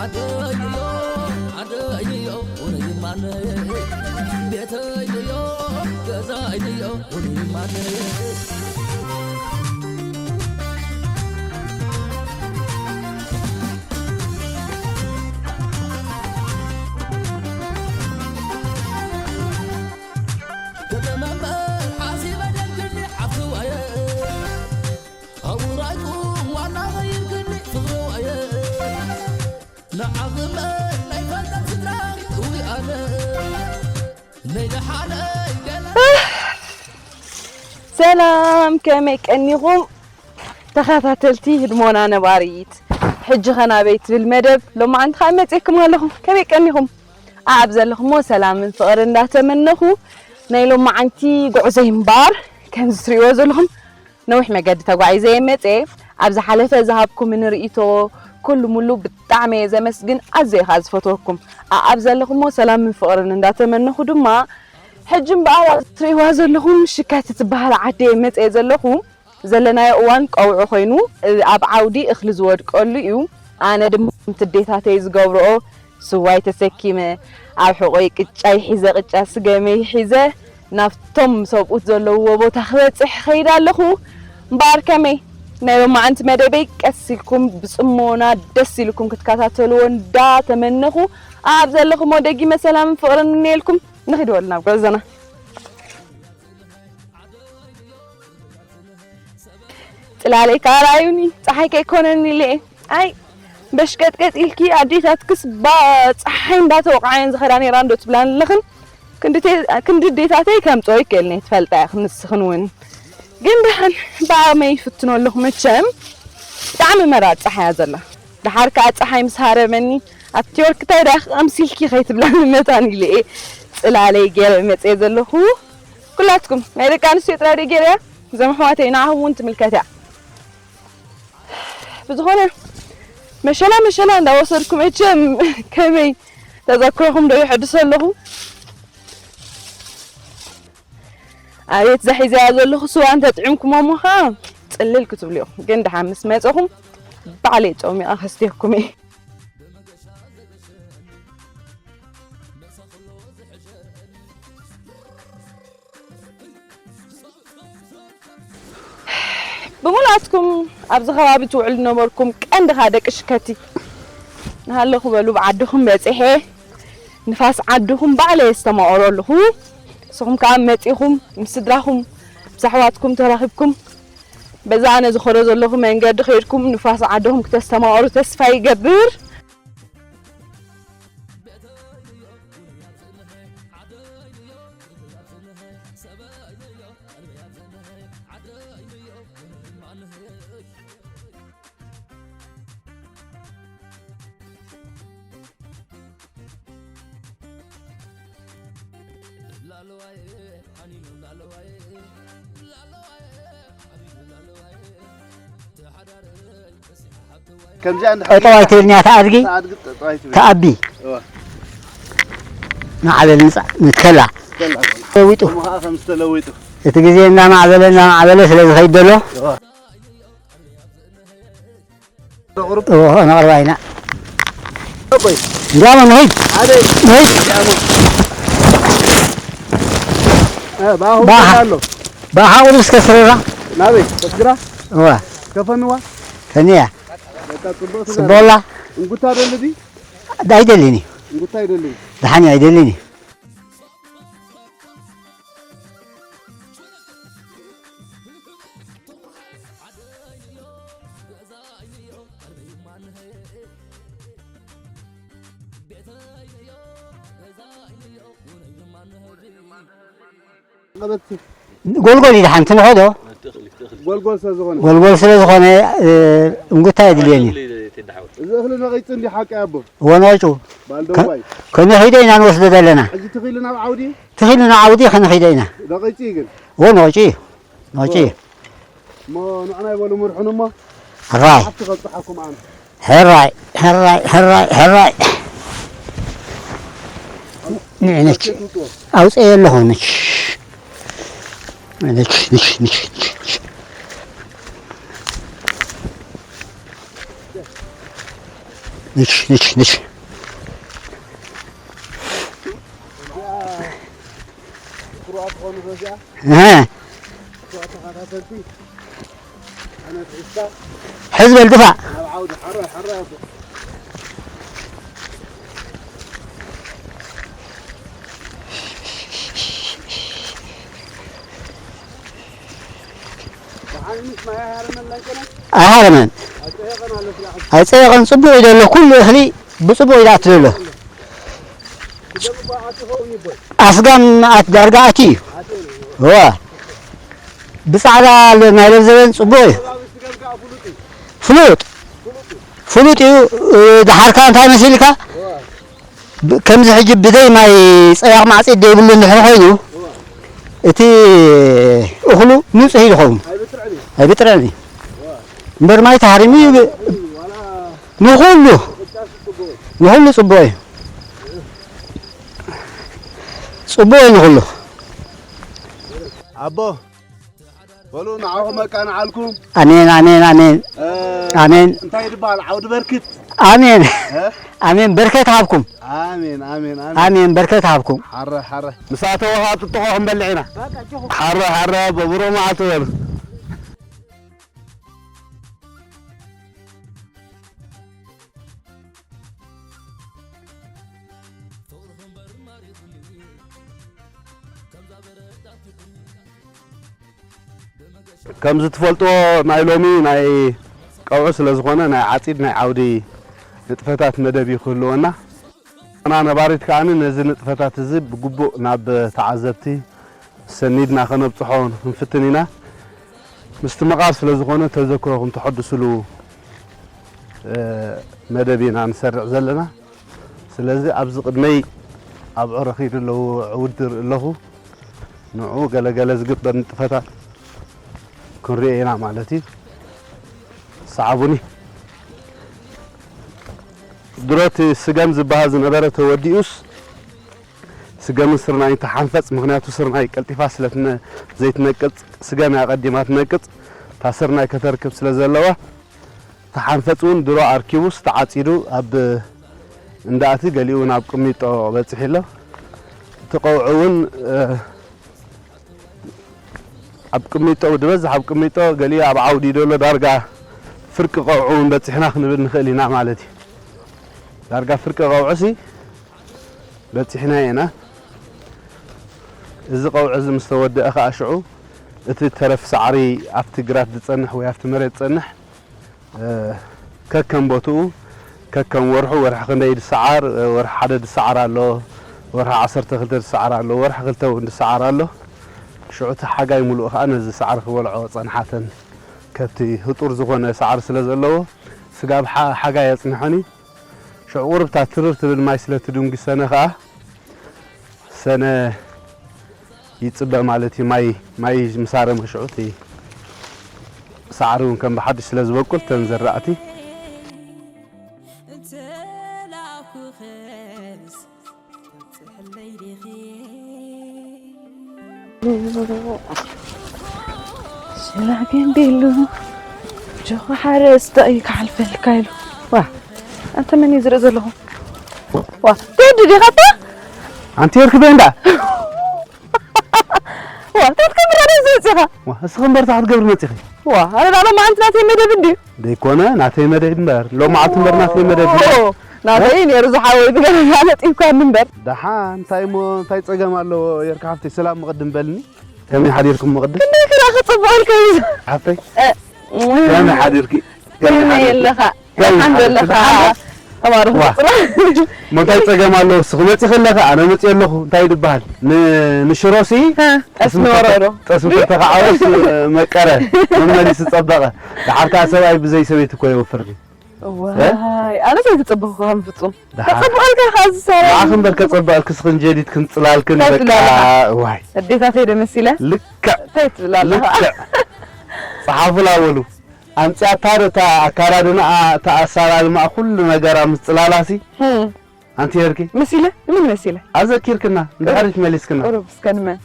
ዓደይዮ ዓደይዮ ውሩይ ማነይ፣ ቤተይዮ ገዛይዮ ውሩይ ማነይ። ከተማ እምበር ሓሲበ ደልድሊ ዓፍዋየ፣ ኣውራይኩም ዋና ኸይርክኒ ፍቕርዋየ። ንዓኽመ ናይ ፈልጠት ስድራ እውይ ኣነ፣ ናይ ደሓነይ ገለ ሰላም፣ ከመይ ቀኒኹም ተኸታተልቲ ህድሞና ነባሪት? ሕጂ ኸ ናበይ ትብል መደብ ሎማዓንቲ ኸኣ መጺኤኩም ኣለኹ። ከመይ ቀኒኹም? ኣብ ዘለኹሞ ሰላምን ፍቕርን እንዳተመነኹ፣ ናይ ሎማዓንቲ ጉዕዞይ እምባር ከምዚ ትርእይዎ ዘለኹም ነዊሕ መገዲ ተጓዒዘ እየ መጽየ። ኣብ ዝሓለፈ ዝሃብኩምኒ ርእይቶ ኩሉ ሙሉ ብጣዕሚ እየ ዘመስግን፣ ኣዝየ ኸኣ ዝፈትወኩም። ኣኣብ ዘለኹሞ ሰላምን ፍቕርን እንዳተመነኹ ድማ፣ ሕጂ እምበኣር ኣብ ትርእይዋ ዘለኹም ሽካቲ ትበሃል ዓዲ እየ መጽየ ዘለኹ። ዘለናዮ እዋን ቀውዒ ኮይኑ፣ ኣብ ዓውዲ እኽሊ ዝወድቀሉ እዩ። ኣነ ድማ ከምቲ ኣዴታተይ ዝገብርኦ ስዋይ ተሰኪመ፣ ኣብ ሕቖይ ቅጫይ ሒዘ፣ ቅጫ ስገመይ ሒዘ፣ ናብቶም ሰብኡት ዘለውዎ ቦታ ክበጽሕ እኸይድ ኣለኹ። እምበኣር ከመይ ናይ ሎማዓንቲ መደበይ ቀስ ኢልኩም ብጽሞና ደስ ኢልኩም ክትከታተልዎ እንዳተመነኹ፣ ኣብ ዘለኹሞ ደጊመ ሰላምን ፍቕርን እምነየልኩም። ንኺድ በሉ ናብ ጉዕዞና። ጽላለይ ከኣ ረኣዩኒ፣ ጸሓይ ከይኮነኒ ኢለ እየ። ኣይ፣ በሽቀጥቀጥ ኢልኪ ኣዴታትክስ ባ-፣ ጸሓይ እንዳተወቕዓ እየን ዝኸዳ ነይራ እንዶ ትብላኒ ኣለኽን? ክንዲ ተ-፣ ክንዲ ኣዴታተይ ከምጽኦ ይክእልኒ እየ፣ ትፈልጣ ኢኽን ንስኽን እውን። ግን ደሓን ብዓቕመይ ይፍትኖ ኣለኹ መቸም። ብጣዕሚ መራር ጸሓይ እያ ዘላ። ደሓር ከኣ ጸሓይ ምስ ሃረመኒ፣ ኣብቲ ወርቂ እንታይ ደኣ ኣምሲልኪ ከይትብላኒ መታን ኢለ እየ ጽላለይ ገይረ መጽየ ዘለኹ። ኩላትኩም ናይ ደቂ ኣንስትዮ ጥራይ ድየ ገይረያ? እዞም ኣሕዋተይ ንዓኹም እውን ትምልከት እያ። ብዝኾነ መሸላ መሸላ እንዳወሰድኩ መቸም ከመይ ተዘክሮኹም ዶ ይሕድሶ ኣለኹ? ኣቤት እዛ ሒዘያ ዘለኹ ስዋ እንተጥዒምኩሞ እሞ ኸዓ ጽልል ክትብሉ ኢኹም። ግን ደሓን ምስ መጸኹም ባዕለይ ጾሚቐ ከስትየኩም እየ። ብምልኣትኩም ኣብዚ ከባቢ ትውዕሉ ነበርኩም፣ ቀንዲ ኸኣ ደቂ ሽከቲ ንሃለኹ በሉ፣ ብዓድኹም በጺሐ፣ ንፋስ ዓድኹም ባዕለይ የስተማቕሮ ኣለኹ። ንስኹም ከኣ መጺኹም ምስ ስድራኹም ምስ ኣሕዋትኩም ተራኺብኩም በዛ ኣነ ዝኸዶ ዘለኹ መንገዲ ኸይድኩም ንፋስ ዓድኹም ክተስተማቕሩ ተስፋ ይገብር። ከምዚኣ እንድሕር ጠጠው ኣይትብልንያ፣ ተኣድጊ፣ ተኣድጊ ጠጠው ኣይትብል። ተኣቢ። እዋ። ማዕበል ንጻ-፣ ንከላ። ከላ። ለዊጡ። እሞ ኸዓ ከም ዝተለዊጡ። እቲ ግዜ እናማዕበለ፣ እናማዕበለ ስለ ዝኸይድ ዘሎ። እዋ። እዎ፣ ነቕርባ ኢና። ኣቦይ። እንዲያሞ ንኺድ። ኣበይ? ንኺድ። እንዲያሞ። እ፣ ባሁ ባህ። ኣሎ። ባህ፣ ቁሩብ እስከ ስረራ። ናበይ? ከስግራ? እዋ። ከፈንዋ? ከንያ። በቃ፣ ጽቡቕ ትዛረብ። ጽቡቕላ? እንጉታ ደሊ ዲ? ኣይደልን እዩ። እንጉታ ኣይደልን። ደሓን እዩ፣ ኣይደልን እዩ። ጎልጎል እዩ ደሓን ትንኸዶ። ጎልጎል ስለ ዝኾነ። ጎልጎል ስለ ዝኾነ፣ እ፣ እንጉታ የድልየን እዩ። እዚ እኽሊ ነቒጹ እንዲ ሓቂ ኣቦ? እዎ ነቒጹ። ባልደዋይ። ከ-፣ ከነኺደ ኢና ንወስዶ ዘለና። ሕጂ ትኺሉ ናብ ዓውዲ? ትኺሉ ናብ ዓውዲ ከነኺደ ኢና። ነቒጹ እዩ ግን? እዎ ነቒጹ እዩ። ነቒጹ እዩ። እሞ ንዕና ይበሉ ምርሑን እሞ። ሕራይ። ሓፍቲ ከብጽሓኩም ኣነ። ሕራይ፣ ሕራይ፣ ሕራይ፣ ሕራይ። ንዕነች። ኣውፅኤ ኣለኹ፣ ነች። ነች፣ ነች፣ ነች፣ ነች፣ ነች። ንሽ ንሽ ንሽ ኩሩዓት ኾኑ በዚኣ እ ኩሩዓት ተኸታተልቲ ኣነ ትዕስታ ሕዝበል ድፋዕ ናብ ዓውዲ ሓራ ሓራ ኣቦ ብሓይምሽ ማይ ሃረመን ለንቀነ ኣይሃረመን ኣፀየቐን ኣሎ ስራሕ ኣይፀየቐን። ፅቡቕ እዩ ዘሎ ኩሉ እኽሊ ብፅቡቕ እዩ ዝኣቱ ዘሎ። ክደምባ ኣጥፈው ይቦይ ኣስጋም ኣት ዳርጋ ኣትዩ እዩ። እዋ ብፃዕዳ ናይ ለብዘበን ፅቡቕ እዩ። ከባቢ ስገም ከዓ ፍሉጥ እዩ ፍሉጥ ፍሉጥ እዩ። ድሓርካ እንታይ መሲልካ? ብ- ከምዚ ሕጂ ብዘይ ማይ ፀያቕ ማዕፂድ ዘይብሉ እንድሕር ኮይኑ እቲ እኽሉ ንፁህ እዩ ዝኸውን። ኣይብጥዕን እዩ ኣይብጥርዕን እዩ። እምበር ማይ ተሃሪሙ እዩ ብ- ዋላ ንኹሉ ቅጫ ስፅቡቕ እዩ ንኹሉ ፅቡቕ እዩ። ፅቡቕ እዩ ንኹሉ። ኣቦ በሉ ንዓኹም ኣቃንዓልኩም ኣሜን ኣሜን ኣሜን እ፣ ኣሜን እንታይ ይድበሃል ዓውዲ በርክት ኣሜን እ? ኣሜን። በርከት ሃብኩም። ኣሜን ኣሜን ኣሜን ኣሜን በርከት ሃብኩም። ሓረ ሓረ ምሳተ ውሃ ጥጥቆ ክንበልዕ ኢና ሓረ ሓረ በብሮ መዓልቲ በሉ ከምዚ ትፈልጥዎ ናይ ሎሚ ናይ ቀውዒ ስለ ዝኾነ ናይ ዓፂድ ናይ ዓውዲ ንጥፈታት መደብ እዩ ክህልወና። ኣና ነባሪት ከኣ ነዚ ንጥፈታት እዚ ብግቡእ ናብ ተዓዘብቲ ሰኒድና ከነብፅሖ ክንፍትን ኢና። ምስቲ መቓር ስለ ዝኾነ ተዘክሮኹም ተሐድስሉ መደብ ኢና ንሰርዕ ዘለና። ስለዚ ኣብዚ ቅድመይ ኣብዑ ረኺዱ ኣለዉ፣ ዕውድር ኣለኹ። ንዑ ገለ ገለ ዝግበር ንጥፈታት ክንሪኦ ኢና ማለት እዩ። ሰዓቡኒ። ድሮ እቲ ስገም ዝበሃል ዝነበረ ተወዲኡስ ስገምን ስርናይን ተሓንፈጽ። ምኽንያቱ ስርናይ ቀልጢፋ ስለ ዘይትነቅጽ ስገም እያ ቀዲማ ትነቅጽ። እታ ስርናይ ከተርክብ ስለ ዘለዋ ተሓንፈጽ እውን ድሮ ኣርኪቡስ ተዓጺዱ ኣብ እንዳእቲ ገሊኡ እውን ኣብ ቅሚጦ በጺሑ ኣሎ። እቲ ቀውዒ እውን ኣብ ቅሚጦ ድበዝሕ ኣብ ቅሚጦ ገሊኡ ኣብ ዓውዲ ደሎ ዳርጋ ፍርቂ ቀውዒ እውን በጺሕና ክንብል ንኽእል ኢና ማለት እዩ። ዳርጋ ፍርቂ ቀውዒሲ በጺሕናዮ ኢና። እዚ ቀውዒ እዚ ምስ ተወደአ ኸኣ ሽዑ እቲ ተረፍ ሳዕሪ ኣብቲ ግራት ዝጸንሕ ወይ ኣብቲ መሬት ዝጸንሕ ከከም ቦትኡ ከከም ወርሑ፣ ወርሒ ክንደይ ድሰዓር፣ ወርሒ ሓደ ድሰዓር ኣሎ፣ ወርሒ ዓሰርተ ክልተ ድሰዓር ኣሎ፣ ወርሒ ክልተ እውን ድሰዓር ኣሎ። ሽዑ እቲ ሓጋይ ሙሉእ ኸኣ ነዚ ሳዕሪ ክበልዖ ጸንሓተን ከብቲ ህጡር ዝኾነ ሳዕሪ ስለ ዘለዎ ስጋብ ሓ- ሓጋይ ኣጽንሖን እዩ። ሽዑ ቁሩብ እታ ትርር ትብል ማይ ስለ ትድንጉ ሰነ ኸኣ ሰነ ይጽበ ማለት እዩ። ማይ ማይ ምስ ኣረመ ሽዑ እቲ ሳዕሪ እውን ከም ብሓድሽ ስለ ዝበቁል እተን ዘራእቲ ስላገን ቤሉ ጆኻ ሓረስታ እዩ ክሓልፈልካ ኢሉ። ዋ ኣንተ መን እዩ ዝርኢ ዘለኹ? ዋ ተወዲ ዲኻ እታ? ኣንቲ ርክበ እንዳ ዋ እንታይ ክትገብር ኣነ ዝመፅኻ? ዋ እስኺ እምበር እንታይ ክትገብሪ መፂኺ? ዋ ኣነ ዳሎ መዓልቲ ናተይ መደብ እንድዩ። ደይኮነ ናተይ መደብ እምበር ሎማዓልቲ እምበር ናተይ መደብ እዩ። ኦ ናተይ ነይሩ ዝሓወይ ትገርም ማለት ይኳን እምበር። ደሓን እንታይ እሞ እንታይ ፀገም ኣለዎ? የርካ ሓፍተይ ሰላም ምቕድም በልኒ። ከመይ ሓዲርኩም ምቕድም? ክንደይ ክራ ክፅብቐልካ እዩ። ሓፍተይ እ፣ ከመይ ሓዲርኪ? ከመይ ኣለኻ? ደሓን ዘለኻ? ተባረኽ ዋ። ፅባሕ። እሞ እንታይ ፀገም ኣለዎ? እስኺ መፂኺ ኣለኺ ኣነ መፂአ ኣለኹ እንታይ ድበሃል? ን- ንሽሮሲ እ፣ ጠስሚ ወረዶ። ጠስሚ ተተኻዓወስ መቀረ መመሊሱ ፀበቐ። ደሓር ከዓ ሰብኣይ ብዘይ ሰበይቲ እኮ የወፍር ድዩ? ዋይ ኣነ ዘይተፀበኹ ከም ፍፁም ደሓር ተፀብቐልካ ከዓ ዝሰራ ንዓኺ እምበር ከፀበቐልኪ እስኽን ጀዲድክን ፅላልክን እንታይ በቃ ትብላለኻ? ዋይ ኣዴታተይ ደመሲለ ልክዕ እንታይ ትብል ኣለኻ? ልክዕ ፀሓፉ ላበሉ ኣምፅኣታ ዶ እታ ኣካዳድናኣ እታ ኣሳላልማኣ ኩሉ ነገራ ምስ ፅላላሲ ህም፣ ኣንቲ ሄርኪ መሲለ ምን መሲለ ኣዘኪርክና እንድሕሪት መሊስክና ቁሩብ እስከ ንመን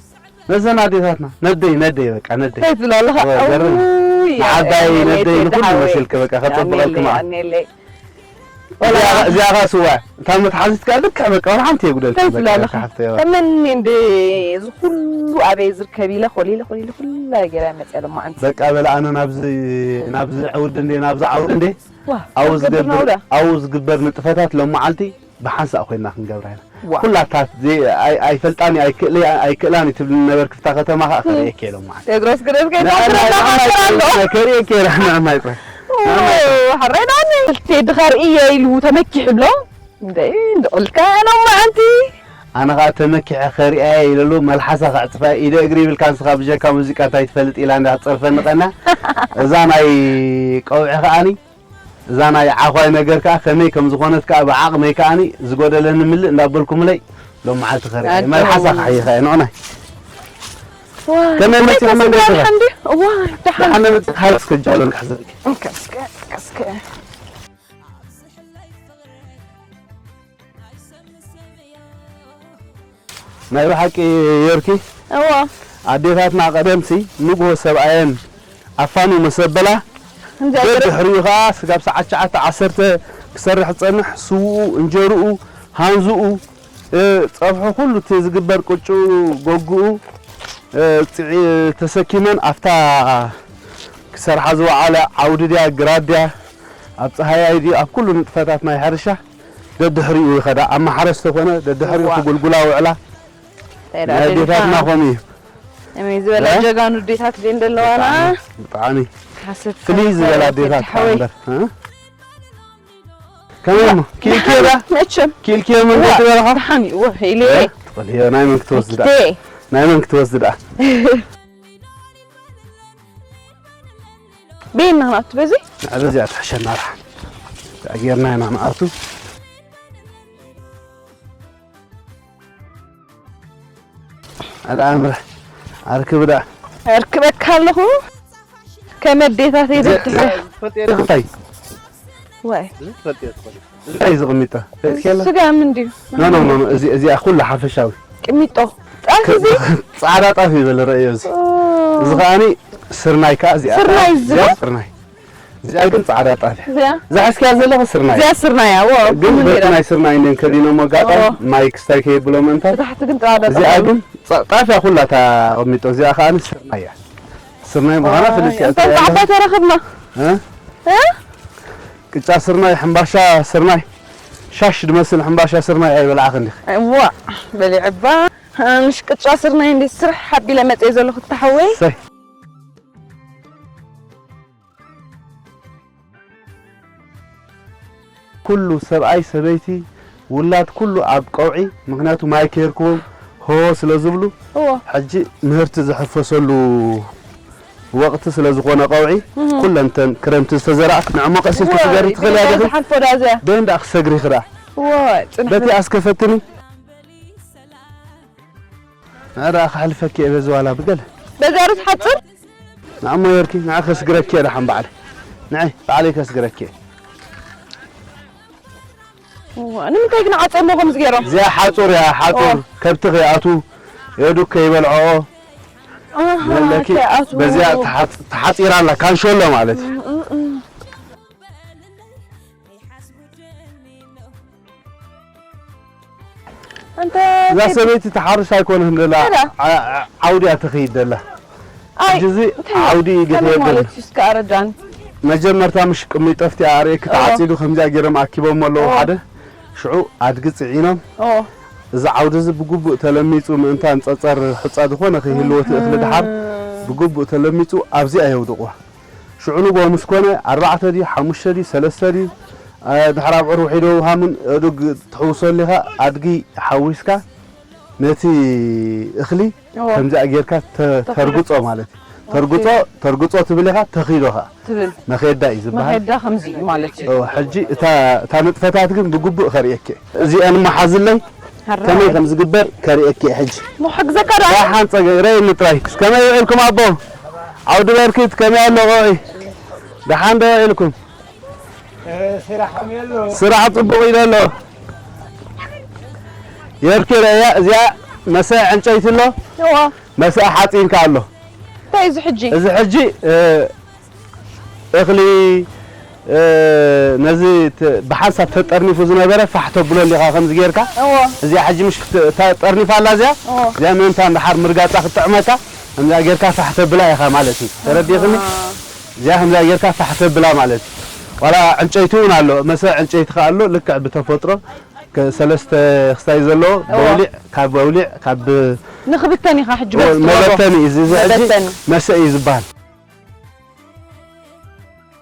ነዘን ኣዴታትና ነደይ ነደይ በቃ ነደይ እንታይ ትብል ኣለኻ? ወይ ገርም። ውይ፣ ንዓባይ ኣሜለይ ነደይ ንኩሉ ደሓወይ። መሲልኪ በቃ ከፀብቐልኪ ኣሜለይ፣ መዓ ኣሜለይ። እዚኣ እዚኣ ኸዓ ስዋ እታ መትሓዚት ከኣ ልክዕ በቃ ወላ ሓንቲ የጉደል። እንታይ ትብላለኻ? ተመኒ እንደ እዚ ኩሉ ኣበይ ዝርከብ ኢለ ኮሊለ ኮሊለ ኩላ ገይረ መፅያ ሎማዓንቲ። በቃ በለ ኣነ ናብዚ ናብዚ ዕውዲ እንደ ናብዚ ዓውዲ እንደ ኣብኡ ዝገብር ኣብኡ ዝግበር ንጥፈታት ሎማዓልቲ ብሓንሳእ ኮይና ክንገብራ ኢና። ኩላታት ኣይፈልጣን ኣይክእላን ትብል ነበርክ ፍታ ከተማ ከዓ ከርእየክ ኢሎም ማለት። ቴድሮስ ግደፍ ከይታትረና ከርእየክ ኢረ ንዕማይ ጥራይ። ሓራይ ዳኒ ቴዲ ከርእየ ኢሉ ተመኪሑ ብሎ እንደ እንደ ቁልካ ኖም ማዓንቲ ኣነ ከዓ ተመኪሐ ከርእያ ኢለሉ መልሓሳ ከዕፅፋ ኢደ እግሪ ይብልካ ንስኻ ብጀካ ሙዚቃ እንታይ ትፈልጥ ኢላ እንዳ ትፀርፈኒ ቀና እዛ ናይ ቀውዒ ከዓኒ እዛ ናይ ዓዃይ ነገር ከዓ ከመይ ከም ዝኾነት ከዓ ብዓቕመይ ከዓኒ ዝጎደለኒ ምልእ እንዳበልኩምለይ ሎም መዓልቲ ከርኢ መልሓሳ ክሓይኻ እየ ንዑናይ ከመይ መፂኹም መንገድኻ እዋ ደሓን ደሓን መፂ ሃለስ ከጃሎ ንክሕዘልኪ እስከ እስከ ናይ ብሓቂ ዮርኪ እዎ ኣዴታትና ቀደምሲ ንግሆ ሰብኣየን ኣፋኑ መሰበላ እንጀራ ደድሕሪኡ ከዓ ስጋብ ሰዓት ትሽዓተ ዓሰርተ ክሰርሕ ዝፀንሕ ስውኡ እንጀርኡ ሃንዝኡ እ፣ ፀብሑ ኩሉ እቲ ዝግበር ቅጭኡ ጎግኡ እ፣ ፅዒ ተሰኪመን ኣብታ ክሰርሓ ዝወዓለ ዓውዲ ድያ ግራት ድያ ኣብ ፀሃያይ ድዩ ኣብ ኩሉ ንጥፈታት ናይ ሕርሻ ደድሕሪኡ ይኸዳ ኣብ ማሕረስ ተኾነ ደድሕሪኡ እዋ። ክጉልጉላ ውዕላ እንታይ ደኣ ናይ ኣዴታትና ደሊኻ? ከምኡ እዩ እመይ ዝበላ እ? ጀጋኑ ኣዴታት ድየን ዘለዋና ብጣዕሚ ሓሰት ፍልይ ዝበላ ኣዴታት ሓወይ እምበር እ? ከመይ እሞ ክኢልክዮ ዳ መቸም ክኢልክዮ መንጎ እዋ፣ ትበልኻ ደሓን እዩ እወ ኢለ እ? ትኽእልዮ ናይ መን ክትወስድ ደኣ መክቴ ናይ መን ክትወስድ ደኣ ቤና ናቱ በዚ ንዕበዚኣ ትሕሸና ደሓን ጌርና ኢና ንኣቱ ኣልኣምረ ኣርክብ ደኣ ኣርክበካ ኣለኹ ከመ ኣዴታተይ ደትሕረ እንታይ ዋይ እንታይ ዝቕሚጠ ስጋ ምንድዩ እዚኣ ኩላ ሓፈሻዊ ቅሚጦ ጣፍ እዚ ፃዕዳ ጣፍ ይበለ ረእዮ እዚ እዚ ከዓኒ ስርናይ ከዓ እዚኣ ስርናይ እዚ ስርናይ እዚኣ ግን ጻዕዳ ጣፍ እያ። እዚኣ? እዛ ሕዝክያ ዘለኻ ስርናይ እያ። እዚኣ ስርናይ እያ። ዋው። ግን በቲ ናይ ስርናይ እንድን ከዲኖም ኣጋጣሚ ኦ። ማይ ክስታይ ከየብሎ ምእንታን። ብታሕቲ ግን ጻዕዳ እዚኣ ጣፍ እያ። ግን ጻ- ጣፍ እያ ኩላ እታ ኣቐሚጦ። እዚኣ ከኣ ስርናይ እያ። ስርናይ ምዃና ፍልጥ እያ። እታ ጻዕዳ ተረኽብና። እ? እ? ቅጫ ስርናይ፣ ሕምባሻ ስርናይ፣ ሻሽ ድመስል ሕምባሻ ስርናይ ኣይበላዕኽን ዲኺ? እዋ፣ በሊዕባ። ምሽ ቅጫ ስርናይ እንዲ ስራሕ ሓቢለ መጽየ ዘለኹ ተሓወይ። ሰይ። ኩሉ ሰብኣይ ሰበይቲ ውላድ ኩሉ ኣብ ቀውዒ ምክንያቱ ማይ ከይርክቦም ሆ ስለ ዝብሉ እዎ ሕጂ ምህርቲ ዝሕፈሰሉ ወቕቲ ስለ ዝኾነ ቀውዒ እህ። ኩለን ተን ክረምቲ ዝተዘርኣ ንዕሞ ቀስ ኢልኪ እዎ፣ ትገሪ ትኽእልያ ዲኺ? ዝሓልፎ ዳ እዚኣ? በይን ደኣ ክሰግሪ ኢኺ ደኣ? እዎ፣ ጽንሕ በቲ በል። ኣስከፈትኒ ንዓ ደኣ ከሕልፈኪ እየ በዚ ዋላ ብገለ በዛ ዶ ትሓጽር? ንዓ እሞ የርኪ ንዓ ከስግረኪ እየ ደሓን ባዕለይ ንዐይ ባዕለይ ከስግረኪ እየ እዋ፣ ንምንታይ ግን ዓፀሞ ከምዚ ገይሮም? እዚኣ ሓፁር እያ ሓፁር ኦ። ከብቲ ከይኣትዉ የእዱግ ከይበልዐኦ ኣሃ፣ መለኪ ከይኣትዉ። በዚኣ ተሓፅ- ተሓፂራ ኣላ ካንሸሎ ማለት እዩ እም፣ እም፣ እም። ኣንተ እዛ ሰበይቲ ትሓርስ ኣይኮነትን ደላ እላ። ዓ- ዓ- ዓውዲ እያ ትኸይድ ደላ ኣይ ሕጂ እዚ እንታይ ዓውዲ እዩ ከመይ ዝኸየድ ደሎ ማለት እዩ እስከ ኣረዳን መጀመርታ ምሽ ቅሚጦ ኣብቲ ኣርእየኪ ተዓፂዱ ከምዚኣ ገይሮም ኣኪቦሞ ኣለዉ ኦ። ሓደ ሽዑ ኣድጊ ፅዒኖም ኦ እዚ ዓውዲ እዚ ብግቡእ ተለሚፁ ምእንታን ፀፀር ሑፃ ዝኾነ ከይህልዎ እቲ እኽሊ ድሓር ብግቡእ ተለሚፁ ኣብዚኣ የውድቕዋ ሽዑ ንግሆ ምስ ኮነ ኣርባዕተ ድዩ ሓሙሽተ ድዩ ሰለስተ ድዩ ድሕሪ ኣብዑር ውሒዶ ውሃምን ኣእዱግ ትሕውሶ ኣሊኻ ኣድጊ ሓዊስካ ነቲ እኽሊ ከምዚኣ ጌርካ ተርግጾ ማለት እዩ። ተርግጾ ተርግጾ ትብል ኢኻ ተኺዶ ኸዓ ትብል መኼዳ እዩ ዝበሃል። መኼዳ ከምዚ እዩ ማለት እዩ። ሕጂ እታ እታ ንጥፈታት ግን ብግቡእ ከርእየኪ እየ። እዚአን እሞ ሓዝለይ ከመይ ከም ዝግበር ከርእየኪ እየ ሕጂ። ሞ ሓግዘካ ዶ? ደሓን ጸገ ረእየኒ ጥራይ። ከመይ ውዒልኩም ኣቦ? ዓውዲ በርኪት ከመይ ኣሎ ቆውዒ? ደሓን ዶ ውዒልኩም? ስራሕ ጽቡቕ ኢሉ ኣሎ። የርኪ ረእያ እዚኣ መሰ ዕንጨይቲ ኣሎ። እዋ። መሰ ሓጺን ከኣ ኣሎ። እንታይ እዚ ሕጂ? እዚ ሕጂ እኽሊ እ፣ ነዚ ተ-፣ ብሓንሳብ ተጠርኒፉ ዝነበረ ፋሕ ተብሎ እንዲኻ ከምዚ ጌርካ። እዎ። እዚኣ ሕጂ ምሽ ተ-፣ ተ-፣ ጠርኒፋ ኣላ እዚኣ? እዎ። እዚኣ ምእንታን ደሓር ምርጋጻ ክትጥዕመካ፣ ከምዚኣ ጌርካ ፋሕ ተብላ ኢኻ ማለት እዩ። ተረዲእኽኒ? ኣሃ። እዚኣ ከምዚኣ ጌርካ ፋሕ ተብላ ማለት እዩ። ዋላ ዕንጨይቲ እውን ኣሎ፣ መሰ ዕንጨይቲ ከኣ ኣሎ፣ ልክዕ ብተፈጥሮ ከ-፣ ሰለስተ ክስታይ ዘለዎ እዎ። በውሊዕ፣ ካብ በውሊዕ፣ ካብ ንኽብተን ኢኻ ሕጂ እዎ፣ በዚ ትገብሮ። መበተኒ እዩ። እዚ፣ እዚ ሕጂ መበተኒ። መሰ እዩ ዝበሃል።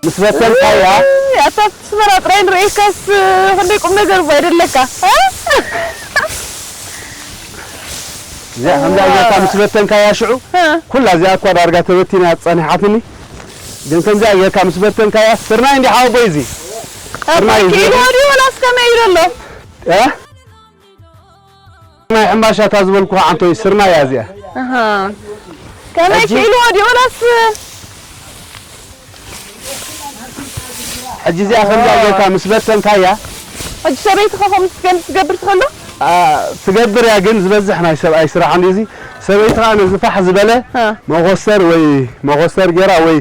ምስ በተንካያ። እይ፣ ኣታ ኣስመራ ጥራይ ንርእየካስ ክንደይ ቁም ነገር እኮ ኣይደለካ። እ? እዚኣ ከምዛ ጌርካ ምስ በተንካያ ሽዑ፣ እ። ኩላ እዚኣ እኳ ዳርጋ ተበቲና ጸኒሓትኒ። ግን ከምዛ ጌርካ ምስ በተንካያ፣ ስርናይ እንዲ ሓወቦይ እዚ። ኣታ ስርናይ እዚ። ኪሎ ድዩ ወላስ ከመይ ኢሉ ኣሎ? እ? ናይ ሕምባሻ እታ ዝበልኩኻ ዓንቶይ ስርናይ እያ እዚኣ። ኣሃ። ከመይ ሕጂ ክኢልዎ ድዩ ወላስ? ሕጂ እዚኣ ከምዚኣ ጌርካ ምስ በተንካያ። ሕጂ ሰበይትኻ ከምኡ ትገ-፣ ትገብር ትኽእሎ? ኣ፣ ትገብር እያ፣ ግን ዝበዝሕ ናይ ሰብኣይ ስራሕ እንዲ እዚ። ሰበይቲ ኸኣ ነዚ ፋሕ ዝበለ እ። መኾስተር ወይ መኾስተር ጌራ ወይ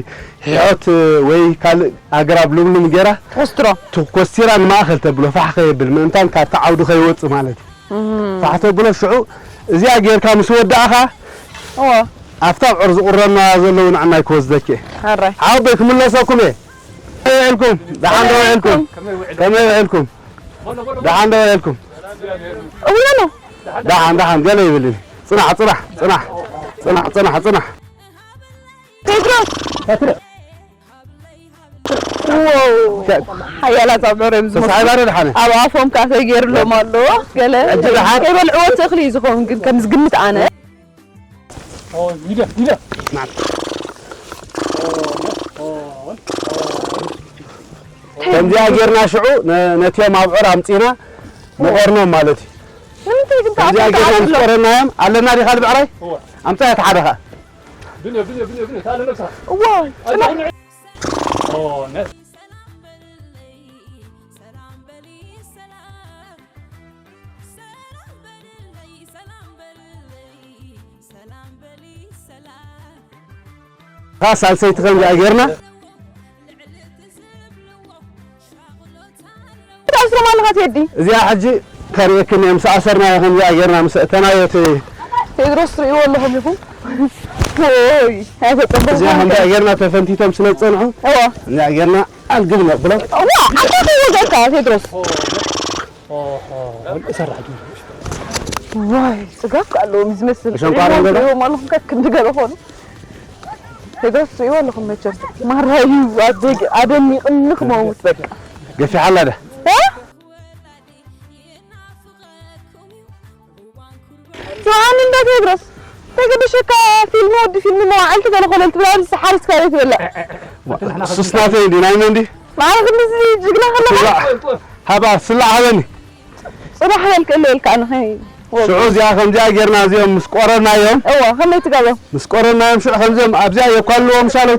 ሒሖት ወይ ካልእ ኣግራብ ልምሉም ጌራ ትኾስትሮ። ት-፣ ኮስቲራ ንማእኸል ተብሎ ፋሕ ከየብል ምእንታን ካብቲ ዓውዲ ከይወጽእ ማለት እዩ። እም። ፋሕ ተብሎ ሽዑ እዚኣ ጌርካ ምስ ወዳእኻ እዎ። ኣብታ ኣብዑር ዝቑረና ዘለዉ ንዕናይ ክወስደኪ እየ። ኣራይ። ሓወቦይ ክምለሰኩም እየ። ከመይ ውዒልኩም? ደሓን ዶ ውዒልኩም? ከመይ ውዒልኩም? ደሓን ዶ ውዒልኩም? እውነ ነው። ደሓን፣ ደሓን፣ ገለ ይብልኒ። ጽናሕ፣ ጽናሕ፣ ጽናሕ። ጽናሕ፣ ጽናሕ፣ ጽናሕ። ቴድሮስ። ዋው። ሓያላት ኣብዑር እዮም ዝመስሉ። ተሳዒባ ዶ ደሓነ? ኣብ ኣፎም ከኣ ተገይርሎም ኣሎ። ገለ ሕጂ ደሓን? ከይበልዕዎ እቲ እኽሊ እዩ ዝኸውን፣ ግን ከም ዝግምት ኣነ። ከምዚኣ ጌርና ሽዑ ነ-፣ ነቲኦም ኣብዑር ኣምጺና ንቖርኖም ማለት እዩ። ንምንታይ ግን ከምዚኣ ተኣፎም ጌርና ምስ ተኣትሎ? ቆረናዮም ኣለና ዲኻ ልብዕራይ? እወ። ኣምጻ እያ ተሓደኻ። ብንዮ፣ ብንዮ፣ ብንዮ፣ ብንዮ፣ ተኣለ ነብስኻ። እወ፣ ኣጆኹም ጽናሕ። ንዕ-፣ ኦ፣ ነ-፣ ሰላም በልለይ፣ ሰላም በሊ፣ ሰላም። ሰላም በልለይ፣ ሰላም በልለይ፣ ሰላም በሊ፣ ሰላም። እታ ሳልሰይቲ ከምዚኣ ጌርና። ትኣስሮም ኣለኻ ቴዲ? እዚኣ ሕጂ ከርእየክን እየ፣ ምስ ኣሰርናዮ ከምዚኣ ጌርና ምስ እተናዮ እቲ ቴድሮስ ትርእይዎ ኣለኹም ኢኹም። ኦይ፣ ኣይተጸበኹም። እዚኣ ከምዚኣ ጌርና ተፈንቲቶም ስለ ዝጸንሑ፣ እዋ። እዚኣ ጌርና ኣልግብ ነብሎም። እዋ፣ ኣንታ ከይወገእካ ቴድሮስ። ኦሆ፣ ወልቂ ሰራሕ እዩ። ዋይ፣ ጽጋብ ከ ኣለዎም ዝመስል። ሸንኳር ሪሞት ገዛ? ሪሞት ኣለኹም ከክንዲ ገለ ኾኑ። ቴድሮስ ትርእይዎ ኣለኹም መቸም። ማራ እዩ ኣደግ-፣ ኣደኒቕኒ ክመውት በቃ። ገፊሓላ ዳ? እ? ስምዓኒ እንዳ ቴድሮስ፣ ተገደሸካ ፊልም ወዲ ፊልም መዋዕልቲ ገለ ኮለል ትብል፣ ኣብዚ ሓሪስካ ዘይትበልዕ። ሱስ ናተይ እንዲ፣ ናይ መን እንዲ? ማዕረ ክንድዚ ጅግና ከለኻ? ስላዕ፣ ሃባ፣ ስላዕ ሃበኒ። ጽባሕ በል ክእለ ኢልካ ኣነ ኸይ-፣ ሽዑ እዚኣ ከምዚኣ ጌርና እዚኦም ምስ ቆረናዮም፣ እዋ፣ ከመይ ትገብሮም? ምስ ቆረናዮም ሽዑ ከምዚኦም ኣብዚኣ የኳልዎም ሻለው።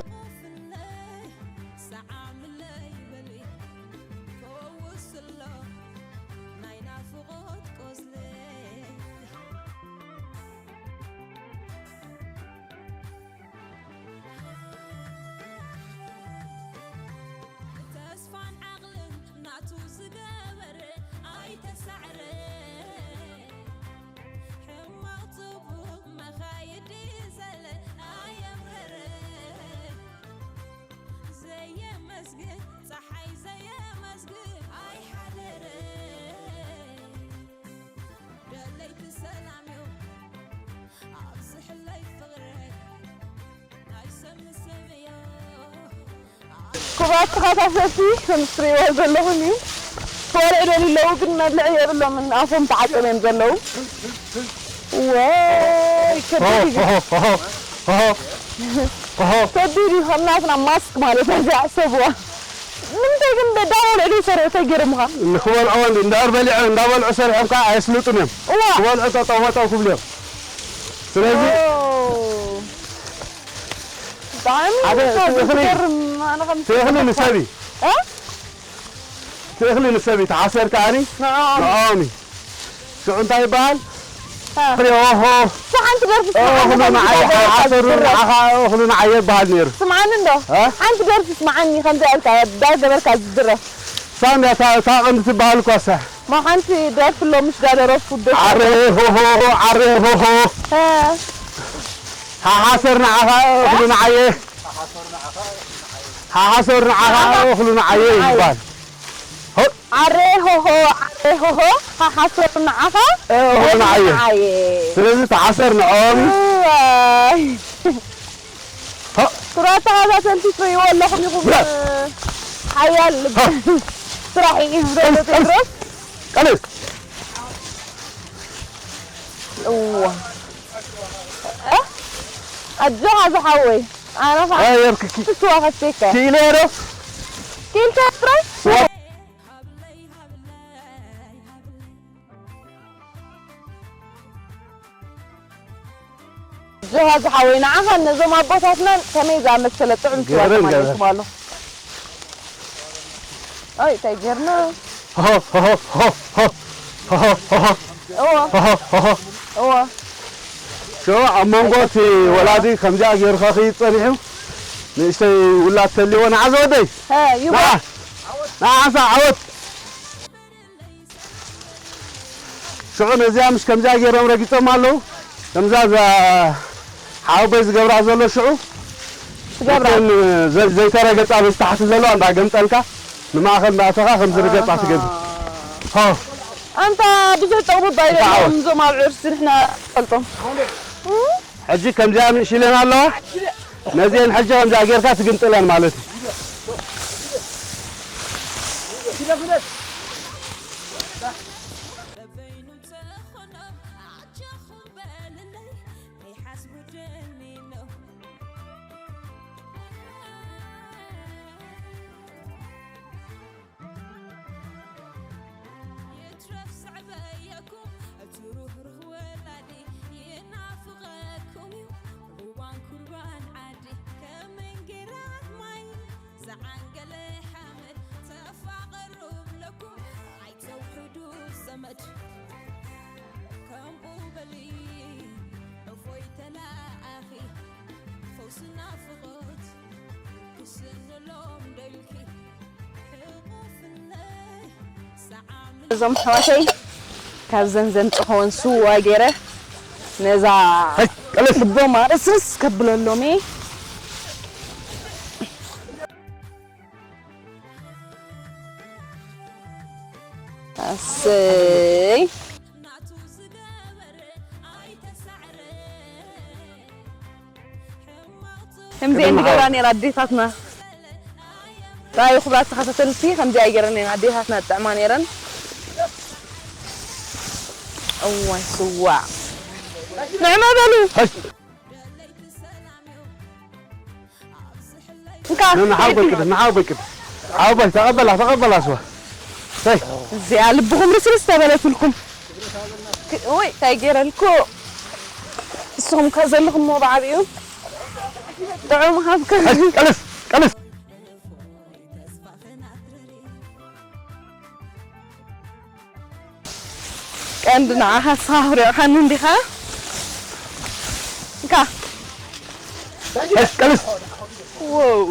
ብተስፋን ዓቕልን ናቱ ዝገበረ ኣይተሳዕረ። ሕማቕ ጽቡቕ መኻይዲ ዘለ ኣየብረረ። ዘየመስግን ጸሓይ ዘየመስግን ኣይሓደረ። ደለይቲ ሰላም እዮም ኣብዚ ሕለይ ፍቕሪ ናይ ሰብ ንሰብ እዮም። ክቡራት ተኸታተልቲ፣ ከም እትርእይዎ ዘለኹም እዩ። ክበልዑ ደልዩ ኣለዉ፣ ግን መብልዒ የብሎምን። ኣፎም ተዓጽዮም እዮም ዘለዉ። ወይ፣ ከቢድ እዩ። ከቢድ እዩ፣ ከም ናትና ማስክ ማለት እዩ። እዚኣ ሕሰብዋ። ንምንታይ ግን ዳበልዑ ዘይሰርሑ፣ እንታይ ገይሮምኻ? ንክበልዑ እንዲ-፣ እንድሕር በሊዖም፣ እንዳበልዑ ሰሪሖም ከኣ ኣየስልጡን እዮም። እዋ። ክበልዑ ጠጠው መጠው ክብሉ እዮም። ስለዚ ኦ። ብጣዕሚ ሓደ ካብ እቲ እኽሊ፣ ዝገርም፣ ኣነ ከም እቲ እኽሊ ዝገርም ንሰብ እዩ። እ? እቲ እኽሊ ንሰብ እዩ፣ ተሓሰር ከኣኒ ንዕኦም። ንዕኦም እዩ። ሽዑ እንታይ ይበሃል? ኦሆ። ሓንቲ ደርፊ ስምዓኒ፣ እኽሉ ንዓየ፣ ሓሰሩ ንዓኻ፣ እኽሉ ንዓየ ይበሃል ነይሩ። ስምዓኒ እንዶ። ሓንቲ ደርፊ ስምዓኒ፣ ከምዚ ኣልካ፣ ዳር ገበርካ ዝድረፍ። ሳንዳ፣ እታ፣ እታ ቀንዲ ትበሃል እኳ እሳ። ማ ሓንቲ ደርፊ ኣሎ፣ ምስ ጋደረፍ ውደት። ዓረ ሆሆ፣ ዓረ ሆሆ። ሃ። ሓሓሰር ንዓኻ፣ እኽሉ ንዓየ። ሓሓሰር ንዓኻ፣ እኽሉ ንዓየ ይባል። ሆ። ዓረ ሆሆ፣ ዓረ ሆሆ፣ ሓሓሰር ንዓኻ፣ እኽሉ ንዓየ። ስለዚ ተሓሰር ንዖም። እዋይ። ሆ። ኩራት ተኸታተልቲ ትርእይዎ ኣለኹም ኢኹም። ሓያል ስራሕ እዩ ዝብሎ ቴድሮስ። ቀልስ። እዋ። እ? ኣጆኻ ዝሓወይ። ኣነ ኸዓ ኣየርክኪ። ስዋ ከስተካ። ኪኢለ ዶ? ኪኢልካ ጥራይ? ስዋ። ኣጆኻ ዝሓወይ፣ ንዓኻን ነዞም ኣቦታትናን ከመይ ዝኣመሰለ ጥዑም ስዋ ገረን፣ ተማሊስኩም ገረን። ኣሎ። ኣይ፣ እንታይ ጌርና? ሆ፣ ሆ፣ ሆ። እዎ። ሆ፣ ሆ፣ ሆ። እዎ። ሽዑ ኣብ መንጎ እቲ ወላዲ ከምዚኣ ጌርካ ክይድ ጸኒሑ፣ ንእሽተይ ውላድ ተልዎ፣ ንዓ ዝወደይ። ሀ፣ ይዋ። ንዓ፣ ንዓ ሓንሳእ ዓወት። ሽዑ ነዚኣ ምሽ ከምዚኣ ጌሮም ረጊጾም ኣለዉ። ከምዛ እዛ ሓወቦይ ዝገብራ ዘሎ ሽዑ ትገብራ። እተን ዘ-፣ ዘይተረገጻ በዚ ታሕቲ ዘለዋ እንዳገምጠልካ ንማእኸል እንዳእተኻ ከም ዝርገጻ ትገብር። ሆ። ኣንታ ብዘይ ጠቕሙ ባይሎም እዞም ኣብ ዕርሲ ንሕና ፈልጦም። ሕጂ ከምዚኣ ንእሽለን ኣለዋ። ነዚአን ሕጂ ከምዚኣ ጌርካ ትግምጥለን ማለት እዩ። ይትረፍ ስዕበየኩም እቲ ሩህሩህ ወላዲ ይናፍቐኩም እዩ እዋን ኩርባን ዓዲ ከም እንጌራ ማይ ዝዓንገለ ሓመድ ተፋቐሩ ብለኩም ኣይተውሕዱ ዘመድ ከምኡ በሊ እፎይ ተላኣኺ ፈውሲ ናፍቖት ክስንሎም ደልኪ እዞም ኣሕዋተይ ካብ ዘን ዘምፅኸወን ስዋ ገይረ ነዛ ልቦማ ርስርስ ከብለሎም እየ። ኣሰይ። ከምዚአን ዝገብራ ነይራ ኣዴታትና። ራእዩ ክብራት ተኸታተልቲ ከምዚኣ ይገረን ነይራ ኣዴታትና ጥዕማ ነይረን። እዋይ ስዋ ንዕመ በሉ። እንካ ንሓው በቅድ ንሓው በቅድ ሓው በይ ተቐበላ ተቐበላ ስዋ ሰይ እዚኣ ልብኹም ርስርስ ተበለትልኩም። ክ-፣ ወይ፣ እንታይ ገይረልኩ? ንስኹም ከ ዘለኹም ሞ ብዓቢኡ ጥዑም ሃብከ። ቀልስ፣ ቀልስ። ቀንዲ ንዓኻ ንስኻ ክሪኦኻኒ እንዲኻ። እንካ። ቀልስ፣ ቀልስ። ዎው።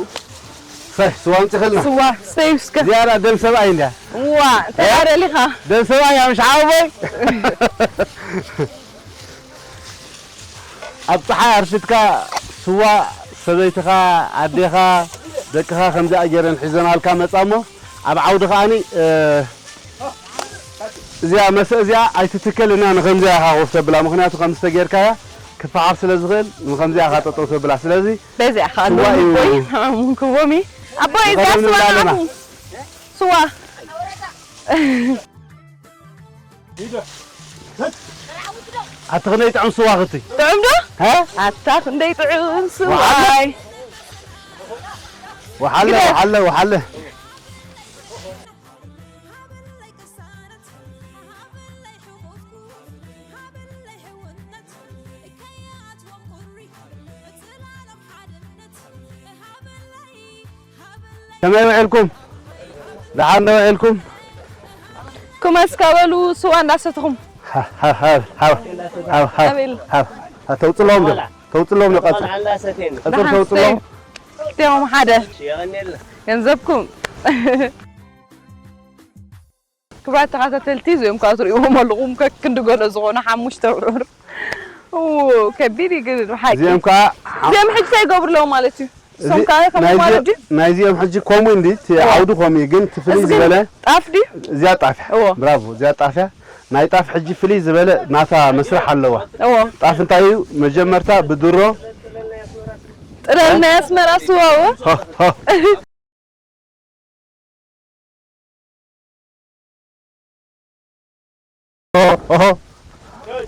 ሰይ፣ ስዋ ኣምፂኽልና። ስዋ፣ ሰይ እስከ። ዝያዳ ደም ሰብኣይ እንድያ። ዋ፣ እንታይ ደሊኻ? ደም ሰብኣይ እያ፣ ምሽ ዓቦይ። ኣብ ፀሓይ ኣርፊድካ ስዋ ሰበይትኻ፣ ኣዴኻ፣ ደቅኻ ከምዚኣ ገይረን ሒዘናልካ መፃ እሞ፣ ኣብ ዓውዲ ከዓኒ፣ እ፣ እዚኣ መስአ እዚኣ ኣይትትከል እና ንኸምዚኣ ኢኻ ኮፍ ተብላ። ምኽንያቱ ከም ዝተጌርካያ ክፈሓር ስለ ዝኽእል ንኸምዚኣ ኢኻ ጠጠው ተብላ። ስለዚ በዚኣ ኢኻ ስዋ ኣለኒ እዩ። ኣቦይ፣ ንዓኹም ክቦሚ። ኣቦይ፣ እዚኣ ንቐደም ስዋ ንብላ ኣለና። ንዓኹም። ስዋ። ኣቲ ክንደይ ጥዑም ስዋ ኽቲ። ጥዑም ዶ? ሀ? ኣታ ክንደይ ጥዑም ስዋይ። ወሓለ፣ ወሓለ፣ ወሓለ። ከመይ ውዒልኩም? ደሓን ዶ ውዒልኩም? ክመ እስከ በሉ ስዋ እንዳሰትኹም። ሃብ ሃብ ሃብ ሃብ ሃብ ሃብ ኣቤል። ሃብ ሃብ ተውፅለዎም ዶ ተውፅለዎም ዶ ቀፅር ቀፅር ደሓን ተውፅለዎም ስተዩ። ክልቲኦም ሓደ ገንዘብኩም። ክቡራት ተኸታተልቲ እዚኦም ከዓ ትሪእዎም ኣለኹም ከክንዲ ገሎ ዝኾኑ ሓሙሽተ ብዑር። ኡ፣ ከቢድ እዩ ግን ብሓቂ። እዚኦም ከዓ እዚኦም ሕጂ እንታይ ይገብሩ ኣለዉ ማለት እዩ? እሶም ከዓ ከምኡ ማለት ድዩ? ናይዚኦም ሕጂ ከምኡ እንዲ እቲ እዎ። ዓውዲ ከምኡ እዩ ግን እቲ ፍልይ እዚ ዝበለ ጣፍ ድዩ? እዚኣ ጣፍያ እዎ። ብራቮ እዚኣ ጣፍያ ናይ ጣፍ ሕጂ ፍልይ ዝበለ ናታ መስርሕ ኣለዋ እዎ። ጣፍ እንታይ እዩ መጀመርታ ብድሮ ጥረ ናይ ኣስመራ ስዋ እዎ። ሆ ሆ ኦሆ፣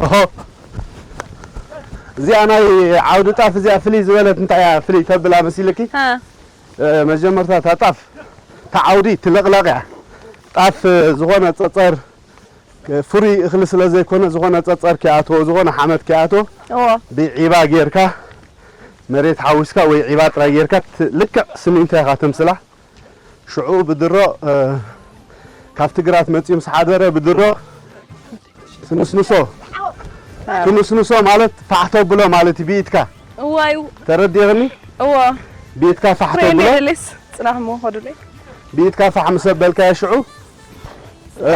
ኦሆ። እዚኣ ናይ ዓውዲ ጣፍ እዚኣ ፍልይ ዝበለት እንታይ እያ ፍልይ ተብላ መሲልኪ? ሃ። እ፣ መጀመርታ እታ ጣፍ እታ ዓውዲ ትለቕለቕ እያ። ጣፍ ዝኾነ ጸጸር እ፣ ፍሩይ እኽሊ ስለ ዘይኮነ ዝኾነ ጸጸር ከይኣትዎ ዝኾነ ሓመድ ከይኣትዎ እዎ። ብዒባ ጌርካ መሬት ሓዊስካ ወይ ዒባ ጥራይ ጌርካ ት- ልክዕ ስሚንቶ ኢኻ ተምስላ። ሽዑ ብድሮ እ፣ ካብቲ ግራት መጺኡ ምስ ሓደረ ብድሮ ትንስንሶ ትንስንሶ ማለት ፋሕ ተብሎ ማለት እዩ ብኢድካ እዋዩ ተረዲእኽኒ እዎ ብኢድካ ፋሕ ፍሬንድ ተብሎ የድልስ ጽናሕ መኸዱለይ ብኢድካ ፋሕ ምስ ኣበልካዮ ሽዑ እ፣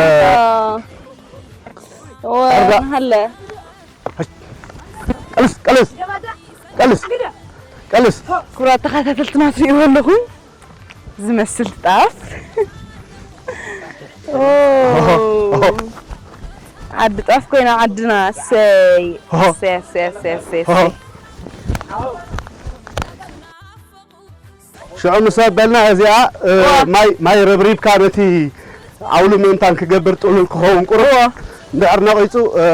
እዎ ኣርባ- ሃለ ቀልስ ቀልስ ቀልስ ቀልስ ክቡራት ተኸታተልትና ትሪእዎ ኣለኹም ዝመስል ጣፍ ኦ፣ ዓዲ ጣፍ ኮይና ዓድና ሰይ ሰይ ሰይ ሰይ ሰይ ሰይ ሽዑ ምስ ኣበልና እዚኣ እ፣ ዋ። ማይ ማይ ረብሪብካ ነቲ ዓውሊ ምእንታን ክገብር ጥሉል ክኸውን ቁሩብ እንድሕር ነቒጹ እ፣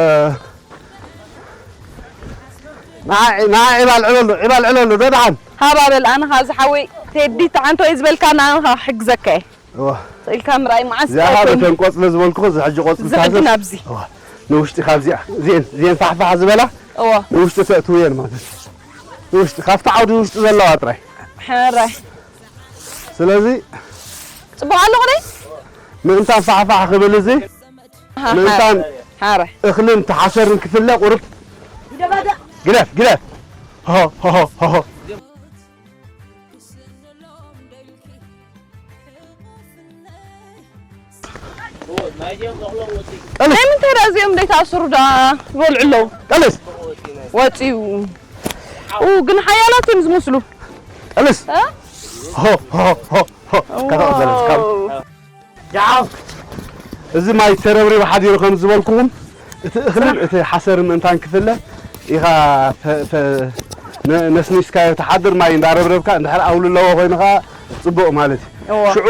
ንዓ ንዓ ዒባ ኣልዕለሉ ዒባ ኣልዕለሉ ደድሓን ሃባ በል ኣነ ኻ ዝሓወይ ቴዲ ተዓንቶ እዩ ዝበልካ ንኣነ ኻ ክሕግዘካ እየ እዋ ኢልካ ምርኣይ መዓስ እዚኣ ጥራይ ካብ ኮይኑ እተን ቆጽሊ ዝበልኩኹ ዝሕጂ ቆጽሊ ዝዕድን ታዘዝ ኣብዚ እዋ ንውሽጢ ካብዚኣ እዚኤን እዚኤን ፋሕፋሕ ዝበላ እዎ ንውሽጢ ተእትውየን ማለት እዩ ንውሽጢ ካብቲ ዓውዲ ውሽጢ ዘለዋ ጥራይ ሕራይ ስለዚ ጽቡቕ ኣሎ ኹደይ ምእንታን ፋሕፋሕ ክብል እዚ ምእንታን ሓራይ እኽልን ተሓሰርን ክፍለ ቁርብ ግደፍ ግደፍ ሆ ሆ ሆ ሆ ናይ ምንታይ ደኣ እዚኦም ደይተኣስሩ ደኣ ዝበልዑ ኣለዉ ቀልስ ወፂኡ ኡ ግን ሓያላት እዮም ዝመስሉ ቀልስ እ? ሆ ሆ ሆ ሆ ከተቐበለች ካብ ዋው። እዚ ማይ ተረብሪቡ ሓዲሩ ከም ዝበልኩኹም እቲ እኽልን እቲ ሓሰር ምእንታን ክፍለ ኢኻ ተ- ተ- ነ- ነስኒስካዮ ትሓድር ማይ እንዳረብረብካ እንድሕር ኣውሊ ኣለዎ ኮይኑ ከዓ ፅቡቕ ማለት እዩ እዎ። ሽዑ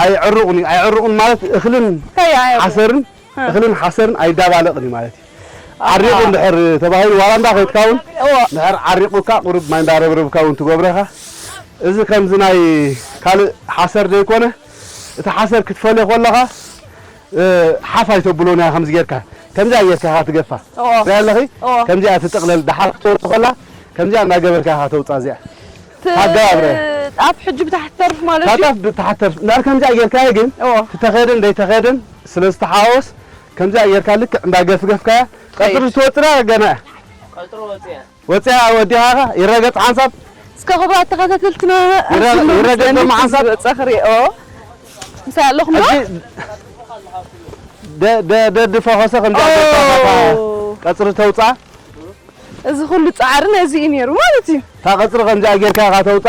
ኣይዕርቑን እዩ ኣይዕርቑን ማለት እኽልን ከይ ኣይ- ሓሰርን እኽልን ሓሰርን ኣይዳባለቕን እዩ ማለት እዩ ዓሪቑ እንድሕር ተባሂሉ ዋላ እንዳ ከይድካ እውን እዎ። እንድሕር ዓሪቑካ ቁሩብ ማይ እንዳረብረብካ እውን ትገብረኻ እዚ ከምዚ ናይ ካልእ ሓሰር ዘይኮነ እቲ ሓሰር ክትፈልዮ ከለኻ ሓፍ ኣይተብሎን እያ ከምዚ ጌርካ ከምዚኣ ጌርካ ኢኻ ትገፋ እዎ። ሪኣ ኣለኺ እዎ። ከምዚኣ ትጥቕለል ደሓር ክትወፅእ ከላ ከምዚኣ እናገበርካ ኢኻ ተውፃ እዚኣ ኣገባብረ ጣፍ ሕጂ ብታሕቲ ተርፍ ማለት እዩ ታጣፍ ብታሕተር እንዳር ከምዚኣ ጌርካዮ ግን እዎ። ትተኸድን ደይተኸድን ስለ ዝተሓወስ ከምዚኣ ጌርካ ልክዕ እንዳገፍገፍካያ ቀፅሪ ትወፅራ ገና እያ ወፂኣ ወዲኻ ይረገፅ ሓንሳብ እስከ ክቡራት ተኸታተልትና ይረ- ይረገፅ ደሞ ሓንሳብ ዝበፀ ክሪኦ ምሳይ ኣለኹም ዶ ሕጂ ደ- ደ- ደዲ ፈኸሰ ከምዚ ኦ። ቀፅሪ ተውፃ እዚ ኩሉ ፃዕሪ ነዚ እዩ ነይሩ ማለት እዩ እታ ቀፅሪ ከምዚኣ ጌርካ ኢኻ ተውፃ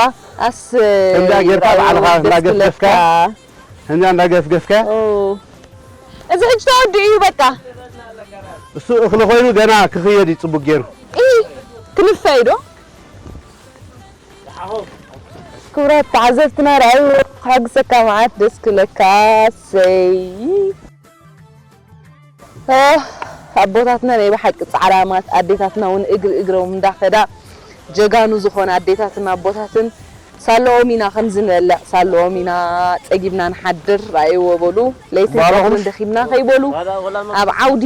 ኣሰይ ከምዚኣ ጌርካ ባዕልኻ እንዳገፍገፍካ ከምዚኣ እንዳገፍገፍካ ኦ። እዚ ሕጂ ተወዲኡ እዩ በቃ እሱ እኽሊ ኮይኑ ገና ክኽየድ እዩ ፅቡቅ ገይሩ ኢ ክንፈይ ዶ ክቡራት ተዓዘብትና ረኣዩ ክሕግዘካ መዓት ደስ ክብለካ ሰይ እ፣ ኣቦታትና ናይ ብሓቂ ፃዕራማት ኣዴታትና እውን እግሪ እግሮም እንዳኸዳ ጀጋኑ ዝኾነ ኣዴታትን ኣቦታትን ሳለኦም ኢና ከምዚ ንበልዕ ሳለኦም ኢና ፀጊብና ንሓድር ረኣይዎ በሉ ለይትን ባሮኹም። ቀትርን ደኺምና ከይበሉ ኣብ ዓውዲ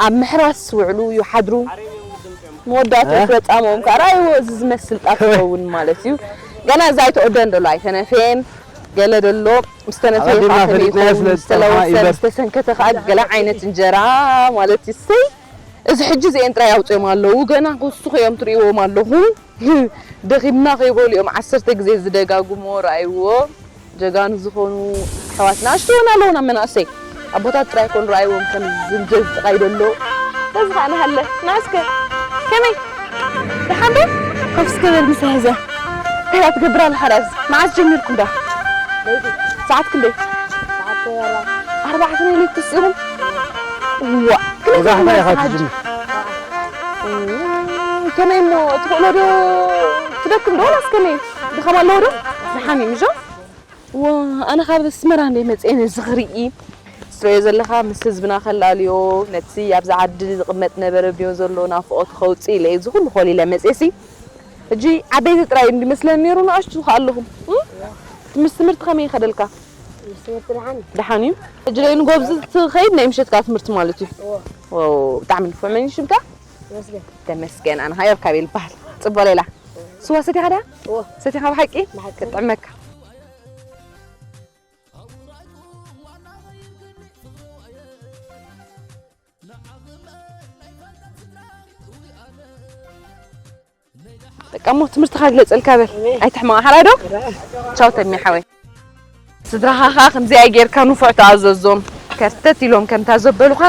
ኣብ ምሕራስ ውዕሉ ይሓድሩ መወዳእትኡ እ? ፍፃመኦም ከዓ ረኣይዎ እዚ ዝመስል ጣፍ ክኸውን ማለት እዩ ገና እዛ ኣይተወደን ደሎ ኣይተነፍየን ገለ ደሎ ምስተነፈየ ኣቐዲምና ከዓ ከመይ ፈሊጥናዮ ይኸውን? ስለ ዝጸንሓ ምስተለወሰ፣ እምበር። ምስተሰንከተ ከዓ ገለ ዓይነት እንጀራ ማለት እዩ። እሰይ! እዚ ሕጂ እዚኤን ጥራይ ኣውጺኦም ኣለዉ። ገና ክውስኹ እዮም ትርእይዎም ኣለኹም። ደኺምና ከይበሉ እዮም ዓሰርተ ግዜ ዝደጋግሞ። ረኣይዎ። ጀጋኑ ዝኾኑ ኣሕዋትና፣ ኣሽቱ እውን ኣለዉና መናእሰይ። ኣቦታት ጥራይ ኮን ረኣይዎም ከም ዝንጀል ጥቓይ ደሎ። በዚ ከዓ ንሃለ። ንዓስከ ከመይ? ደሓን ዶ? ኮፍ እስከ በል ምሳይ እዚኣ። እንታይ እያ ትገብር ኣላ ሓራስ? መዓስ ጀሚርኩም ዳ? ሰዓት ክንደይ? ሰዓት ኣርባዕተ። ኣርባዕተ ናይ ለይቲ ተሲእኹም? እዋ፣ ክንደይ መብዛሕትኣ ትኾኑ ኢኻ ሰዓት? ትጅምር። እም፣ ከመይ እሞ ትኽእሎ ዶ? ትደክም ዶ? ዋላስ ከመይ? ድኻም ኣለዎ ዶ? ደሓን እዩ፣ ምሾ? ዋ፣ ኣነ ካብ ኣስመራ እንደ መጽኤ ነዚ ክርኢ። ትርእዮ ዘለኻ ምስ ህዝብና ከላልዮ፣ ነቲ ኣብዚ ዓዲ ዝቕመጥ ነበረ ድዮ ዘሎ ናፍቖት ከውጽእ ኢለ እዚ ኩሉ ኮሊለ መጽኤሲ። ሕጂ ዓበይቲ ጥራይ እንዲመስለኒ ነይሩ፣ ንኣሽቱ ከኣ ኣለኹም። እም? ምስ ትምህርቲ ከመይ ይኸደልካ? ምስ ትምህርቲ ደሓን። ደሓን እዩ። ሕጂ ደይ ንጎብዚ ትኸይድ ናይ ምሸት ከኣ ትምህርቲ ማለት እዩ። እዎ። ዋው፣ ብጣዕሚ ንፉዕ። መን እዩ ሽምካ? ተመስገን። ተመስገን። ኣነ ኸኣ ዮርካብ እየ ዝበሃል። ጽቡቕ ሌላ። ስዋ ሰቲኻ ደኣ? እዎ። ሰቲኻ ብሓቂ? ብሓቂ። ክጥዕመካ። በቃ እሞ ትምህርትኻ ግለጸልካ በል። ኣይትሕመቕ፣ ሓራይ ዶ? ቻው ተሚ ሓወይ። ስድራኻ ኸኣ ከምዚኣ ጌርካ ንፉዕ ተኣዘዞም። ከርተት ኢሎም ከምታ ዘበሉኻ፣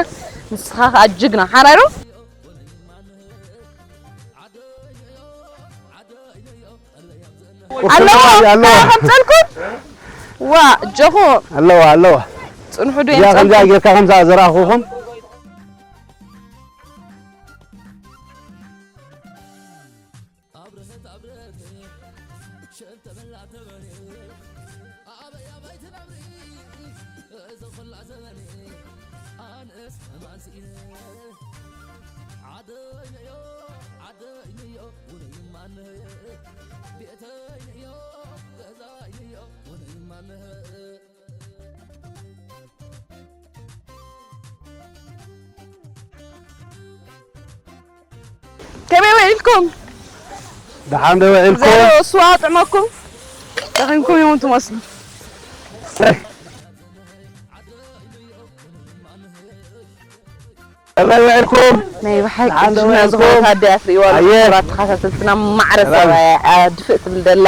ንስኻ ኸኣ ጅግና፣ ሓራይ ዶ? ኣለዎ፣ ኣለዎ። ከምጸልኩም? ዋ፣ እጆኹ። ኣለዋ፣ ኣለዋ። ጽንሑ ዶ እዚኣ ከምዚኣ የምጸልኩም? ጌርካ ከምዛ ዘርኣኹኹም። ከመይ ውዒልኩም? ደሓን ዶ ውዒልኩም? ዘሮ ስዋ ጥዕመኩም? ደኺምኩም እዮም ትመስሉ። ሰይ። ከመይ ውዒልኩም? ናይ ብሓቂ ደሓን ዶ ጅግና ውዒልኩም? ዝኾነት ኣደ እያ ትርእይዋ ኣለኹም። ኣየ። ክቡራት ተኸታተልትና፣ ማዕረ ሰላም። ሰብኣያ እያ ድፍእ ትብል ዘላ።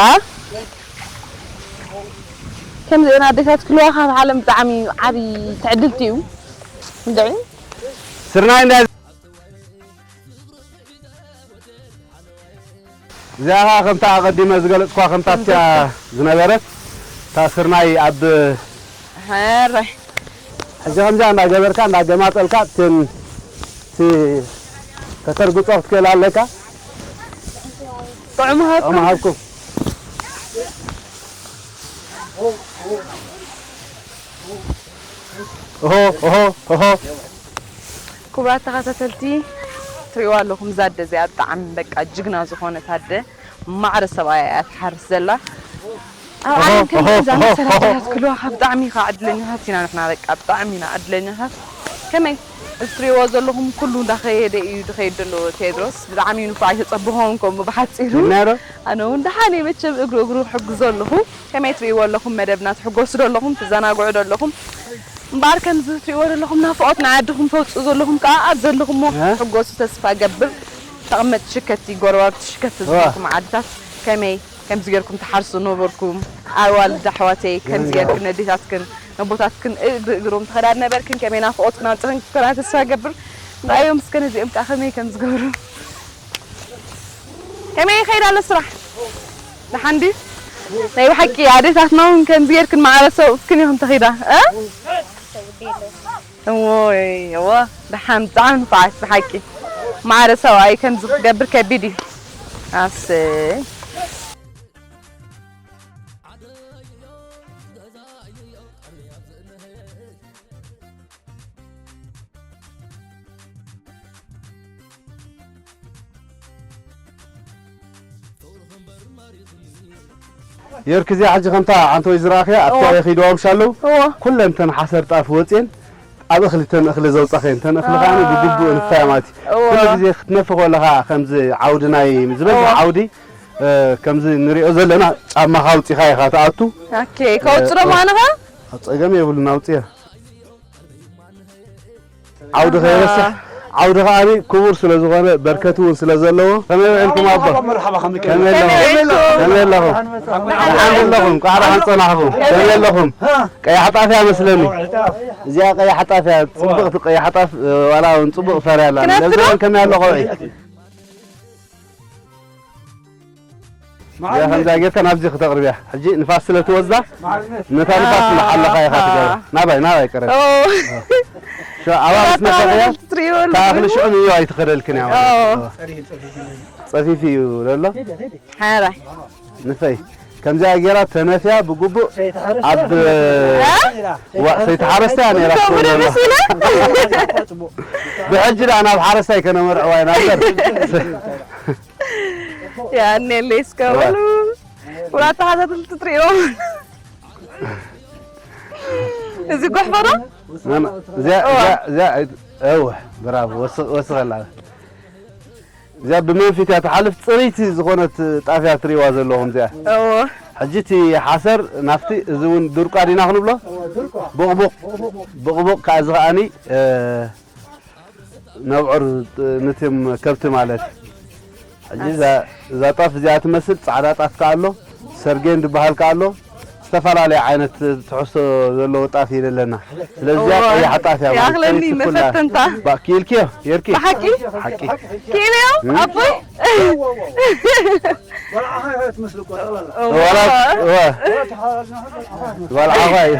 ከምዚአን ኣዴታት ክህልዋ ካብ ዓለም ብጣዕሚ ዓብዪ ትዕድልቲ እዩ። እንድዒ። ስርናይ እንዳ እዚኣ ኸዓ ከምታ ኣቐዲመ ዝገለጽኳ ከምታ እቲኣ ዝነበረት እታ ስርናይ ኣብ ሕራይ። ሕጂ ከምዚኣ እንዳገበርካ እንዳገማጠልካ እትን እቲ ከተርግጾ ክትክእል ኣለካ። ጥዑም ሃብኩም። ጥዑም ሃብኩም። ኦሆ፣ ኦሆ፣ ኦሆ። ክቡራት ተኸታተልቲ፣ ትሪእዋ ኣለኹም፣ እዛ ኣደ እዚኣ ብጣዕሚ በቃ ጅግና ዝኾነት ኣደ፣ ማዕረ ሰብኣያ እያ ትሓርስ ዘላ። ኣብ ኦሆ፣ ዓለም ከምዚ ኦሆ፣ ኦሆ፣ ዝኣመሰላ ኦሆ። ኣዴታት ክህልዋኻ ብጣዕሚ ኢኻ ዕድለኛታት ኢና ንሕና፣ በቃ ብጣዕሚ ኢና ዕድለኛታት። ከመይ? እዚ ትሪእዎ ዘለኹም ኩሉ እንዳኸየደ እዩ ዝኸይድ ዘሎ ቴድሮስ። ብጣዕሚ እዩ ንፉዕ፣ ኣይተጸበኹዎን ከምኡ ብሓጺሩ። ይናሮ? ኣነ እውን ደሓን እየ መቸም እግሩ እግሩ ሕግዞ ኣለኹ። ከመይ ትርእይዎ ኣለኹም መደብና? ትሕጎሱ ዶ ኣለኹም? ትዘናግዑ ዶ ኣለኹም? እምበኣር ከምዚ ትርእይዎ ዘለኹም ናፍቖት ንዓድኹም ተውፅኡ ዘለኹም ከዓ ኣብ ዘለኹሞ እ? ትሕጎሱ ተስፋ እገብር። ተቐመጥቲ ሽከቲ፣ ጎረባብቲ ሽከቲ እዋ። ዝኾንኩም ዓድታት ከመይ ከምዚ ጌርኩም ትሓርሱ ነበርኩም? ኣዋልድ ኣሕዋተይ ከምዚ ጌርክን ነዴታትክን ነቦታትክን እግሪ እግሮም ትኸዳ ነበርክን? ከመይ ናፍቖትክን ኣምፂኽን ክትኮና ተስፋ እገብር። ንኣዮም እስከ ነዚኦም ከዓ ከመይ ከም ዝገብሩ። ከመይ ይኸይድ ኣሎ ስራሕ? ደሓን ድዩ? ናይ ብሓቂ ኣዴታትና እውን ከምዚ ጌርክን ማዕረ ሰብኡትክን ኢኹም ተኺዳ፣ እ? እዎይ፣ እወ፣ ደሓን ብጣዕሚ ንፉዓት ብሓቂ። ማዕረ ሰብኣይ ከምዚ ክትገብር ከቢድ እዩ። ኣሰይ። የርክ እዚኣ ሕጂ ከምታ ዓንተወይ ዝረኣኽያ ኣብታ እወ። የኺድዋ ምሻለዉ እወ። ኩለን ተን ሓሰር ጣፍ ወፅየን ኣብ እኽሊ ተን እኽሊ ዘውፃኽየን ተን እኽሊ ከኣ ብግቡእ ንፋያ ማለት እዩ። እወ። ኩሉ ግዜ ክትነፊ ከለኻ ከምዚ ዓውዲ ናይ ዝበዝሕ እወ። ዓውዲ እ፣ ከምዚ ንሪኦ ዘለና ጫማኻ ኣውጺኻ ኢኻ ትኣቱ። ኦኬ፣ ከውጽእ ዶ እ፣ ምዃንኻ? ጸገም የብሉን፣ ኣውጽያ። ዓውዲ ከይረስሕ፣ ዓውዲ ከኣ ክቡር ስለ ዝኾነ በርከት እውን ስለ ዘለዎ። ከመይ ውዒልኩም ኣቦ? መርሓባ፣ ከመይ ከመይ ከመይ ኣለኹም? ውዒልኩም? ከመይ ኣለኹም? ደሓን ኣለኹም? ቋዕ ደሓን ጸናሕኩም? ከመይ ኣለኹም? ቀያሕ ጣፍ እያ መስለኒ። እዚኣ ቀያሕ ጣፍ እያ፣ ጽብቕቲ ቀያሕ ጣፍ፣ ዋላ እውን ጽቡቕ ፈርያ ኣላ። ክነፍቲ ዶ? ነዚ እውን ከመይ ኣሎ ቆውዒ? እዚኣ ከምዛ ጌርካ ናብዚ ክተቕርብያ። ሕጂ ንፋስ ስለ ትወስዳ፣ ነታ ንፋስ እናሓለኻ ኢኻ ትገብራ። ናባይ፣ ናባይ ቅረብ። ኦ። ሸ-፣ ኣባብስ መሳቕያ፣ ትሪእዎ ኣለኹም። ታኽሊ ሽዑ ንዮ ኣይትኸደልክን እያ ማለት ኦ። እዩ። ጸፊፊ እዩ ዘሎ። ሓራይ። ንፈይ። ከምዚኣ ጌራ ተነፍያ ብግቡእ ኣብ እ? ዋ፣ ሰይቲ ሓረስታይ እያ ነይራ ከምኡ ትኸውን ዶ ዘላ። መሲለ? ብሕጂ ደኣ ናብ ሓረስታይ ከነመርዕዋ ኢና እምበር። ያኔ እስከ እዋ። በሉ። ኩራት ተኸታተልቲ ትሪእዎ። እዚ ጎሕፎ ዶ? ማማ፣ እዚኣ፣ እዋ። እዚኣ፣ እዚኣ፣ እወ፣ ብራቮ፣ ወስ-፣ ወስኸላ። እዚኣ ብመንፊት እያ ትሓልፍ፣ ጽርይቲ ዝኾነት ጣፍ እያ ትሪእዋ ዘለኹም እዚኣ። እዎ። ሕጂ እቲ ሓሰር ናብቲ፣ እዚ እውን ድርቋ ዲና ክንብሎ? ብቕቡቕ። ብቕቡቕ ከኣ እዚ ከኣኒ፣ እ፣ ነብዑር፣ እ፣ ነቶም ከብቲ ማለት። ሕጂ እዛ፣ እዛ ጣፍ እዚኣ ትመስል ጻዕዳ ጣፍ ከኣ ኣሎ፣ ሰርጌን ዝበሃል ከኣ ኣሎ። ዝተፈላለየ ዓይነት ትሕዝቶ ዘለዎ ጣፍ እዩ ዘለና። ስለዚ እዚኣ እዋ፣ ቀያሕ ጣፍ እያ ማለት ይኣኽለኒ ጽርይቲ ኩላ። መፈተንታ። ባ-፣ ክኢልክዮ፣ የርኪ? ብሓቂ? ሓቂ። ክኢልዮ? እም? ኣቦይ? ወላ ዓኻ ኢኻ ትመስል እኮ፣ ጠቕላላ። እዋ። ወላ፣ እዋ። ወላ ተሓዋወስና፣ ወላ ዓኻ ኢኻ ትመስል። ወላ ዓኻ እዩ።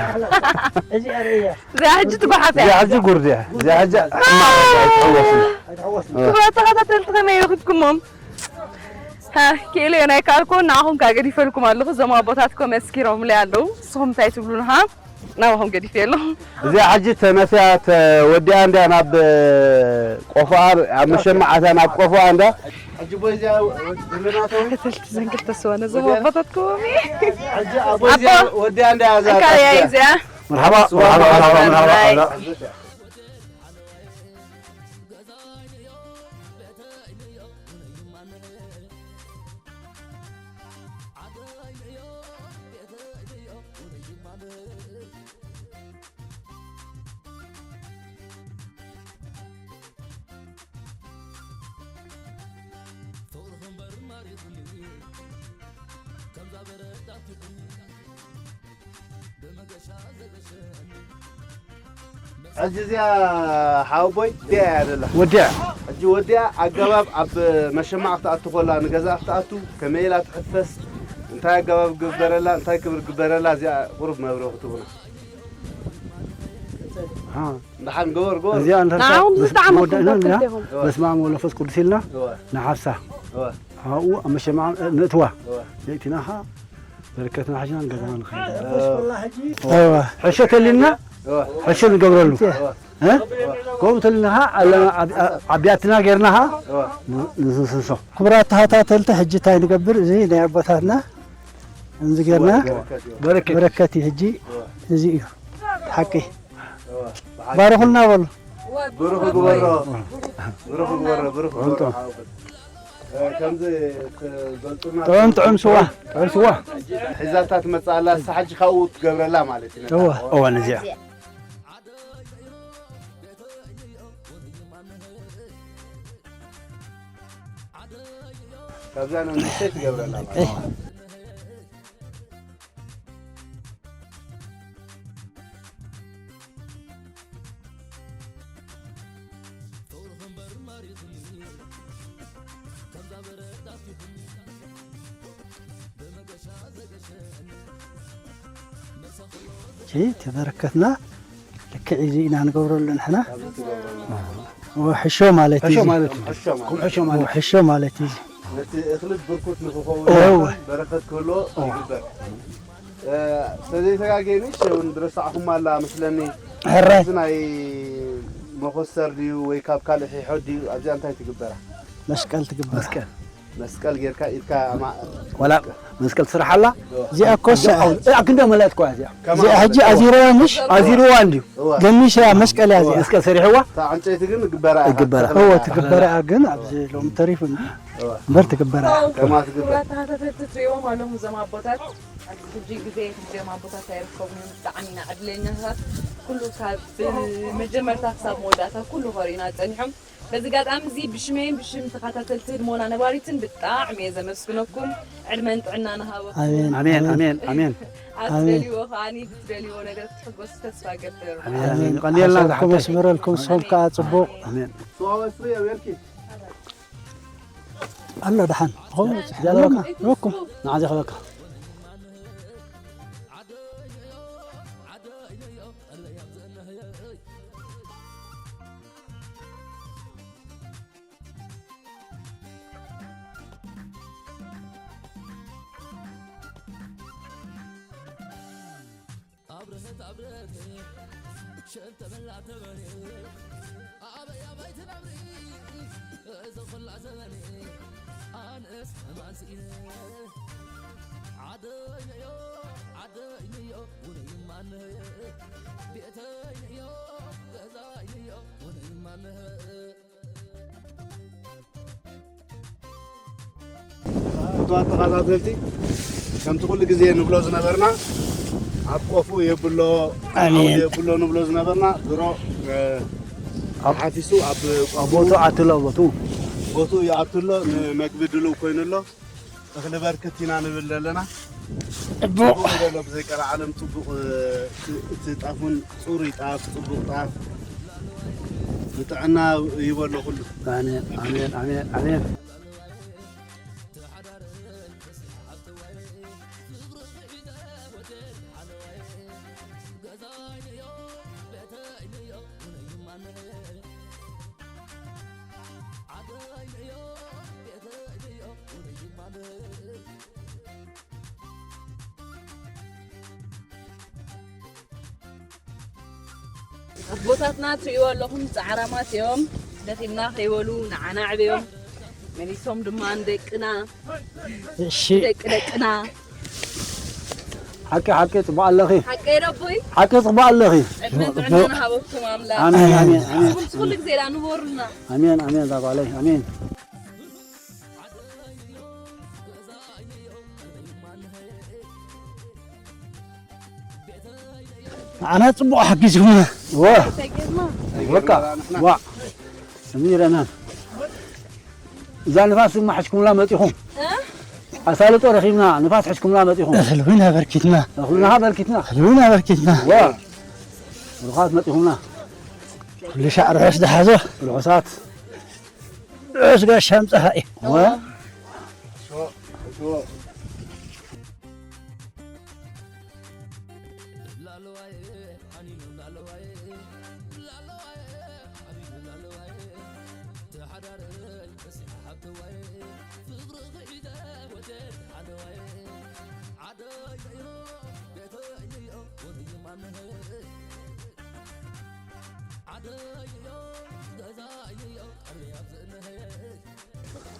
እዚ ኣርእያ። እዚኣ ሕጂ ትጓሓፍ እያ። እዚኣ ሕጂ ጉርድ እያ። እዚኣ ሕጂ ሕማቕ እያ፣ ኣይትሕወስን። ኣይትሕወስን። እዋ። ክቡራት ተኸታተልቲ ከመይ ረኺብኩሞም? ሃ፣ ክኢለዮ ናይ ካልኮ ንዓኹም ከኣ ገዲፈልኩም ኣለኹ። እዞም ኣቦታት እኮ መስኪሮምለይ ኣለዉ። ንስኹም እንታይ ትብሉ ንሃ? ናባኹም ገዲፈዮ ኣለኹ። እዚኣ ሕጂ ተነፍያ ተወዲኣ እንድያ ናብ ቆፎኣ፣ ኣብ መሸማዓታ ናብ ቆፎኣ እንዳ። ሕጂ ቦይ እዚኣ ወዲ ድርናቶ። ተኸተልቲ ዘንግል ተስዋ ነዞም ኣቦታት እኮ። ሕጂ ኣቦ እዚኣ ኣቦ። ወዲኣ እንድያ እዛ እንካ እያ ጣፍያ። እዚኣ። መርሓባ፣ መርሓባ፣ መርሓባ፣ መርሓባ። ሕጂ እዚኣ ሓወቦይ ወዲያ እያ ዘላ። ወዲያ። ሕጂ ወዲያ ኣገባብ ኣብ መሸማዕ ክትኣቱ ኮላ ንገዛ ክትኣቱ ከመይ ኢላ ትሕፈስ እንታይ ኣገባብ ግበረላ እንታይ ክብር ግበረላ እዚኣ ቁሩብ መብርሂ ክትህቡና። ኣሃ። ደሓን ግበር ግበር። እዚኣ እንተ ንዓኹም ምስ ዝጠዓመኩም ወዳእና ከክልቴኹም። በስመ ኣብ ወመንፈስ ቅዱስ ኢልና እወ። ንሓፍሳ። እወ። ኣብኡ ኣብ መሸማዕ ንእትዋ። እወ። ለይትና ኸዓ በረከትና ሒዝና ንገዛና ንኸይድ። እወ። ሕሸ ተሊልና እወ። ሕሸ ንገብረሉ። እወ። እ? ከምኡ ተሊልና ኸዓ ኣለ-፣ ዓብ-፣ ዓቢያትና ጌርና ኸዓ እወ። ን-፣ ንስንሶ። ክቡራት ተኸታተልቲ፣ ሕጂ እንታይ ንገብር? እዚ ናይ ኣቦታትና ከምዚ ጌርና በረከት እዩ። በረከት እዩ። ሕጂ እዚ እዩ ሓቂ። ባርኹልና በሉ። ብሩኽ ግበሮ። ብሩኽ ግበሮ። ብሩኽ ግበሮ። ከምዚ ትገልጹና ጥዑም፣ ጥዑም ስዋ፣ ጥዑም ስዋ። ሒዛታ ትመጽእ ኣላ፣ ንሳ ሕጂ ካብኡ ትገብረላ ማለት እዩ። እወ። እወ፣ ነዚኣ። ካብዛ ንእሽተይ ትገብረላ ማለት እዩ። እሺ፣ ተበረከትና። ልክዕ እዚ ኢና ንገብረሉ ንሕና። ወሕሾ ማለት እዩ ሕሾ እዚ። ማለት እዩ። ከም ሕሾ ማለት እዩ። ወሕሾ ማለት እዩ እዚ። ነቲ እኽሊ ብርኩት ንኽኸውን እወ። በረኸት ክህልዎ እወ። ይግበር። እ፣ ተዘይተጋጌኒ ሸውን ዝረሳዕኹም ኣላ መስለኒ። ሕራይ። እዚ ናይ መኾስተር ድዩ ወይ ካብ ካልእ ሒሖ ድዩ? ኣብዚኣ እንታይ ትግበራ? መስቀል ትግበር። መስቀል። መስቀል ጌርካ ኢድካ ኣማ-፣ ዋላ መስቀል ትስራሕ ኣላ። እዚኣ እኮ እዚኣ ኣው-፣ እዚኣ ክንደ መላእት እኮ እያ እዚኣ። ከማ እዚኣ ሕጂ ኣዚርዋ ምሽ? ኣዚርዋ እንድዩ። እዋ። ገሚሻ መስቀል እያ እዚኣ። መስቀል ሰሪሕዋ? እታ ዕንጨይቲ ግን ግበራ እያ። ይግበራ። እዎ ትግበራ እያ ግን ኣብዚ ሎም ተሪፉ እንዲ። እዋ። እምበር ትግበራ እያ። ከማ ትግበር። ክቡራት ተኸታተልቲ ትሪእዎም ኣለኹም እዞም ኣቦታት። ኣብዚ ሕጂ ግዜ ከምዚኦም ኣቦታት ኣይርከቡን እዮም። ብጣዕሚ ኢና ዕድለኛታት። ኩሉ ካብ መጀመርታ ክሳብ መወዳእታ ኩሉ ከሪኡና ጸኒሖም። በዚ ኣጋጣሚ እዚ ብሽመይን ብሽም ተኸታተልቲ ህድሞና ነባሪትን ብጣዕሚ እየ ዘመስግነኩም። ዕድመን ጥዕናን ይሃበኩም። ኣሜን፣ ኣሜን፣ ኣሜን፣ ኣሜን። ኣሜን። ኣሜን። ኣትደልይዎ ከዓኒ ብትደልይዎ ነገር ክትሕጎሱ ተስፋ እገብር። ኣሜን፣ ኣሜን። ቀንየልና ሓሳብኩም ዝሓተት። ኣስመረልኩም፣ ንሶም ከኣ ጽቡቕ። ኣሜን። ሰዋወ ስሪ ኣው የርኪ። ኣሎ ደሓን። ኾም ጃለበካ። ሮኩም። ንዓዚ ኸበካ። ኣብረሀት ኣብረሀት ሸንተበላ ተበሬ ኣበይ ኣበይ ትነብሪ እዚ ኹላ ዘበኔ ኣነስ ማንስኢነ ዓደይነዮ ዓደይነዮ ውነይማነየ ቤተይነዮ ገዛይነዮ ውነይማነየ ክቡራት ተኸታተልቲ፣ ከምቲ ኩሉ ግዜ ንብሎ ዝነበርና ኣብ ቆፉ የብሎ ኣሜን። ዓውዲ የብሎ ንብሎ ዝነበርና ድሮ እ፣ ሓፊሱ ኣብ ቆፉ ቦቱ ኣትሎ ቦቱ ቦቱ ይኣቱ ኣሎ፣ ንመግቢ ድልው ኮይኑ ኣሎ። እኽሊ በርክት ኢና ንብል ዘለና። ጽቡቕ። ጽቡቕ ዘሎ ብዘይ ቀልዓለም ጽቡቕ፣ እ፣ እቲ ጣፉን ጽሩይ ጣፍ፣ ጽቡቕ ጣፍ ንጥዕና ይበሎ ኩሉ። ኣሜን፣ ኣሜን፣ ኣሜን፣ ኣሜን። ኣቦታትና ትሪእዎ ኣለኹም፣ ጻዕራማት እዮም። ደኺምና ከይበሉ ንዓና ኣዕብዮም። መሊሶም ድማ ንደቅና፣ እሺ። ደቂ ደቅና። ሓቂ ሓቂ ጽቡቕ ኣለኺ። ሓቀይ ደቦይ፣ ሓቂ ጽቡቕ ኣለኺ። ዕድመን ጥዕናን ሃበኩም ኣምላኽ። ኣሜን፣ ኣሜን፣ ኣሜን። ኩሉ ግዜ ዳ ንበሩልና። ኣሜን፣ ኣሜን፣ እዛ ጓለይ፣ ኣሜን። ንዓና ጽቡቕ ሓጊዝኩምና። ዋ፣ በቃ፣ ዋ፣ ስሚ ረናን። እዛ ንፋስ ድማ ሕሽኩምላ መጺኹም። እ? ኣሳልጦ ረኺብና፣ ንፋስ ሕሽኩምላ መጺኹም። እኽሊ እውን ኣበርኪትና። እኽልና ኣበርኪትና። እኽሊ እውን ኣበርኪትና። ዋ፣ ርኻት መጺኹምና። ኩሉ ሻዕ ርሑስ ዝሓዞ። ርሑሳት። ርሑስ ጋሻ ኣምጻኻ እዩ። ዋ።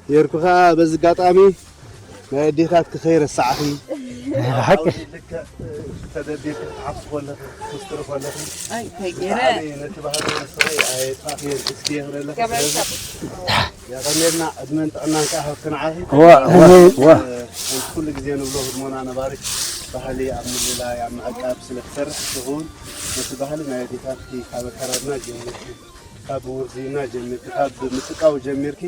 ጌርኩ ኸዓ በዚ ኣጋጣሚ ናይ ኣዴታትኪ ከይረሳዕኺ። ናይ ብሓቂ። ልክዕ ተደቢርኪ ክትሓፍሲ ከለኺ፣ ክትኩስትሪ ከለኺ፣ ኣይ፣ እንታይ ገይረ? ብጣዕሚ ነቲ ባህሊ ወስኺ ኣየጥፋእክዮን፣ እስኪ የኽብረለኺ። ስለዚ የቐንየልና፣ ዕድመን ጥዕናን ከኣ ሃብኪ ንዓኺ። ዋ፣ ዋ፣ ዋ። ኩሉ ግዜ ንብሎ ህድሞና ነባሪት ባህሊ ኣብ ምልላይ፣ ኣብ ምዕቃብ ስለ ትሰርሕ ትኸውን። ነቲ ባህሊ ናይ ኣዴታትኪ ካብ ኣከዳድና ጀሚርኪ፣ ካብ ውርዝይና ጀሚርኪ፣ ካብ ምጥቃው ጀሚርኪ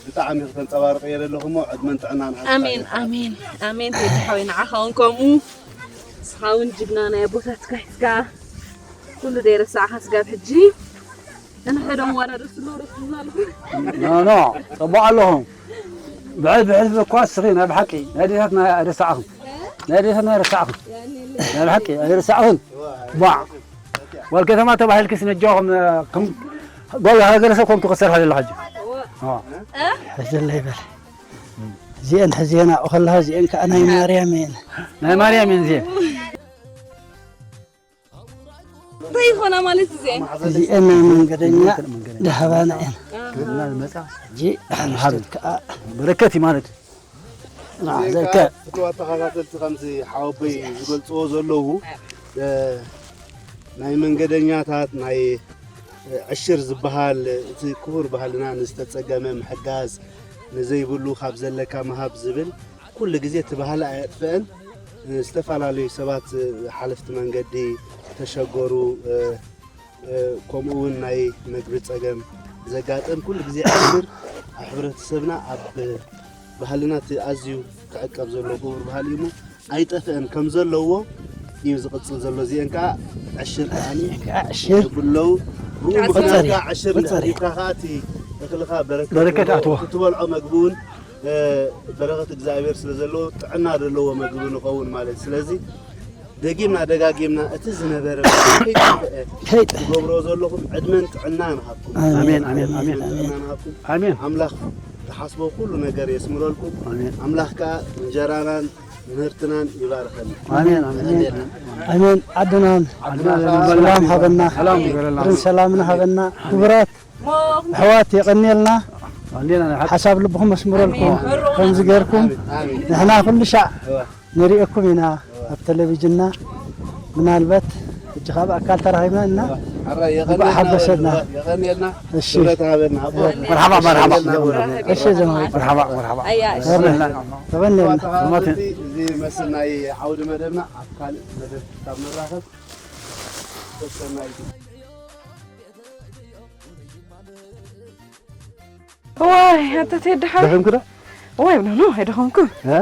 ብጣዕሚ ኢኺ ተንጸባርቕዮ ዘለኺ እሞ ዕድመን ጥዕናን ይሃብኪ። ኣሜን፣ ኣሜን፣ ኣሜን። ቴዲ ሓወይ ንዓኻ እውን ከምኡ። ንስኻ እውን ጅግና ናይ ኣቦታትካ ሒዝካ ኩሉ ዘይረሳዕኻ ስጋብ ሕጂ። ንሕዶም ዋላ ደስ ዝብሎ ደስ ዝብሎ ኣለኹ። ኖ፣ ኖ፣ ጽቡቕ ኣለኹም። ብሕልፊ፣ ብሕልፊ እኳ እስኺ ናይ ብሓቂ ናይ ኣዴታትና ኣይረሳዕኹም። ናይ ኣዴታትና ኣይረሳዕኹም። ናይ ብሓቂ ኣይረሳዕኹም። ባዕ። ወል ከተማ ተባሂልክስ ነጃኹም፣ ከም ጓል ሃገረ ሰብ ኮንኩ ክሰርሕ ዘለኹ ሕጂ። ኦ። ሕዘለይ በል። እዚአን ሕዜና ከለኻ እዚአን ከዓ ናይ ማርያም እየን። ናይ ማርያም እየን እዚአን። እንታይ ይኾና ማለት እዚአን? እዚአን ናይ መንገደኛ ደሃባና እየን። ሕጂ ሓሙሽተት ከዓ በረከት እዩ ማለት እዩ። ዜጋ ፍትዋ ተኸታተልቲ ከምዚ ሓወቦይ ዝገልፅዎ ዘለዉ ናይ መንገደኛታት ናይ ዕሽር ዝበሃል እቲ ክቡር ባህልና ንዝተፀገመ ምሕጋዝ ንዘይብሉ ካብ ዘለካ ምሃብ ዝብል ኩሉ ግዜ እቲ ባህሊ ኣየጥፍአን። ዝተፈላለዩ ሰባት ሓለፍቲ መንገዲ ተሸገሩ ከምኡ እውን ናይ መግቢ ፀገም ዘጋጥም ኩሉ ግዜ ዕሽር ኣብ ሕብረተሰብና ኣብ ባህልና እቲ ኣዝዩ ክዕቀብ ዘለዎ ክቡር ባህሊ እዩ እሞ ኣይጠፍአን ከም ዘለዎ እዩ ዝቕፅል ዘሎ። እዚአን ከዓ ዕሽር ከዓኒ ዕሽር የብለው። ብኡ ምኽንያት ከዓ ዕሽር እንድሕር ሂብካ ከዓ እቲ እኽልኻ በረከት በረከት ኣለዎ። ኣትዎ። እትበልዖ መግቢ እውን በረኸት እግዚኣብሔር ስለ ዘለዎ ጥዕና ዘለዎ መግቢ ንኸውን ማለት እዩ። ስለዚ ደጊምና ደጋጊምና እቲ ዝነበረ ከይጠፍአ ከይጠፍአ። ትገብሮ ዘለኹም ዕድመን ጥዕና ንሃብኩም። ኣሜን፣ ኣሜን፣ ኣሜን። ጥዕና ንሃብኩም። ኣሜን። ኣምላኽ ትሓስቦ ኩሉ ነገር የስምረልኩም። ኣሜን። ኣምላኽ ከኣ እንጀራናን ምህርትናን ይባርኸልና። ኣሜን፣ ኣሜን። ኣሜን። ኣሜን። ዓድናን ዓድና ሰላም ሃበና። ሰላም ይግበረልና። ርን ሰላምና ሃበና። ክቡራት ኣሕዋት የቐንየልና። ኣሜን። ሓሳብ ልብኹም መስምረልኩም። ኣሜን። ከምዚ ጌርኩም ኣሜን። ኣሜን። ንሕና ኩሉ ሻዕ እዋ። ንርእየኩም ኢና ኣብ ቴሌቪዥንና። ምናልባት ሕጂ ካብ ኣካል ተራኺብና እና ሓራ እንኳዕ የቐንየልና ሓጎሰና። በሉ፣ የቐንየልና። እሺ። ክብረት ሃበና። ኣቦ። መርሓባ፣ መርሓባ። የቐንየልና። እሺ፣ ዘማዊ። መርሓባ፣ መርሓባ። ኣያ፣ እሺ። የቐንየልና። ተቐንየልና። ተቐንየልና። እዚ መስል ናይ ዓውዲ መደብና ኣብ ካልእ መደብ ካብ ንራኸብ ተሰናይ። ዋይ፣ ኣንተ ቴዲ ሓወይ። ደኺምኪ ዶ? ዋይ፣ ኖ፣ ኖ፣ ኣይደኸምኩን። እ?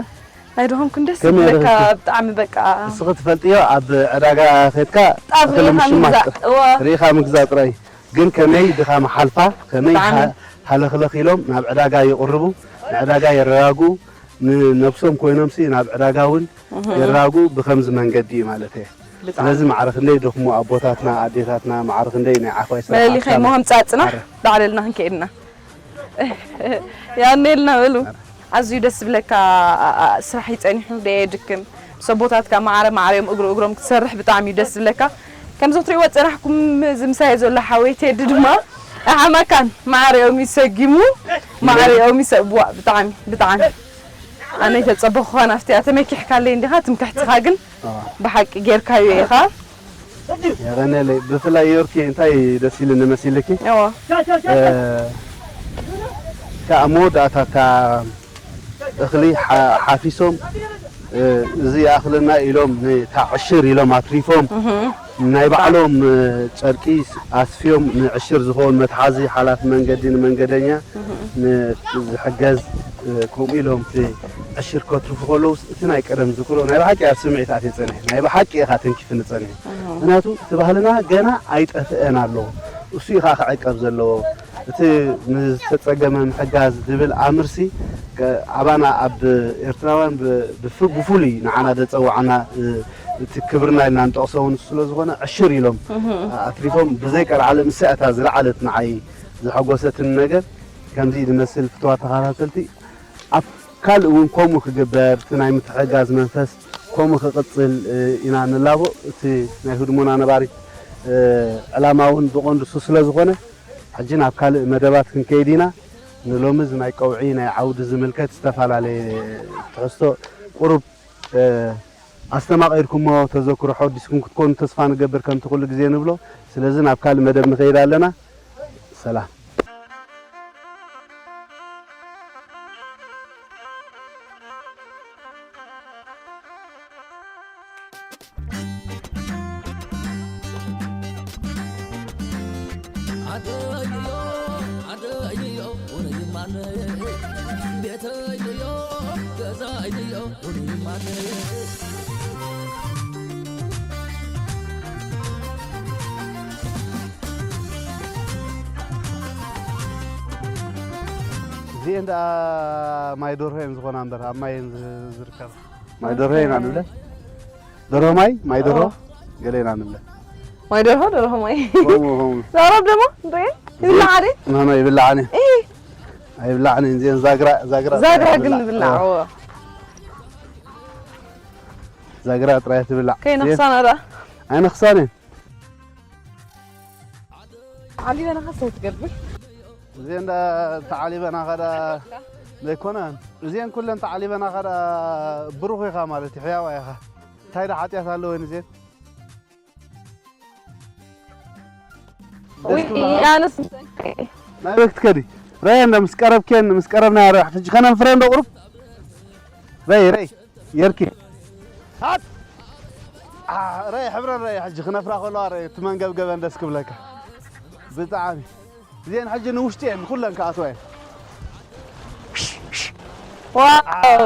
ኣይደኸምኩን፣ ደስ ከመይ ይብለካ፣ ደኺምኪ? ብጣዕሚ በቃ። እስኺ ትፈልጥዮ፣ ኣብ ዕዳጋ ኸድካ ብጣዕሚ እኽሊ ኢኻ ምሽማት ምግዛእ፣ ጥራይ። እዋ። ርኢኻ ምግዛእ ጥራይ። ግን ከመይ ድኻም ሓልፋ፣ ከመይ ብጣዕሚ። ሃ-፣ ሃለኽለኽ ኢሎም ናብ ዕዳጋ ይቕርቡ፣ ንዕዳጋ የረጋግኡ፣ ንነብሶም ኮይኖምሲ ናብ ዕዳጋ እውን እህ። የረጋግኡ ብኸምዚ መንገዲ እዩ ማለት እየ። ብጣዕሚ። ስለዚ ማዕረ ክንደይ ደኽሙ ኣቦታትና፣ ኣዴታትና፣ ማዕረ ክንደይ ናይ ዓኽዋይ ስራሕ መለሊ ኣድካሚ። ከይሞ ህምጻጽና ማዕረ። ዳዕለልና ክንከይድና። ያኔልና በሉ። ኣዝዩ ደስ ዝብለካ ስራሕ እዩ ጸኒሑ፣ ደየድክም። ምስ ኣቦታትካ ማዕረ ማዕረዮም እግሩ እግሮም ክትሰርሕ ብጣዕሚ እዩ ደስ ዝብለካ። ከምዚ ክትሪእዎ ዝጸናሕኩም እዚ ምሳይ ዘሎ ሓወይ ቴዲ ድማ ኣይሓመካን። ማዕረኦም እዩ ሰጊሙ፣ ማዕረኦም እዩ ሰ-፣ ብዋ-፣ ብጣዕሚ፣ ብጣዕሚ። ኣነ ይተጸበኹኻን ኣብቲኣ ተመኪሕካለይ እንዲኻ፣ ትምክሕትኻ ግን ኣዋ። ብሓቂ ጌርካዮ ኢኻ። የቐንየለይ። ብፍላይ ዮርኪ እንታይ ደስ ኢሉኒ መሲልኪ? እዎ። እ፣ ከኣ መወዳእታ እታ እኽሊ ሓ-፣ ሓፊሶም፣ እ፣ እዚ ይኣኽለና ኢሎም፣ ን-፣ እታ ዕሽር ኢሎም ኣትሪፎም፣ እህ። ናይ ባዕሎም፣ እ፣ ጨርቂ ኣስፍዮም ንዕሽር ዝኸውን መትሓዚ ሓላፊ መንገዲ ንመንገደኛ እህ። ን-፣ ዝሕገዝ፣ እ፣ ከምኡ ኢሎም እቲ ዕሽር ከትርፉ ከለውስ እቲ ናይ ቀደም ዝክሮ ናይ ብሓቂ ኣብ ስምዒት ኣትየ ጸኒሐ። ናይ ብሓቂ ኢኻ ተንኪፍኒ ጸኒሐ። እህ። ምኽንያቱ እቲ ባህልና ገና ኣይጠፍአን ኣሎ። እሱ እዩ ኸዓ ክዕቀብ ዘለዎ። እቲ ንዝተጸገመ ምሕጋዝ ዝብል ኣምርሲ፣ ከ-፣ ኣባና ኣብ ኤርትራውያን ብ-፣ ብፍ-፣ ብፍሉይ ንዓና ዘጸውዓና፣ እ፣ እቲ ክብርና ኢልና ንጠቕሶ እውን ስለ ዝኾነ ዕሽር ኢሎም እህ። ኣትሪፎም ብዘይ ቀልዓለም እሳ እታ ዝለዓለት ንዓይ ዘሐጎሰትኒ ነገር ከምዚ ዝመስል ፍትዋ ተኸታተልቲ ኣብ ካልእ እውን ከምኡ ክግበር፣ እቲ ናይ ምትሕግጋዝ መንፈስ ከምኡ ክቕጽል፣ እ፣ ኢና ንላቦ። እቲ ናይ ህድሞና ነባሪት፣ እ፣ ዕላማ እውን ብቐንዱ እሱ ስለ ዝኾነ፣ ሕጂ ናብ ካልእ መደባት ክንከይድ ኢና። ንሎሚ እዚ ናይ ቀውዒ፣ ናይ ዓውዲ ዝምልከት ዝተፈላለየ ትሕዝቶ ቁሩብ፣ እ፣ ኣስተማቒርኩሞ ተዘክሮ ሓወዲስኩም ክትኮኑ ተስፋ ንገብር፣ ከምቲ ኩሉ ግዜ ንብሎ። ስለዚ ናብ ካልእ መደብ ንኸይድ ኣለና። ሰላም። ዓደይዮ፣ ዓደይዮ፣ ውርይ ማነይ፣ ቤተይዮ፣ ገዛይዮ፣ ውርይ ማነይ። እዚኤን ደኣ ማይ ደርሆ እየን ዝኾና እምበር፣ ኣብ ማይ እየን ዝ-፣ ዝርከባ። ማይ ደርሆ ኢና ንብለን። ደርሆ ማይ፣ ማይ ደርሆ፣ ኦ። ገለ ኢና ንብለን። ማይ ደርሆ፣ ደርሆ ማይ። ከምኡ፣ ከምኡ። ዛረብ ደሞ፣ እንዴ? ይብላዕ ኣደ? ኖ፣ ኖ፣ ይብላዕ ኣነ። እይ። ኣይብላዕን እየን፣ እዚኤን ዛግራ፣ ዛግራ ዛግራ ጥራይ ግን ትብላዕ። ንብላዕ፣ ኦ። ኦ። ዛግራ ጥራይ ትብላዕ። ከይነኽሳና ደኣ? ኣይነኽሳን እየን። ዓሊበና ኸሰ ትገብር። እዚአን ዳ ተዓሊበና ኸዳ ዘይኮነን። እዚአን ኩለን ተዓሊበና ኸዳ ብሩኽ ኢኻ ማለት እዩ፣ ሕያዋ ኢኻ። እንታይ ዳ ሓጢኣት ኣለወን እዚአን? ውይ፣ ኣነስ ናይ ቤት ትከዲ። ረየ እንደ ምስ ቀረብኬን ምስ ቀረብና ያረሕ ሕጂ ከነንፍረን ዶ ቁሩብ? ረይ፣ ረይ፣ የርኪ። ሃት! አ፣ ረይ፣ ሕብረን ረይ፣ ሕጂ ክነፍራ ከለዋ ረይ፣ እቲ መንገብገበን ደስ ክብለካ። ብጣዕሚ። እዚአን ሕጂ ንውሽጢ እየን፣ ኩለን ክኣትዋ እየን። ዋው!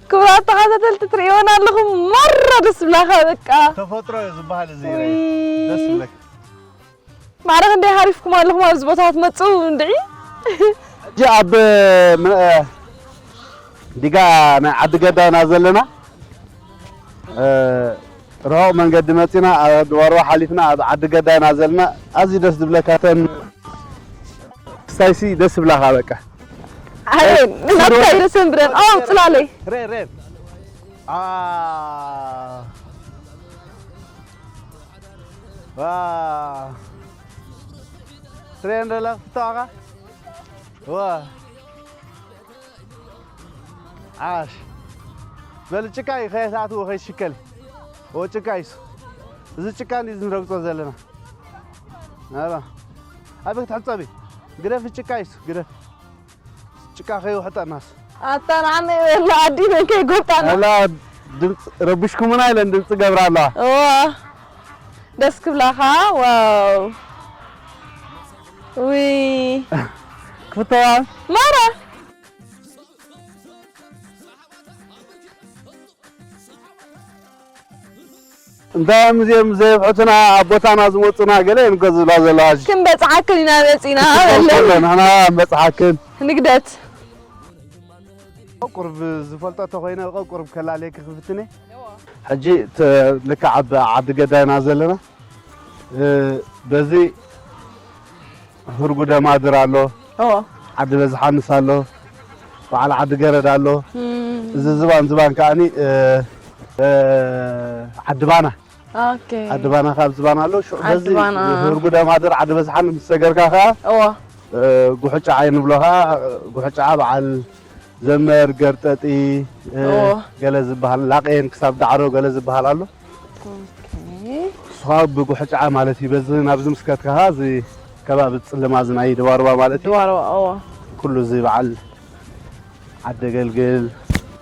ክቡራት ተኸታተልቲ ትርእይወና ኣለኹም፣ መራ ደስ ዝብላኻ በቃ። ተፈጥሮ እዩ ዝበሃል እዚ። ውይ። ደስ ይብለካ። ማዕረ ክንደይ ሃሪፍኩም ኣለኹም ኣብዚ ቦታ ክትመጹ እንድዒ። ሕጂ ኣብ፣ ም-፣ ዲጋ ናይ ዓዲ ገዳ ኢና ዘለና። እ፣ ርሑቕ መንገዲ መጺና፣ ኣብ ድባርባ ሓሊፍና ኣብ ዓዲ ገዳ ኢና ዘለና። ኣዝዩ ደስ ዝብለካ፣ እተን ክስታይሲ ደስ ዝብላኻ በቃ። ኣይ፣ ናብታ ኢለ ሰንብረን። ኦ፣ ጽላለይ። ሬን፣ ሬን። አ። ዋ። ሬን ደላ ፍታዋኻ? ዋ። ዓሽ። በል ጭቃ እዩ፣ ከየትኣትዎ ከይሽከል። ኦ፣ ጭቃ እዩ እሱ። እዚ ጭቃ እንዲዩ ዝንረግጾ ዘለና። ኣባ። ኣበይ ክትሕጸቢ? ግደፊ፣ ጭቃ እዩ እሱ፣ ግደፊ። ጭቃ ከይውሕጠናስ። ኣታ ንዓና ይበላ፣ ኣዲ መን ከይጎብጣና። ኣላ ድምፂ ረቢሽኩምና ኢለን ድምፂ ገብራ ኣለዋ። እዋ። ደስ ክብላኻ፣ ዋው። ውይ። ክፍተዋ። ማራ። እንታይ እዮም እዚኦም ዘየብሑትና፣ ኣብ ቦታና ዝመፁና ገለ እዮም እኮ ዝብላ ዘለዋ ሕጂ። ክንበፅሓክን ኢና መፂና በለን። ንሕና ንበፅሓክን። ንግደት። ቁሩብ ዝፈልጦ ተኾይነ ቁሩብ ከላልየኪ ክፍትነ። ሕጂ ተ-፣ ልክዕ ኣብ ዓዲ ገዳ ኢና ዘለና። እ፣ በዚ ህርጉደ ማድር ኣሎ፣ እዎ። ዓዲ በዝሓንስ ኣሎ፣ በዓል ዓዲ ገረድ ኣሎ። እም። እዚ ዝባን ዝባን ከኣኒ፣ እ፣ እ፣ ዓዲ ባና። ኦኬ። ዓዲ ባና ካብ ዝባን ኣሎ። ሽዑ ዓዲ በዚ ባና። ህርጉደ ማድር ዓዲ በዝሓን ምስ ሰገርካ ከኣ፣ እዎ። እ፣ ጉሕጫ ኣይንብሎ ከኣ፣ ጉሕጫ በዓል ዘመር፣ ገርጠጢ፣ እ፣ እዎ። ገለ ዝበሃል፣ ላቄን ክሳብ ዳዕሮ ገለ ዝበሃል ኣሎ። ኦኬ። እሱ ኸዓ ብጉሕጫ ማለት እዩ። በዚ ናብዚ ምስ ከድካ ኸዓ እዚ ከባቢ ጽልማ እዚ ናይ ድባርባ ማለት እዩ። ድባርባ፣ እዎ። ኩሉ እዚ በዓል ዓዲ ኣገልግል፣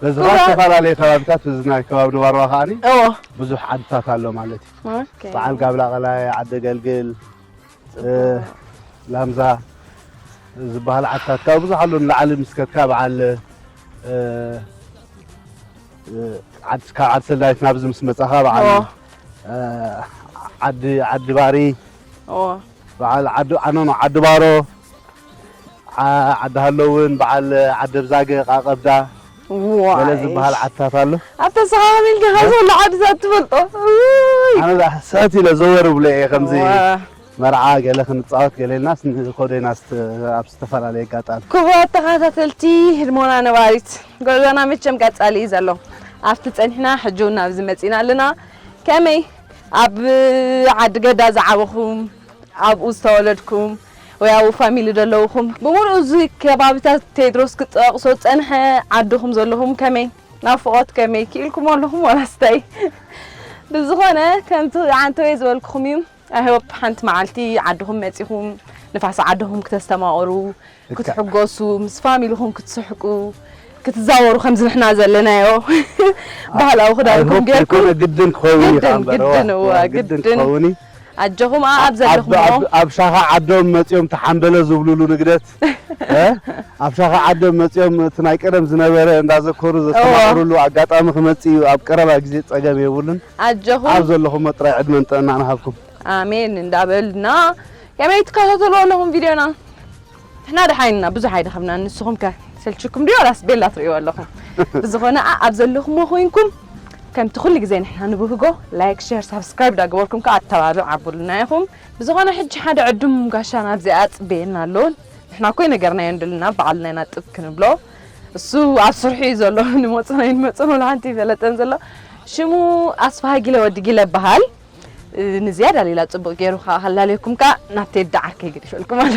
በዚ ኩራ- ኸዓ ዝተፈላለየ ከባብታት፣ እዚ ናይ ከባቢ ድባርባ ኸዓኒ እዎ። ብዙሕ ዓድታት ኣሎ ማለት እዩ። ኦኬ። በዓል ጋብላ ቐላይ፣ ዓዲ ኣገልግል፣ እ፣ ላምዛ ዝበሃል ዓድታት ካብ ብዙሕ ኣሎ ንላዕሊ ምስ ከድካ በዓል፣ እ፣ እ፣ ዓድ-፣ ካብ ዓዲ ሰላይት ናብዚ ምስ መጻኻ በዓል፣ እዎ። እ፣ ዓዲ፣ ዓዲ ባሪ፣ እዎ። በዓል ዓዲ፣ ኣኖኖ፣ ዓዲ ባሮ፣ ዓ-፣ ዓዲ ሃለውን፣ በዓል ዓዲ ብዛገ፣ ቃቀብዳ፣ ዋይ። ገለ ዝበሃል ዓድታት ኣሎ። ኣብታ ሰኻኽን ኢልካ ካብ ዘሎ ዓድታት ትፈልጦ። ውይ። ኣነ ዛ-፣ ስሕት ኢለ ዘወር ብለ እየ ከምዚ ዋ። መርዓ ገለ ክንጻወት ገለ ኢልናስ ንኸዶ ኢና ስት-፣ ኣብ ዝተፈላለየ ኣጋጣሚ። ክቡራት ተኸታተልቲ ህድሞና ነባሪት፣ ጉዕዞና መቸም ቀጻሊ እዩ ዘሎ። ኣብቲ ጸኒሕና ሕጂ እውን ናብዚ መጺና ኣለና። ከመይ ኣብ ዓዲ ገዳ ዝዓበኹም፣ ኣብኡ ዝተወለድኩም ወይ ኣብኡ ፋሚሊ ዘለውኹም፣ ብምሉኡ እዚ ከባብታት ቴድሮስ ክጠቕሶ ዝጸንሐ ዓድኹም ዘለኹም ከመይ? ናፍቖት ከመይ? ክኢልኩሞ ኣለኹም ዋላስ እንታይ? ብዝኾነ ከምቲ ዓንተወይ ዝበልኩኹም እዩ። I hope ሓንቲ መዓልቲ ዓድኹም መጺኹም ንፋስ ዓድኹም ክተስተማቕሩ፣ ልክዕ። ክትሕጎሱ፣ ምስ ፋሚልኹም ክትስሕቁ፣ ክትዛወሩ ከምዚ ንሕና ዘለናዮ ባህላዊ ክዳንኩም ኣይሆፕ ጌርኩም። ዘይኮነ ግድን ክኸውን እዩ ግድን፣ ከኣ እምበር፣ ግድን፣ እዋ፣ እዋ፣ እዋ፣ ግድን ግድን። ክኸውን እዩ። ኣጆኹም፣ ኣ-፣ ኣብ ኣብ ዘለኹሞ። ኣብ፣ ኣብ ሻኻ ዓዶም መጺኦም ተሓምበለ ዝብሉሉ ንግደት፣ እ? ኣብ ሻኻ ዓዶም መጺኦም እቲ ናይ ቀደም ዝነበረ እንዳዘከሩ እዋ። ዘስተማቕሩሉ ኣጋጣሚ ክመጽእ እዩ። ኣብ ቀረባ ግዜ ጸገም የብሉን። ኣጆኹም። ኣብ ዘለኹሞ ጥራይ ዕድመን ጥዕናን ሃብኩም። ኣሜን እንዳበልና፣ ከመይ ትከታተልዎ ኣለኹም ቪድዮና? ንሕና ደሓን ኢና፣ ብዙሕ ኣይደኸምናን። ንስኹም ከ ሰልችኩም ድዩ? ዋላስ ቤላ ትርእይዎ ኣለኹም? ብዝኾነ፣ ኣ-፣ ኣብ ዘለኹሞ ኮይንኩም፣ ከምቲ ኩሉ ግዜ ንሕና ንብህጎ፣ ላይክ፣ ሼር፣ ሳብስክራይብ ዳገበርኩም ከኣ ኣተባብዕ ኣቡልና ኢኹም። ብዝኾነ፣ ሕጂ ሓደ ዕዱም ጋሻ ናብዚኣ ጽበየና ኣሎ። ንሕና እኮ ነገርናዮ እንደልና፣ በዓልና ኢና ጥብ ክንብሎ። እሱ ኣብ ስርሑ እዩ ዘሎ፣ ንመጽና ኣይንመጽን፣ ወላ ሓንቲ ይፈለጠን ዘሎ። ሽሙ ኣስፍሃ ጊለ ወዲ ጊለ ይበሃል። ንዝያዳ ሌላ ጽቡቕ ገይሩ ከኣ ከላለየኩም ከኣ ናብቲ የዳዓርከ ይገድፈልኩም ኣሎ።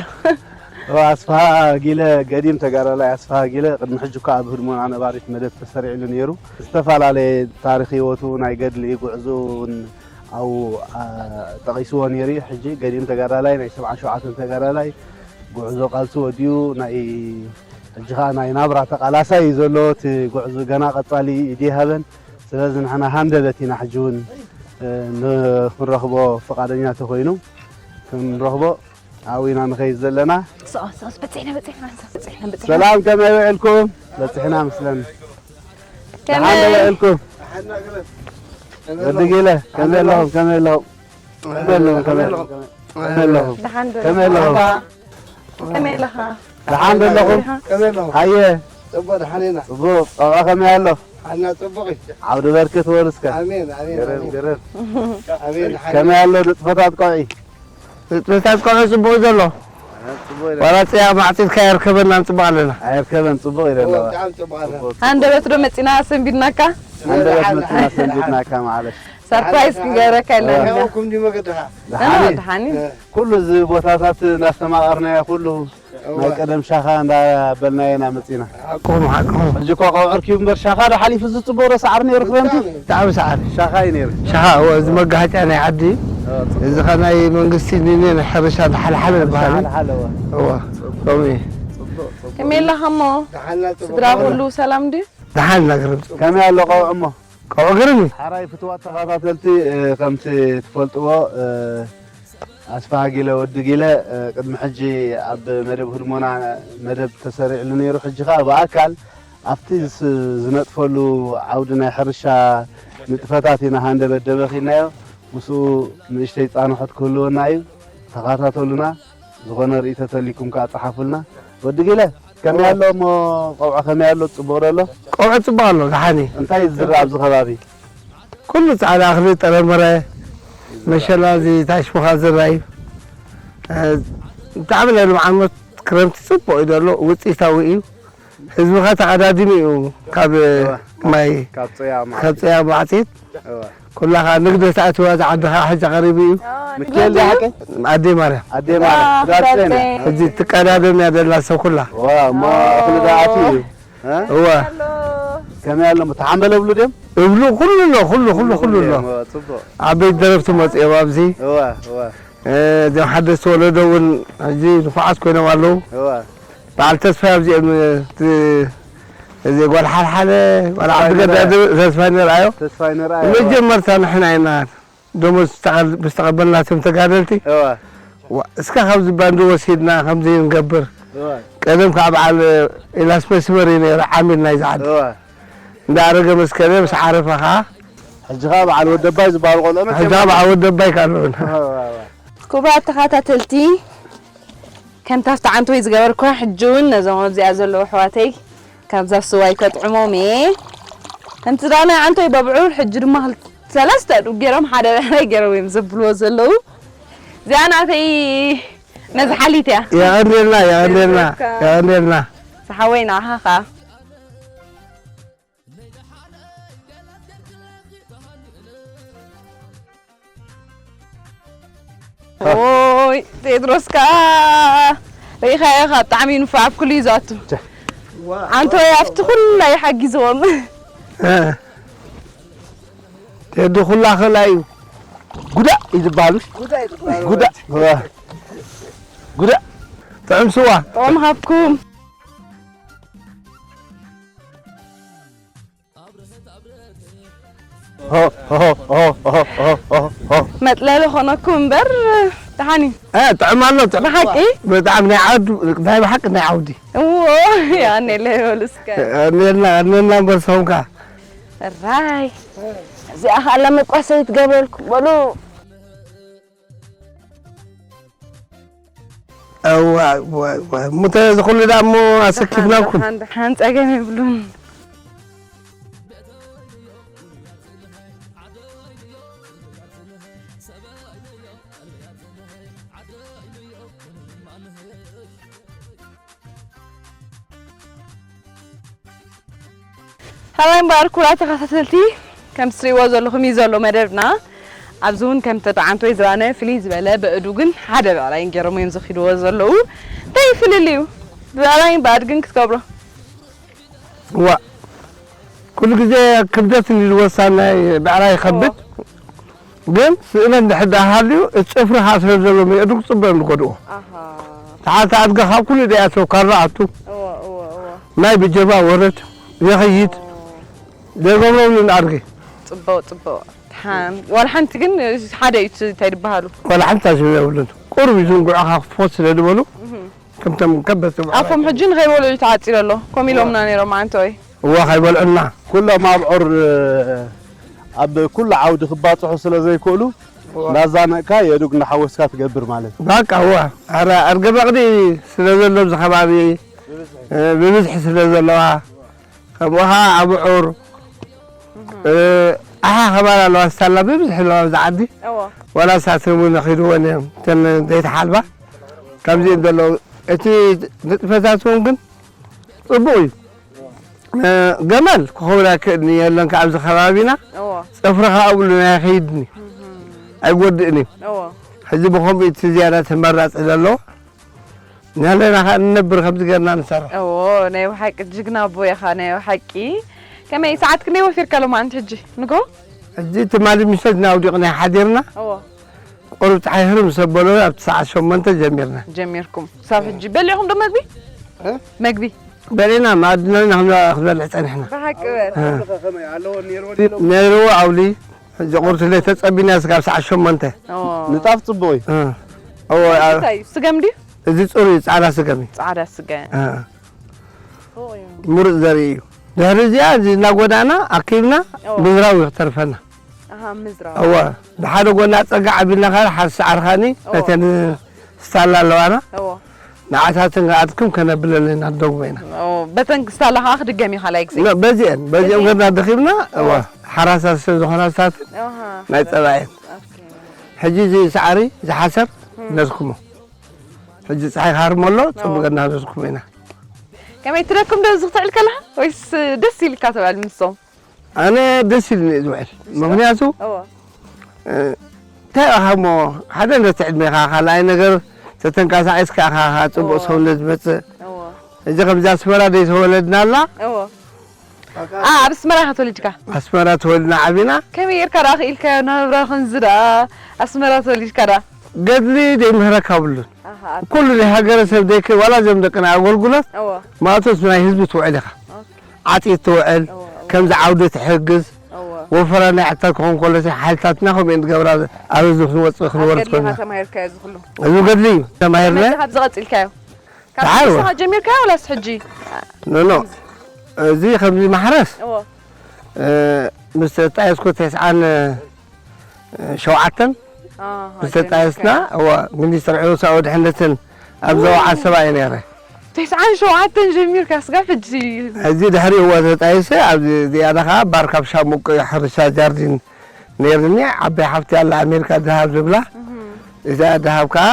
ኣስፋሃ ጊለ ገዲም ተጋዳላይ ኣስፋሃ ጊለ ቅድሚ ሕጂ እኳ ኣብ ህድሞና ነባሪት መደብ ተሰሪዕሉ ነይሩ። ዝተፈላለየ ታሪኽ ህይወቱ ናይ ገድሊ ጉዕዞ እውን ኣብኡ ጠቒስዎ ነይሩ እዩ። ሕጂ ገዲም ተጋዳላይ ናይ ሰብዓን ሸውዓተን ተጋዳላይ ጉዕዞ ቃልሲ ወዲኡ ናይ ሕጂ ኸዓ ናይ ናብራ ተቓላሳይ እዩ ዘሎ። እቲ ጉዕዞ ገና ቀጻሊ እዩ፣ ኢድ ይሃበን። ስለዚ ንሕና ሃንደበት ኢና ሕጂ እውን ክንረኽቦ ፍቓደኛ ተኾይኑ ክንረኽቦ ኣብኡ ኢና ንኸይድ ዘለና። ሰላም ከመይ ውዕልኩም? በፂሕና ምስለና። ደሓን ዶ ውዕልኩም? ወዲ ጊለ ከመይ ኣለኹም? ከመይ ኣለኹም? ከመይ ኣለኹም? ከመይ ኣለኹም? ከመይ ኣለኹም? ደሓን ዶ? ከመይ ኣለኹም? ከመይ ኣለኻ? ደሓን ዶ ኣለኹም? ከመይ ኣለኹም? ሃየ። ጽቡቕ ደሓን ኢና። ጽቡቕ። ቆልዓ ከመይ ኣሎ? ሓና ጽቡቕ እዩ። ዓውዲ በርክት በሉ እስከ። ኣሜን፣ ኣሜን፣ ገረብ፣ ኣሜን። ገረብ። ኣሜን፣ ሓና። ከመይ ኣሎ ንጥፈታት ቆልዒ? ንጥፈታት ቆልዒ ጽቡቕ እዩ ዘሎ። ጽቡቕ እዩ። ዋላ ጽያ ማዕጺድካ የርከበና ንጽቡቕ ኣለና። ኣየርከበን፣ ጽቡቕ እዩ ዘሎ። ብጣዕሚ ጽቡቕ ኣለና። ሃንደበት ዶ መጺና ሰንቢድናካ? ሃንደበት መጺና ሰንቢድናካ ማለት። ሰርፕራይዝ ክንገብረካ ኢልና ኢና። ከመይ ኣለኩም? ድዩ መገድኻ? ደሓን። ደሓን። ኩሉ እዚ ቦታታት እናስተማቐርናዮ ኩሉ ናይ ቀደም ሻኻ እንዳበልናዮ ኢና መጺና። ሓቅኹም፣ ሓቅኹም። ሕጂ እኮ ካብ ዕርኪ እምበር ሻኻ ዶ ሓሊፉ እዚ ጽቡቕ ዶ ሰዓሪ ነይሩ ክረምቲ? ብጣዕሚ ሰዓሪ። ሻኻ እዩ ነይሩ። ሻኻ፣ እወ፣ እዚ መጋሃጫ ናይ ዓዲ። እወ፣ ጽቡቕ። እዚ ኸ ናይ መንግስቲ ንኔ ናይ ሕርሻ ዝሓልሓለ ዝበሃል። ዝሓልሓለ፣ እወ። እወ፣ ከምኡ እዩ። ጽቡቕ፣ ጽቡቕ። ከመይ ኣለኻ እሞ? ደሓን፣ ጽቡቕ። ስድራ ኩሉ ሰላም ድዩ? ደሓን እናገረም። ከመይ ኣሎ ቀውዒ እሞ? ቀውዒ ግርም እዩ። ሓራይ ፍትዋት ተኸታተልቲ፣ እ፣ ከምቲ ትፈልጥዎ፣ እ፣ ኣስፋሃ ጊለ ወዲ ጊለ፣ እ፣ ቅድሚ ሕጂ ኣብ መደብ ህድሞና መደብ ተሰሪዕሉ ነይሩ። ሕጂ ኸኣ ብኣካል ኣብቲ ዝ-፣ ዝነጥፈሉ ዓውዲ ናይ ሕርሻ ንጥፈታት ኢና ሃንደበት ደበኺልናዮ። ምስኡ ንእሽተይ ጻንሖት ክህልወና እዩ። ተኸታተሉና። ዝኾነ ርእይቶ ተልይኩም ከኣ ጸሓፉልና። ወዲ ጊለ፣ ከመይ ኣሎ እሞ ቀውዒ ከመይ ኣሎ? ጽቡቕ ዶ ኣሎ? ቀውዒ ጽቡቕ ኣሎ፣ ደሓን እዩ። እንታይ እዩ ዝዝራእ ኣብዚ ከባቢ? ኩሉ ጻዕዳ እኽሊ፣ ጥረምረ፣ መሸላ፣ እዚ ታሽሙኻ ዝራእ እዩ። እ፣ ብጣዕሚ ናይ ልምዓት ክረምቲ ጽቡቕ እዩ ዘሎ፣ ውጽኢታዊ እዩ። ህዝብኻ ተቐዳዲሙ እዩ ካብ እወ። ማይ፣ ካብ ጽያ ማዕጺድ። ካብ ጽያ ማዕጺድ። እወ። ኩላኻ ንግዲ ተኣትዋ ዝዓድኻ ሕጂ ቀሪቡ እዩ። ኣዎ፣ ምክኤል ንግዲ ድዩ ሓቀይ? ኣደይ ማርያም። ኣደይ ማርያም። ኣዎ፣ ትዳር ጽዮን። ጽዮን። ሕጂ ትቀዳደም እያ ዘላ ሰብ ኩላ። ዋ፣ እሞ እኹል ደኣ ኣትዩ እዩ። እ? እወ። ከመይ ኣሎ? ተሓምበለ እብሉ ድዮም? እብሉ ኩሉ ኣሎ፣ ኩሉ፣ ኩሉ፣ ኩሉ ኣሎ። እወ፣ ጽቡቕ። ዓበይቲ ደረፍቲ መጽኦም ኣብዚ። እወ፣ እወ። እ፣ እዞም ሓደስቲ ወለዶ እውን ሕጂ ንፉዓት ኮይኖም ኣለዉ። እወ። በዓል ተስፋይ ኣብዚኦም፣ እቲ፣ እዚ ጓል ሓልሓለ፣ ጓል ተስፋይ ዓዲ ገዳዲ፣ ንርኣዮ። ተስፋይ ንርኣዮ። ተስፋይ ንርኣዮ። መጀመርታ ንሕና ኢና ደሞዝ ዝተቐ-፣ ምስ ተቐበልናቶም ተጋደልቲ፣ እወ። ዋ፣ እስከ ካብዚ ባንዲ ወሲድና ከምዚ ንገብር። እወ። ቀደም ከዓ በዓል ኤላስ መስመር እዩ ነይሩ፣ ዓሚል ናይዚ ዓዲ። እወ። እንዳ ኣረገ መስከረ ምስ ዓረፈ ከዓ ሕጂ ከዓ በዓል ወደባይ ዝበሃሉ ቆልዑ መፅዮም። ሕጂ ከዓ በዓል ወደባይ ከዓ ኣለዉና። እወ፣ እወ፣ እወ። ክቡራት ተኸታተልቲ፣ ከምታ ኣብቲ ዓንቶይ ዝገበርኩዋ፣ ሕጂ እውን ነዞም ኣብዚኣ ዘለዉ ኣሕዋተይ ካብዛ ስዋይ ከጥዕሞም እየ። ከምቲ ዝረኣናዮ ዓንቶይ በብዑር፣ ሕጂ ድማ ክልተ፣ ሰለስተ ኣእዱግ ገይሮም ሓደ ብዕራይ ገይሮም እዮም ዘብልዎ ዘለዉ። እዚኣ ናተይ መዝሓሊት እያ። የቐንየልና፣ የቐንየልና፣ የቐንየልና። ዝሓወይ ንዓኻ ኸኣ። ኦይ፣ ቴድሮስ ከኣ ርኢኻዮ፣ ካብ ብጣዕሚ ንፉዕ ኣብ ኩሉ እዩ ዝኣቱ። ቸ። ዓንቶይ ኣብቲ ኩላ እዩ ሓጊዝዎም። እ። ቴዲ ኩላ ክእላ እዩ። ጉዳእ እዩ ዝበሃል። ጉዳእ እዩ ዝበሃል። ጉዳእ። ጉዳእ። ጥዑም ስዋ። ጥዑም ሃብኩም። ሆ፣ ሆ፣ ሆ። መጥለሊ ኾነኩም እምበር ደሓን እዩ። እ፣ ጥዑም ኣሎ፣ ጥዑም። ብሓቂ? ብጣዕሚ ናይ ዓውዲ፣ ናይ ብሓቂ ናይ ዓውዲ። እዎ፣ የቐንየለይ በሉ እስከ። የቐንየልና፣ የቐንየልና እምበር ሰውንካ። እራይ። እዚኣ ኸኣ ለመቋሰይ ትገብረልኩም በሉ። እዋ፣ እዋ፣ እዋ። ሙተ ዝኹሉ ደኣ እሞ ኣሰኪፍናኩም። ደሓን፣ ደሓን፣ ጸገም የብሉን። ሃላይ እምበኣር፣ ክቡራት ተኸታተልቲ፣ ከም ትሪእዎ ዘለኹም እዩ ዘሎ መደብና። ኣብዚ እውን ከም ተጠዓንቶ ወይ ዝባነ ፍልይ ዝበለ ብእዱ ግን ሓደ ብዕራይን ገይሮም እዮም ዝኽድዎ ዘለዉ። እንታይ እዩ ፍልልዩ? ብዕራይን ብኣድግን ክትገብሮ? ዋ ኩሉ ግዜ ክብደት እንዲ ዝወሳን ናይ ብዕራይ ይኸብድ። ግን ስእነት እንድሕር ደኣ ሃልዩ እቲ ጨፍሪ ከዓ ስለ ዘለዎም የእድጉ ፅቡቅ እዮም ዝጎድኡ። ኣሃ። ተሓተ ኣድገ ካብ ኩሉ ደያተው ካራ ኣቱ እወ እወ እወ። ማይ ብጀባ ወረድ የኸይድ ዘይገብረብሉን ኣድጊ። ጽቡቅ ጽቡቅ። ሓን ዋላ ሓንቲ ግን ሓደ እዩ እቲ እንታይ ዝበሃሉ። ዋላ ሓንቲ ኣሽም የብሉን። ቁሩብ እዩ ዝንጉዑኻ ክፎት ስለ ዝበሉ ከምቶም ከበድቲ ኣፎም ሕጂ ንኸይበልዑ እዩ ተዓጺሉ ኣሎ። ከምኡ ኢሎምና ነይሮም ኣንተ ወይ። እዋ ከይበልዑና። ኩሎም ኣብዑር ኣብ ኩሉ ዓውዲ ክባፅሑ ስለ ዘይክእሉ እናዛነቕካ የእዱግ እናሓወስካ ትገብር ማለት እዩ። ባቃ እዋ ኣረ ኣድገ በቕዲ ስለ ዘሎ ኣብዚ ከባቢ ብብዝሒ ስለ ዘለዋ ከምኡ ኸዓ ኣብዑር ኣሓ ከባቢ ኣለዋ ስታላ ብብዝሒ ኣለዋ ኣብዚ ዓዲ እዋ ዋላ ሳትን እውን ኣኺድወን እዮም እተን ዘይተሓልባ ከምዚኦም ዘለዉ እቲ ንጥፈታት እውን ግን ፅቡቕ እዩ ገመል ክኸውን ኣይክእልን የለን ካብ ኣብዚ ከባቢና እዎ ፅፍርኻ ኣብሉ ናይ ከይድኒ እህ ኣይጎድእን እዩ እዎ ሕዚ ብኸምኡ እቲ ዝያዳ ተመራፂ ዘለዎ ናለና ከዓ ንነብር ከምዚ ገርና ንሰርሕ እዎ ናይ ብሓቂ ጅግና ኣቦ ኢኻ ናይ ብሓቂ ከመይ ሰዓት ክንደይ ወፊርካ ሎማዓንቲ ሕጂ ንጎ ሕጂ ትማሊ ምሸት ናውዲቕና ሓዲርና እዎ ቁሩብ ፀሓይ ህርም ሰበሎ ኣብቲ ሰዓት ሸሞንተ ጀሚርና ጀሚርኩም ክሳብ ሕጂ በሊዕኹም ዶ መግቢ እ? መግቢ በሊዕና ማእድና ኢና ክንበልዕ ፀኒሕና ብሓቂ በል እ። ከመይ ኣለዎ ነይርዎ ድዩ? ነይርዎ ኣውሊ ሕጂ ቁርሲ ለይ ተፀቢና ስጋብ ሰዓት ሸሞንተ ኦ። ንጣፍ ፅቡቅ እዩ እ። እዎ፣ ኣ- እንታይ እዩ? ስገም ድዩ? እዚ ፅሩይ ፃዕዳ ስገም እዩ ፃዕዳ ስገ እ። ኦ፣ እዩ። ምሩፅ ዘርኢ እዩ ድሕሪ እዚኣ እዚ እናጎዳእና ኣኪብና ኦ። ምዝራው ይክተርፈና ኣሃ ምዝራው እወ ብሓደ ጎና ፀጋ ዓቢልና ካል ሓርሲ ዓርኻኒ ኦ። ነተን ስታላ ኣለዋና እዎ ንዓታትን ኣድክም ከነብለለን ኣደጉ ኢና ኦ፣ በተን ስታላ ከዓ ክድገም እዩ ካልኣይ ግዜ ኖ፣ በዚአን በዚኦም እዚ- ገርና ደኺብና እወ ሓራሳት ስለ ዝኾና ሳትን ኣሃ ናይ ፀባየን ኦኬ። ሕጂ እዚ ሳዕሪ ዝሓሰር ነዝኩሞ ሕጂ ፀሓይ ክሃርሞ ኣሎ ፅቡቅ ገርና ነዝኩሞ ኢና ከመይ ትደክም ዶ እዚ ክትዕል ከለካ ወይስ ደስ ኢልካ ትውዕል ምስኦም ኣነ ደስ ኢልኒ እየ ዝውዕል ምክንያቱ እዎ እንታይ ኢኻ እሞ ሓደ ነቲ ዕድሜኻ ካልኣይ ነገር ተተንቀሳቂስካ ኢኻ ካብ ፅቡቅ እዎ። ሰውነት ዝመፅእ እዎ እዚ ከምዚ ኣስመራ ዘይተወለድና ኣላ እዎ ኣ ኣብ ኣስመራ ኢኻ ተወሊድካ ኣስመራ ተወልና ዓቢና ከመይ ጌርካ ደኣ ክኢልካዮ ናብራ ከምዚ ደኣ ኣስመራ ተወሊድካ ደኣ ገድሊ ዘይምህረካ ብሉን ኣሃ ኣብ ኩሉ ናይ ሃገረሰብ ደይክ ዋላ እዞም ደቅና ኣገልግሎት እዎ ማእቶት ናይ ህዝቢ ትውዕል ኢኻ ኦኬ ዓፂት ትውዕል እዎ ከምዚ ዓውዲ ትሕግዝ እዎ ወፈራ ናይ ዕታር ክኾን ከሎ ሓይልታትና ከምኡ እየን ዝገብራ ኣብ ህዝቢ ክንወፅእ ክንወርድ ኣገድሊ ኢኻ ኮይና ተማሂርካዮ እዚ ኩሉ እዚ ገድሊ እዩ ተማሂርና ከመይ ኢኻ ኣብዚ ቀፂልካዮ ካብ ደሓር ንስኻ ጀሚርካዮ ወላስ ሕጂ ኖኖ እዚ ከምዚ ማሕረስ እዎ እ፣ ምስ ተጣየስኩ ተስዓን ሸውዓተን ኣሃ፣ ምስ ተጣየስና ጀሚርካዮ። እዎ ሚኒስትር ዕውሳዊ ድሕነትን ኣብ ዞባ ዓሰባ እየ ነይረ ተስዓን ሸውዓተን ጀሚርካ ስጋብ ሕጂ እዚ ድሕሪ እዎ ተጣይሰ ኣብዚ ዝያዳ ከዓ ባርካ ብሻሙቅ ሕርሻ ጃርዲን ነይርኒ ዓባይ ሓፍቲ ኣላ ኣሜሪካ ድሃብ ዝብላ እዚኣ ድሃብ ከዓ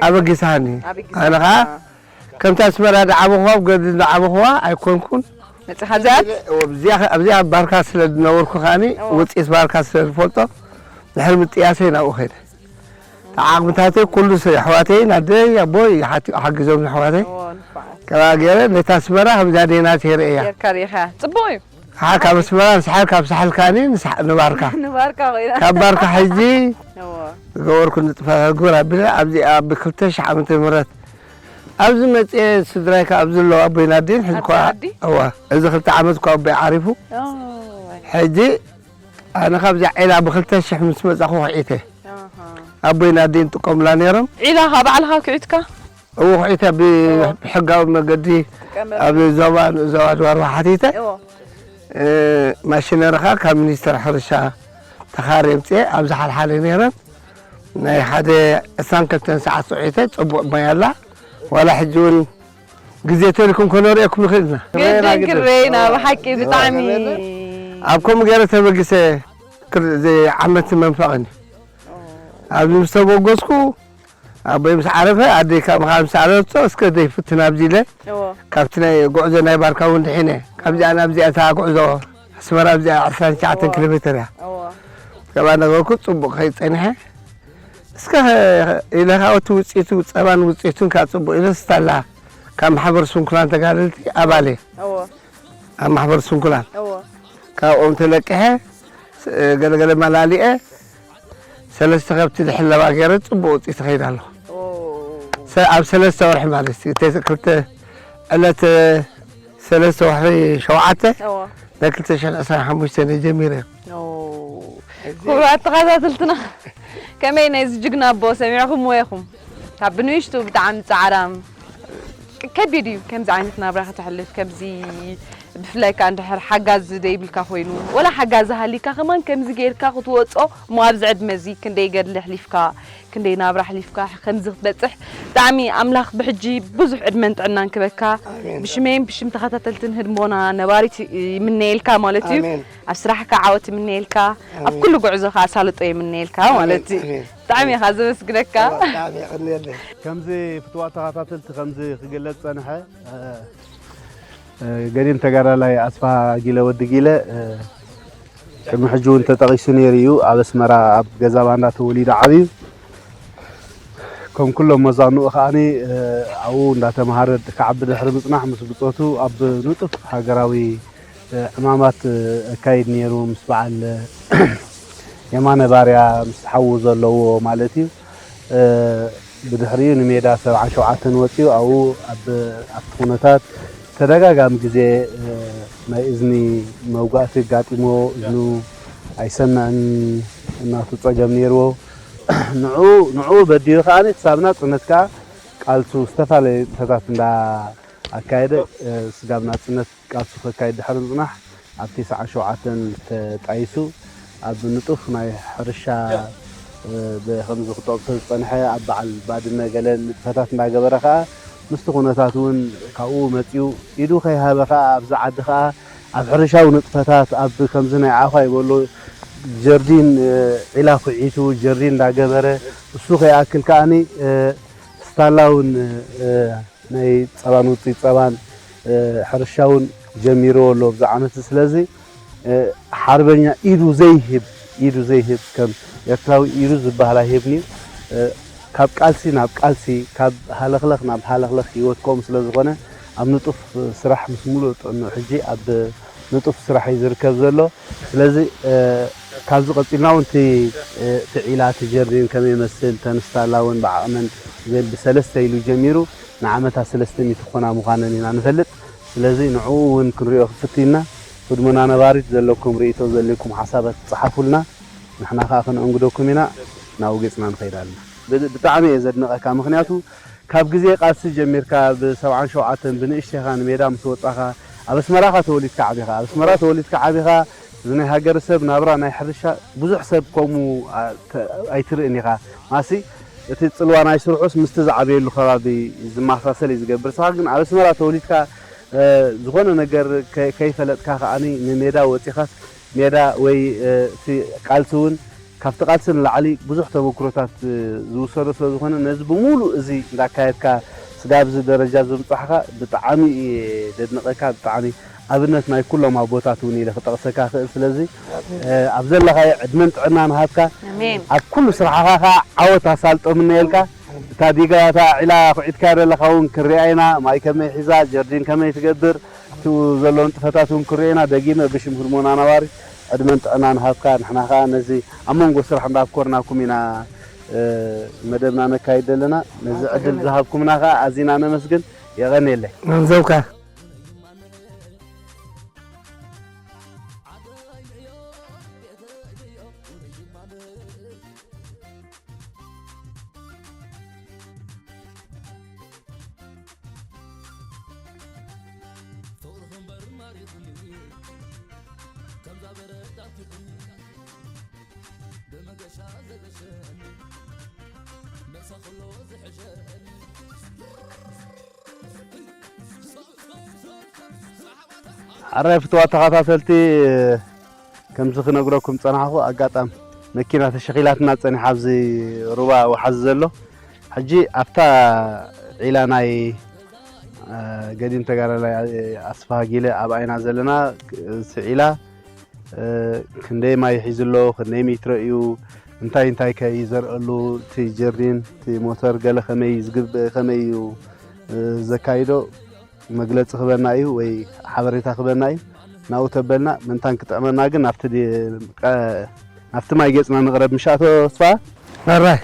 ኣበጊሳኒ ኣበጊሳ። ኣነ ከዓ ከምቲ ኣስመራ ዝዓበኹዋ ኣብ ገድሊ ዝዓበኹዋ ኣይኮንኩን መፅኻ ኣብዚኣት ኣብዚኣ ኣብ ባርካ ስለ ዝነበርኩ ከዓኒ እዎ። ውፅኢት ባርካ ስለ ዝፈልጦ ድሕሪ ምጥያሰይ ናብኡ ከይደ ዓቕምታተይ ኩሉ ስ- ኣሕዋተይን ኣደይ ኣቦይ ሓቲ- ሓጊዞም ኣሕዋተይ እዎ፣ ንፉዓት። ከብኣ ገይረ ነታ ኣስመራ ከምዛ ደይና ተይረ እያ ጌርካ ርኢኻ ጽቡቕ እዩ። ሓ ካብ ኣስመራ ንስሓር ካብ ሳሕል ከዓኒ ንሳ- ንባርካ ንባርካ ኮይና ካብ ባርካ ሕጂ እዎ። ዝገበርኩ ንጥፈታት ግበር ኣቢለ ኣብዚ ኣብ ክልተ ሽሕ ዓመተ ምህረት ኣብዚ መፅኤ ስድራይ ከዓ ኣብዚ ኣለዉ ኣቦይን ኣዴን ሕዚ ኣብዚ እኳ ዓዲ? እዋ እዚ ክልተ ዓመት እኳ ኣቦይ ዓሪፉ ኦ፣ ሕጂ ኣነ ካብዛ ዒላ ብክልተ ሽሕ ምስ መፃኹ ክዒተ ኣሃ። ኣቦይን ኣዴን ጥቀሙላ ነይሮም ዒላ ከዓ ባዕልኻ ክዒትካ? እዎ ክዒተ ብ- እዎ። ብሕጋዊ መገዲ ቀመር። ኣብ ዞባ ንኡስ ዞባ ድባርባ ሓቲተ እዎ። እ፣ ማሽነሪ ከዓ ካብ ሚኒስተር ሕርሻ ተኻሪ ኣምፅኤ ኣብዚ ሓልሓለ ነይረን ናይ ሓደ ዕስራን ክልተን ሰዓት ፅዒተ ፅቡቕ ማይ ኣላ ዋላ ሕጂ እውን ግዜ ተሪኩም ከነርእየኩም ንኽእል ኢና ግድን ክረኤና ብሓቂ ብጣዕሚ ኣብ ከምኡ ገይረ ተበጊሰ ክር- እዚ ዓመት መንፈቕን እዩ ኣብዚ ምስ ተበገስኩ ኣቦይ ምስ ዓረፈ ኣደይ ካብ ምኻድ ምስ ዓረፈቶ እስከ ደይ ፍትን ኣብዚ ኢለ እዎ ካብቲ ናይ ጉዕዞ ናይ ባርካ እውን ድሒነ ካብዚኣ ናብዚኣ እታ ጉዕዞ ኣስመራ ኣብዚኣ ዕስራን ትሽዓተን እዎ። ኪሎ ሜትር እያ እዎ ካብ ኣነገርኩ ጽቡቕ ከይጸንሐ እስከ ኢለ፣ ካብ እቲ ውጽኢቱ ጸባን ውጽኢቱን ካብ ጽቡቕ ኢለ ስታላ ካብ ማሕበር ስንኩላን ተጋደልቲ ኣባል እየ። እዎ። ኣብ ማሕበር ስንኩላን እዎ። ካብኦም ተለቂሐ፣ ስ-፣ ገለገለ መላሊኤ፣ ሰለስተ ከብቲ ድሕለባ ገይረ ጽቡቕ ውጽኢት ይኸይድ ኣለኹ። ኦ። ሰ-፣ ኣብ ሰለስተ ወርሒ ማለት እዩ። እተ-፣ ክልተ ዕለት ሰለስተ ወርሒ ሸውዓተ እዎ። ናይ ክልተ ሽሕን ዕስራን ሓሙሽተን እየ ጀሚረ። ኦ። ክቡራት ተኸታተልትና፣ ከመይ ነዚ ጅግና ኣቦ ሰሚዕኹምዎ ኢኹም? ካብ ብንእሽቱ ብጣዕሚ ጻዕራም፣ ከቢድ እዩ ከምዚ ዓይነት ናብራ ከተሕልፍ፣ ከምዚ ብፍላይ ከኣ እንድሕር ሓጋዚ ዘይብልካ ኮይኑ፣ ወላ ሓጋዚ ሃሊካ ከማን ከምዚ ጌርካ ክትወጾ እሞ ኣብዚ ዕድመ እዚ ክንደይ ገድሊ ኣሕሊፍካ፣ ክንደይ ናብራ ኣሕሊፍካ ከምዚ ክትበጽሕ ብጣዕሚ ኣምላኽ ብሕጂ ብዙሕ ዕድመን ጥዕናን ክበካ ኣሜን። ብሽመይን ብሽም ተኸታተልትን ህድሞና ነባሪት ይምነየልካ ማለት እዩ። ኣሜን። ኣብ ስራሕካ ዓወት ይምነየልካ፣ ኣብ ኣሜን። ኩሉ ጉዕዞ ከኣ ሳልጦ ይምነየልካ ኣሜን፣ ማለት እዩ። ኣሜን። ብጣዕሚ ኢኻ ዘመስግነካ። ኣዎ፣ ብጣዕሚ የቐንየለይ። ከምዚ ፍትዋት ተኸታተልቲ ከምዚ ክግለጽ ጸንሐ፣ እ፣ እ፣ ገዲም ተጋዳላይ ኣስፋሃ ጊለ ወዲ ጊለ፣ እ፣ ቅድሚ ሕጂ እውን ተጠቒሱ ነይሩ እዩ። ኣብ ኣስመራ ኣብ ገዛ ባንዳ ተወሊዱ ዓብዩ። ከም ኩሎም መዛንኡ ከኣኒ፣ እ፣ ኣብኡ እንዳተምሃረ ክዓቢ ድሕሪ ምጽናሕ ምስ ብጾቱ ኣብ ንጡፍ ሃገራዊ፣ እ፣ ዕማማት፣ እ፣ ኣካይድ ነይሩ። ምስ በዓል፣ እ፣ የማነ ባርያ ምስ ሓዉ ዘለዎ ማለት እዩ። እ፣ ብድሕሪኡ ንሜዳ ሰብዓን ሸውዓተን ወጺኡ ኣብኡ ኣብ፣ ኣብቲ ኩነታት ተደጋጋሚ ግዜ፣ እ፣ ናይ እዝኒ መውጋእቲ ኣጋጢሞ፣ እዝኑ ኣይሰምዕን እናቱ ጸገም ነይርዎ። ንዕኡ፣ ንዕኡ በዲሁ ከኣ ክሳብ ናጽነት ከኣ ቃልሱ ዝተፈላለየ ንጥፈታት እንዳ ኣካየደ፣ እ፣ ስጋብ ናጽነት ቃልሱ ከካይድ ድሕሪ ምጽናሕ፣ ኣብ ተስዓን ሸውዓተን ተጣይሱ፣ ኣብ ንጡፍ ናይ ሕርሻ፣ እ፣ ብ-፣ ከምዚ ክጠቕሶ ዝጸንሐ፣ ኣብ በዓል ባድመ ገለ ንጥፈታት እንዳገበረ ከኣ፣ ምስቲ ኩነታት እውን ካብኡ መጺኡ፣ ኢዱ ከይሃበ ከኣ፣ ኣብዚ ዓዲ ከኣ፣ ኣብ ሕርሻዊ ንጥፈታት፣ ኣብ ከምዚ ናይ ዓዃ ይበሎ፣ ጀርዲን፣ እ፣ ዒላ ኩዒቱ፣ ጀርዲን እንዳገበረ፣ እሱ ከይኣክል ከኣኒ፣ እ፣ ስታላ እውን፣ እ፣ ናይ ጸባን ውጽኢት ጸባን፣ እ፣ ሕርሻ እውን ጀሚርዎ ኣሎ ኣብዚ ዓመት። ስለዚ፣ እ፣ ሓርበኛ ኢዱ ዘይህብ፣ ኢዱ ዘይህብ፣ ከም ኤርትራዊ ኢዱ ዝበሃል ኣይህብን እዩ። እ፣ ካብ ቃልሲ ናብ ቃልሲ፣ ካብ ሃለኽለኽ ናብ ሃለኽለኽ ህይወት ከምኡ ስለ ዝኾነ፣ ኣብ ንጡፍ ስራሕ ምስ ሙሉእ ጥዕንኡ ሕጂ ኣብ ንጡፍ ስራሕ እዩ ዝርከብ ዘሎ። ስለዚ፣ እ፣ ካብዚ ቀጺልና እውን እቲ፣ እ፣ እቲ ዒላ፣ እቲ ጀርዲን ከመይ ይመስል፣ እተን ስታላ እውን ብዓቕመን ዘል-፣ ብሰለስተ ኢሉ ጀሚሩ ንዓመታ ሰለስተ ሚእቲ ክኾና ምዃነን ኢና ንፈልጥ። ስለዚ ንዕኡ እውን ክንሪኦ ክፍት ኢልና። ህድሞና ነባሪት ዘለኩም ርእይቶ፣ ዘለኩም ሓሳባት ጸሓፉልና። ንሕና ከኣ ከነእንግደኩም ኢና። ናብኡ ገጽና ንኸይድ ኣለና። ብ-፣ ብጣዕሚ እየ ዘድንቐካ። ምኽንያቱ ካብ ግዜ ቃልሲ ጀሚርካ፣ ብ ሰብዓን ሸውዓተን ብንእሽተይኻ ንሜዳ ምስ ወጻኻ፣ ኣብ ኣስመራኻ ተወሊድካ ዓቢኻ። ኣብ ኣስመራ ተወሊድካ ዓቢኻ፣ እዚ ናይ ሃገረሰብ ናብራ ናይ ሕርሻ ብዙሕ ሰብ ከምኡ፣ ኣ፣ ተ-፣ ኣይትርእን ኢኻ። ማሲ እቲ ጽልዋ ናይ ስርሑስ ምስቲ ዝዓበየሉ ከባቢ ዝመሳሰል እዩ ዝገብር። ንስኻ ግን ኣብ ኣስመራ ተወሊድካ፣ እ፣ ዝኾነ ነገር ከ-፣ ከይፈለጥካ ከኣኒ ንሜዳ ወጺኻስ ሜዳ ወይ፣ እ፣ እቲ ቃልሲ እውን ካብቲ ቃልሲ ንላዕሊ ብዙሕ ተመክሮታት፣ እ፣ ዝውሰዶ ስለ ዝኾነ ነዚ ብምሉእ እዚ እንዳካየድካ ስጋብ እዚ ደረጃ ዘብጻሕካ ብጣዕሚ እየ ዘድንቐካ። ብጣዕሚ ኣብነት ናይ ኩሎም ኣቦታት እውን ኢለ ክጠቕሰካ ክእል። ስለዚ፣ እ፣ ኣብ ዘለኻዮ ዕድመን ጥዕናን ሃብካ። ኣሜን። ኣብ ኩሉ ስራሕኻ ከዓ ዓወት ኣሳልጦ ምነየልካ። እታ ዲጋ እታ ዒላ ኩዒትካ ዘለኻ እውን ክንሪኣ ኢና። ማይ ከመይ ሒዛ፣ ጀርዲን ከመይ ትገብር፣ እቱ ዘሎ ንጥፈታት እውን ክንሪኦ ኢና። ደጊመ ብሽም ህድሞና ነባሪ ዕድመን ጥዕናን ሃብካ። ንሕና ከዓ ነዚ ኣብ መንጎ ስራሕ እንዳብኮርናኩም ኢና፣ እ፣ መደብና ነካይድ ዘለና። ነዚ ዕድል ዝሃብኩምና ከዓ ኣዚና ነመስግን። የቐንየለይ። መምዘውካ። ኣራይ ፍትዋት ተኸታተልቲ፣ ከምዚ ክነግረኩም ጸናሕኩ፣ ኣጋጣም መኪና ተሸኺላትና ጸኒሓ ኣብዚ ሩባ ወሓዚ ዘሎ። ሕጂ ኣብታ ዒላ ናይ፣ እ፣ ገዲም ተጋዳላይ ኣስፋሃ ጊለ ኣብኣ ኢና ዘለና። እቲ ዒላ ክንደይ ማይ ሒዙ ኣሎ፣ ክንደይ ሜትሮ እዩ፣ እንታይ እንታይ ከ እዩ ዘርእሉ፣ እቲ ጀርዲን፣ እቲ ሞተር ገለ ከመይ እዩ ዝግብ-፣ ከመይ እዩ፣ እ፣ ዘካይዶ መግለጺ ክበና እዩ ወይ ሓበሬታ ክበና እዩ። ናብኡ ተበልና ምንታን ክጥዕመና ግን ናብቲ ዲ-፣ ቀ-፣ ናብቲ ማይ ገጽና ንቕረብ ምሻቶ ተስፋ። ኣራይ።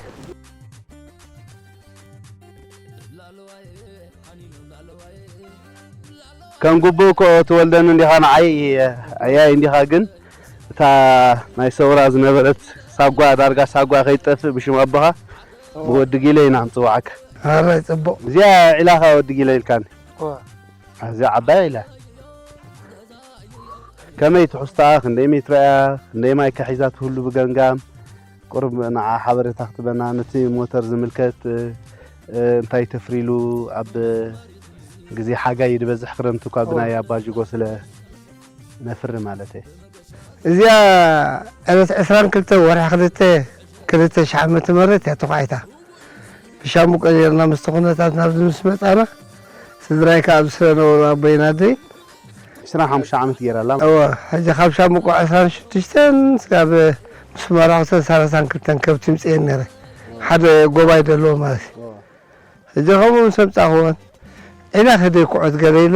ከም ግቡእ እኮ ትወልደኒ እንዲኻ ንዓይ፣ ኣያይ እንዲኻ ግን እታ ናይ ሰውራ ዝነበረት ሳጓ፣ ዳርጋ ሳጓ ከይትጠፍእ ብሽም ኣቦኻ ብወዲ ጊለ ኢና ንጽውዓካ። ኣራይ ጽቡቕ። እዚኣ ዒላኻ ወዲ ጊለ ኢልካኒ። እዋ። ኣዝያ ዓባይ ኢላ። ከመይ ትሕዝቶኣ፣ ክንደይ ሜትሮ እያ፣ ክንደይ ማይ ከ ሒዛ ትህሉ ብገምጋም፣ ቁሩብ ንዓ ሓበሬታ ክትበና፣ ነቲ ሞተር ዝምልከት፣ እ፣ እ፣ እንታይ ተፍሪሉ፣ ኣብ ግዜ ሓጋይ ድበዝሕ ክረምቲ እኳ እዎ። ብናይ ኣባጅጎ ስለ ነፍሪ ማለት እየ። እዚኣ ዕለት ዕስራን ክልተ ወርሒ ክልተ፣ ክልተ ሽሕ ዓመተ ምህረት እያ ተዃዒታ። ብሻምቡቆ ኔርና ምስቲ ኩነታት ናብዚ ምስ መጻና፣ ስድራይ ከኣ ኣብዚ ስለ ነበሩ ኣቦይን ኣደይን፣ ዕስራን ሓሙሽተ ዓመት ገይራ ኣላ። እወ፣ ሕጂ ካብ ሻምቡቆ ዕስራን ሽዱሽተን ስጋብ ምስ መራኽተን ሰላሳን ክልተን ከብቲ ይምጽኤን ነይረ። ሓደ ጎባይ ዘለዎ ማለት እዩ። እወ። ሕጂ ከምኡ ምስ ኣምጻእክወን፣ ዒላ ከደይ ኩዕት ገለ ኢለ፣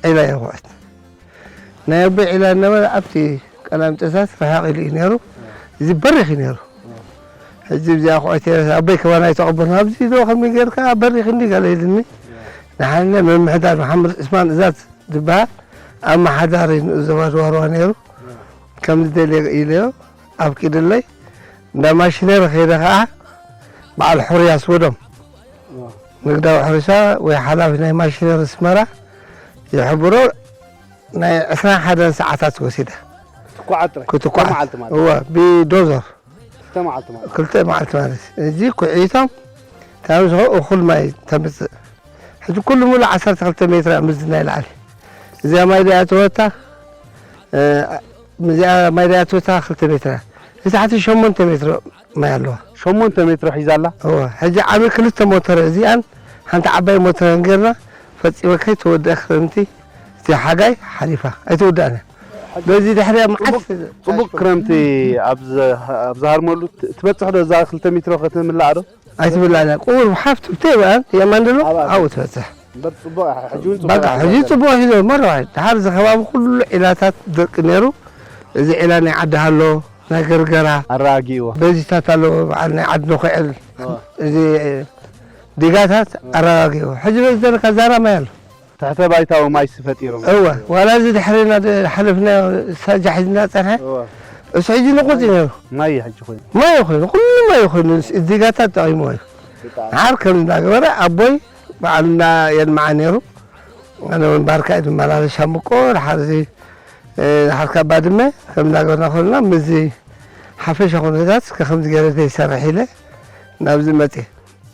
ዒላ እየ ኩዕት። ናይ ኣቦይ ዒላ እናበለ ኣብቲ ቀላሚጦሳት ርሕቕ ኢሉ እዩ ነይሩ። እዚ በሪኽ እዩ ነይሩ። ሕጂ እዚኣ ኩዕት እየ፣ ኣቦይ ከማን ኣይተቐበልኩን። ኣብዚ ዶ ከመይ ጌርካ በሪኽ እንዲ ገለ ኢልኒ። ንሓንለ ምምሕዳር መሓመድ ዑስማን እዛዝ ዝበሃል ኣመሓዳሪ ንኡስ ዞባ ድዋርዋ ነይሩ። ከም ዝደልየ ኢለዮ ኣፍቂድለይ። እንዳ ማሽነሪ ከይደ ከኣ በዓል ሕሩይ ኣስወዶም፣ ንግዳዊ ሕርሻ ወይ ሓላፊ ናይ ማሽነሪ ኣስመራ ይሕብሮ። ናይ ዕስራን ሓደን ሰዓታት ወሲዳ። ክትኳዓት ጥራይ? ክትኳዓት። ክልተ መዓልቲ ማለት? እወ፣ ብዶዘር። ክልተ መዓልቲ ማለት? ክልተ መዓልቲ ማለት። እዚ ኩዒቶም፣ እታ ምስ እኹል ማይ ተምጽእ። ሕጂ ኩሉ ሙሉ ዓሰርተ ክልተ ሜትር እያ ምዝና ይልዓል። እዚኣ ማይ ደኣ ትወታ፣ እ፣ እዚኣ ማይ ደኣ ትወታ ክልተ ሜትር እያ። ንታሕቲ ሸሞንተ ሜትሮ ማይ ኣለዋ። ሸሞንተ ሜትሮ ሒዛ ኣላ? እወ። ሕጂ ዓቢ ክልተ ሞተር እዚኣን ሓንቲ ዓባይ ሞተርን ጌርና ፈጺመ ከይተወድአ ክረምቲ እቲ ሓጋይ ሓሊፋ። ኣይትውዳእን እያ። በዚ ድሕሪኣ መዓት ጽቡቅ፣ ጽቡቅ ክረምቲ ኣብ ዝ-፣ ኣብ ዝሃርመሉ ት-፣ ትበጽሕ ዶ እዛ ክልተ ሜትሮ ክትምላኣ ዶ? ኣይትብላዕን እያ። ቁሩብ ሓፍ ትብተይ በኣን የማን ደሎ ኣብኣ ኣብኡ ትበጽሕ። እምበር ጽቡቅ፣ ሕጂ እውን ጽቡቅ በቃ፣ ሕጂ ጽቡቅ ሒዞ መረዋይ። ድሓር እዚ ከባቢ ኩሉ ዒላታት ደቂ ነይሩ። እዚ ዒላ ናይ ዓዲ ሃሎ፣ ናይ ገርገራ፣ ኣረጋጊእዎ። በዚታት ኣለዎ፣ በዓል ናይ ዓዲ ነኹዕል። እወ። እዚ ዲጋታት ኣረጋጊእዎ። ሕጂ በዚ ዘለካ ዛራ ማይ ኣሎ። ትሕተ ባይታዊ ማይስ ፈጢሮም። እወ፣ ዋላ እዚ ድሕሪና ደ-፣ ሓለፍና ሳጃ ሒዝና ጸንሐ። እወ። እሱ ሕጂ ንቑጽ እዩ ነይሩ። ማይ እዩ ሕጂ ኮይኑ። ማይ ኮይኑ፣ ኩሉ ማይ ኮይኑ፣ ዲጋታት ጠቒምዎ እዩ። ብጣዕሚ። ድሓር ከም እናገበረ ኣቦይ በዓልና የልምዓ ነይሩ። ኣነ እውን ባርካ እየ ዝመላለስ ሻምቆ፣ ድሓር እዚ፣ እ፣ ድሓር ካብ ባድመ ከም እናገበርና ከለና፣ ምስዚ ሓፈሻ ኩነታት እስከ ከምዚ ገይረ ዘይሰርሕ ኢለ ናብዚ መጽየ።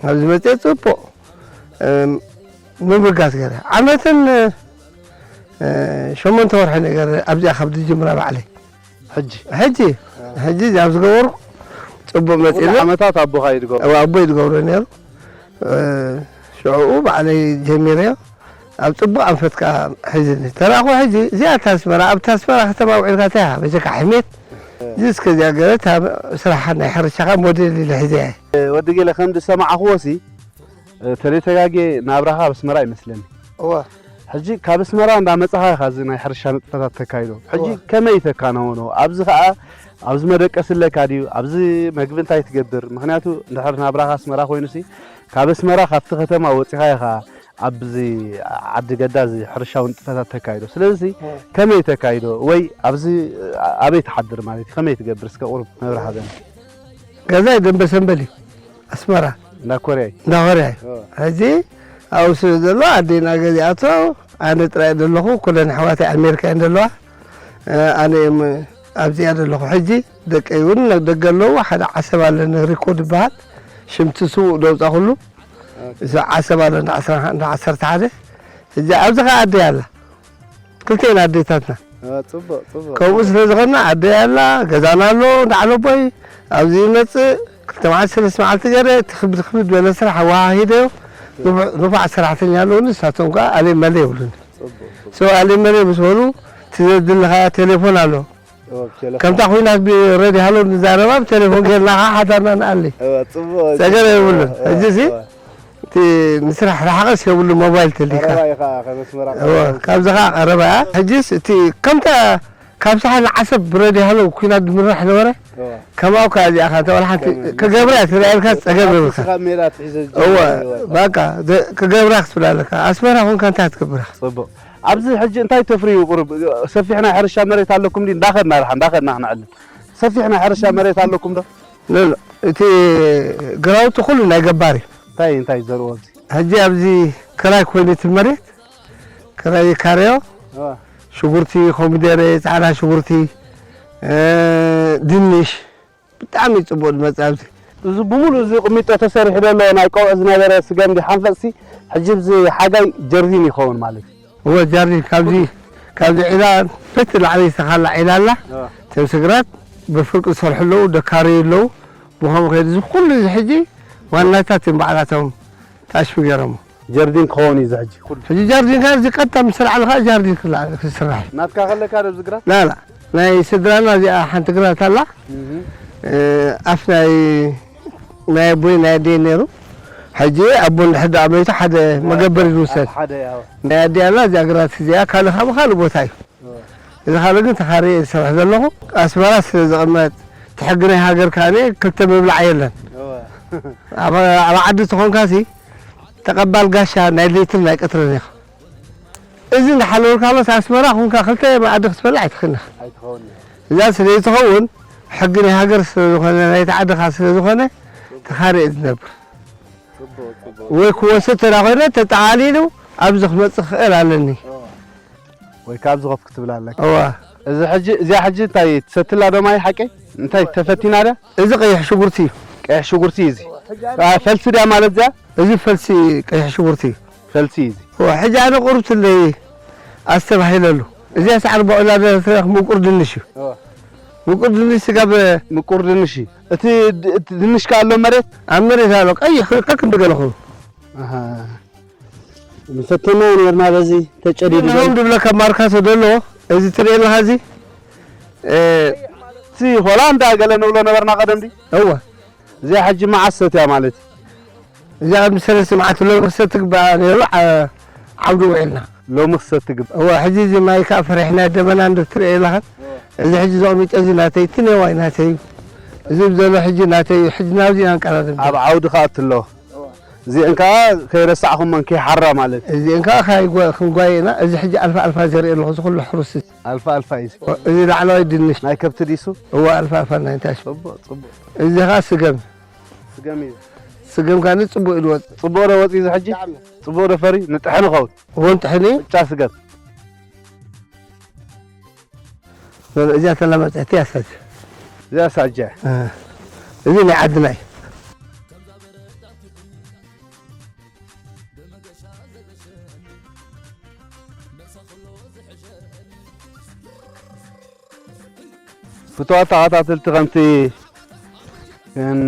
ናብዚ መጽየ ጽቡቕ፣ እ፣ ምብጋስ ገይረ። ዓመትን፣ እ፣ ሸሞንተ ወርሒ ነገር ኣብዚኣ ካብ ዝጅምራ ባዕለይ። ሕጂ? ሕጂ፣ ሕጂ እዚኣ ዝገበርኩ ጽቡቕ መጺእኒ። ዓመታት ኣቦኻ እዩ ዝገብሮ? እወ፣ ኣቦይ ዝገብሮ ነይሩ። እ፣ ሽዑኡ ባዕለይ ጀሚረዮ። ኣብ ጽቡቕ ኣንፈት ከኣ ሒዝኒ። ተራእኹ ሕጂ እዚኣ እታ ኣስመራ፣ ኣብታ ኣስመራ ከተማ ውዒልካ እንታይ ኢኻ? በጀካ ሕሜት። እዚ እስከ እዚኣ ገለ እታ ስራሕ ናይ ሕርሻኻ ሞዴል ኢለ ሒዘያ እየ። ወዲ ገለ ከም ዝሰማዕኽዎ ሲ፣ እ፣ ተለይተጋጌ ናብራኻ ኣብ ኣስመራ ይመስለኒ። እወ። ሕጂ ካብ ኣስመራ እንዳመጻኻ ኢኻ እዚ ናይ ሕርሻ ንጥፈታት ተካይዶ። ሕጂ እወ። ከመይ ተካናውኖ? ኣብዚ ኸኣ ኣብዚ መደቀሲ ኣለካ ድዩ? ኣብዚ መግቢ እንታይ ትገብር? ምኽንያቱ እንድሕር ናብራኻ ኣስመራ ኮይኑሲ ካብ ኣስመራ ካብቲ ከተማ ወጺኻ ኢኻ ኣብዚ ዓዲ ገዳ እዚ ሕርሻዊ ንጥፈታት ተካይዶ። ስለዚ እወ። ከመይ ተካይዶ? ወይ ኣብዚ ኣበይ ትሓድር ማለት እዩ? ከመይ ትገብር? እስከ ቁሩብ መብርሂ ሃበኒ። ገዛይ ደንበ ሰንበል እዩ። ኣስመራ። እንዳ ኮርያይ? እንዳ ኮርያይ። ኦ። ሕጂ ኣብኡ ስለ ዘሎ ኣዴና ገዚኣቶ፣ ኣነ ጥራይ ዘለኹ፣ ኩለን ኣሕዋተይ ኣሜሪካ እየን ዘለዋ። እ፣ ኣነ እየ ኣብዚኣ ዘለኹ። ሕጂ ደቀይ እውን ደገ ኣለዉ። ሓደ ዓሰብ ኣለኒ፣ ሪኮርድ ይበሃል። ሽምቲ ስዉእ ደውጻኹሉ። ኦኬ። እዚ ዓሰብ ኣሎ፣ እንዳ ዓስራ፣ እንዳ ዓሰርተ ሓደ። ሕጂ ኣብዚ ኸኣ ኣደይ ኣላ። ክልቴና ኣዴታትና። አ፣ ጽቡቕ፣ ጽቡቕ። ከምኡ ስለ ዝኾንና ኣደይ ኣላ፣ ገዛና ኣሎ፣ እንዳ ዓለቦይ ኣብዚ ይመጽእ፣ ክልተ መዓልቲ ሰለስተ መዓልቲ ገለ ትኽብድ ትኽብድ በለ ስራሕ ኣወሃሂደዮ። ንፉዕ፣ ንፉዓት ሰራሕተኛ ኣለዉኒ፣ ንሳቶም ከኣ ኣሌ መሌ ይብሉኒ። ጽቡቕ፣ ጽቡቕ። So ኣሌ መሌ ምስ በሉ፣ እቲ ዘድልኻያ ቴሌፎን ኣሎ። ከምታ ኩናት ብሬድዮ ሃሎ ንዛረባ ብቴሌፎን ጌርና ከዓ ሓዳርና ንኣሊ። ጸገም የብሉን። ሕጂ እዚ እቲ ንስራሕ ርሓቐስ የብሉ ሞባይል ተሊካ። ካብዚ ከዓ ቀረባ እያ። ሕጂስ እቲ ከምታ ካብ ሳሕል ዓሰብ ብሬድዮ ሃሎ ኩናት ዝምራሕ ነበረ። ከምኡ ከዓ እዚኣ ከዓ እንተ ወላ ሓንቲ ክገብራ እያ ትረኣየልካ ጸገም የብልካ። እወ፣ በቃ ክገብራ ክትብላ ኣለካ። ኣስመራ ኮንካ እንታይ ክትገብራ? ጽቡቕ። ኣብዚ ሕጂ እንታይ ተፍርዩ? ቁሩብ ሰፊሕ ናይ ሕርሻ መሬት ኣለኩም ድዩ? እንዳኸድና ርሓ እንዳኸድና ክነዕልል። ሰፊሕ ናይ ሕርሻ መሬት ኣለኩም ዶ? ኖ፣ ኖ፣ እቲ ግራውቲ ኩሉ ናይ ገባር እዩ። እንታይ እንታይ ዘርኡ ኣብዚ? ሕጂ ኣብዚ ክራይ ኮይኑ እቲ መሬት ክራይ ካሬዮ ሽጉርቲ፣ ኮሚደረ፣ ጻዕዳ ሽጉርቲ፣ ድንሽ፣ ብጣዕሚ እዩ ጽቡቕ ዝመጽእ ኣብዚ። እዚ ብምሉእ እዚ ቁሚጦ ተሰሪሑ ዘሎ ናይ ቀውዒ ዝነበረ ስገም ድዩ ሓንፈጽሲ፣ ሕጂ ኣብዚ ሓጋይ ጀርዲን ይኸውን ማለት እዩ። እወ፣ ጃርዲን ካብዚ፣ ካብዚ ዒላ በቲ ላዕሊ ዝተኻላ ዒላ ኣላ። እተን ስግራት ብፍርቂ ዝሰርሑ ኣለዉ፣ ደካሪ ኣለዉ። ብኸምኡ ከይዱ እዚ ኩሉ እዚ ሕጂ ዋናታት እዮም ባዕላቶም ታሽፊ ገይሮሞ። ጀርዲን ክኸውን እዩ እዚ ሕጂ ኩሉ። ሕጂ ጃርዲን ከኣ እዚ ቀጥታ ምስ ኣልዓልካ ጃርዲን ክላ-፣ ክስራሕ እዩ። ናትካ ከለካ ዶ እዚ ግራት? ላላ፣ ናይ ስድራና እዚኣ ሓንቲ ግራት ኣላ። እህ። እ፣ ኣፍ ናይ፣ ናይ ኣቦይ ናይ ኣደይ ነይሩ። ሕጂ ኣቦ እንድሕር ደኣ መይቱ ሓደ መገበሪ ዝውሰድ። ሓደ፣ ያው። ናይ ኣደይ ኣላ እዚኣ ግራት እዚኣ ካልእ ካብ ካልእ ቦታ እዩ። እዚ ካልእ ግን ተኻርየ ዝሰርሕ ዘለኹ። ኣስመራ ስለ ዝቕመጥ፣ እቲ ሕጊ ናይ ሃገር ከኣ ክልተ ምብላዕ የለን። እወ። ኣብ፣ ኣብ ዓዲ ተኾንካሲ ተቐባል ጋሻ ናይ ለይትን ናይ ቀትርን ኢኻ። እዚ እንዳሓለወልካ መስ ኣስመራ ኩንካ ክልተ መኣዲ ክትበልዕ ኣይትኽእልን ኢኻ። ኣይትኸውን። እዛ ስለ ዝኸውን ሕጊ ናይ ሃገር ስለ ዝኾነ፣ ናይቲ ዓድኻ ስለ ዝኾነ ተኻርየ ዝነብር። ጽቡቕ፣ ጽቡቕ። ወይ ክወስድ ተዳ ኮይነ ተጠቓሊሉ ኣብዚ ክመጽእ ክኽእል ኣለኒ። እወ። ወይ ካብዚ ኮፍ ክትብል ኣለካ። እዋ። እዚ ሕጂ፣ እዚኣ ሕጂ እንታይ ትሰትላ ዶ ማይ ሓቀይ? እንታይ ተፈቲና ድያ? እዚ ቀይሕ ሽጉርቲ እዩ። ቀይሕ ሽጉርቲ እዩ እዚ። አ፣ ፈልሲ ድያ ማለት እዚኣ? እዚ ፈልሲ ቀይሕ ሽጉርቲ እዩ። ፈልሲ እዩ እዚ። እዋ፣ ሕጂ ኣነ ቁሩብ ትለይ ኣስተባሂለሉ። እዚኣ ሳዕሪ በቂላ ዘረትረኽ ምቁር ድንሽ እዩ። እዋ። ምቁር ድንሽ ስጋ ብ- ምቁር ድንሽ እዩ። እቲ ድ-፣ እቲ ድንሽ ከ ኣሎ መሬት? ኣብ መሬት ኣሎ። ቀይሕ ከክንዲ ገለ ኮይኑ። ኣሃ። ንፈተና ኔርና በዚ ተጨዲዱ ንሆም ዘሎ። ድብለካ ማርካቶ ደሎ፣ እዚ ትርኢ ኣለኻ እዚ? እ፣ እቲ ሆላንዳ ገለ ንብሎ ነበርና ቀደም ድዩ? እወ። እዚኣ ሕጂ መዓስ ሰትያ ማለት እዩ? እዚኣ ቅድሚ ሰለስተ መዓልቲ ሎሚ ክሰቲ ግባኣ ነይሩ፣ ዓ-፣ ዓውዲ ውዒልና። ሎሚ ክሰቲ ግባእ። እወ፣ ሕጂ እዚ ማይ ከኣ ፈሪሕና ደበና እንዶ ትርኢ ኣለኻ። እዚ ሕጂ ዘቕሚጠ እዚ ናተይ፣ እቲ ኔዋይ ናተይ እዩ። እዚ ዘሎ ሕጂ ናተይ እዩ። ሕጂ ናብዚ ኢና ንቀራረብ። ኣብ ዓውዲ ከኣ እትሎ። እዚአን ከኣ ከይረሳዕኹመን ከይሓራ ማለት እዩ። እዚአን ከኣ ካይጓ-፣ ክንጓየ ኢና። እዚ ሕጂ ኣልፋ ኣልፋ ዘርኢ ኣለኹ፣ እዚ ኩሉ ሕሩስ እዚ። ኣልፋ ኣልፋ እዩ። እዚ ላዕለዋይ ድንሽ። ናይ ከብቲ ድዩ እሱ? እወ፣ ኣልፋ ኣልፋ ናይ እንታይ? ጽቡቕ፣ ጽቡቕ። እዚ ከኣ ስገም። ስገም እዩ። ስገም ከኣ ጽቡቕ ኢሉ ወጽ-፣ ጽቡቕ ዶ ወጽ-፣ እዚ ሕጂ? ብጣዕሚ። ጽቡቕ ዶ ፈሪ? ንጥሐ ንኸውን። እወ፣ ንጥሐ ንዩ። ብጫ ስገም። በል፣ እዚኣ ተላ መጽሐቲ እያ ሳጅ። እዚኣ ሳጅ እያ። እ። እዚ ናይ ዓድና እዩ። ፍቱዋት ተኸታተልቲ፣ ከምቲ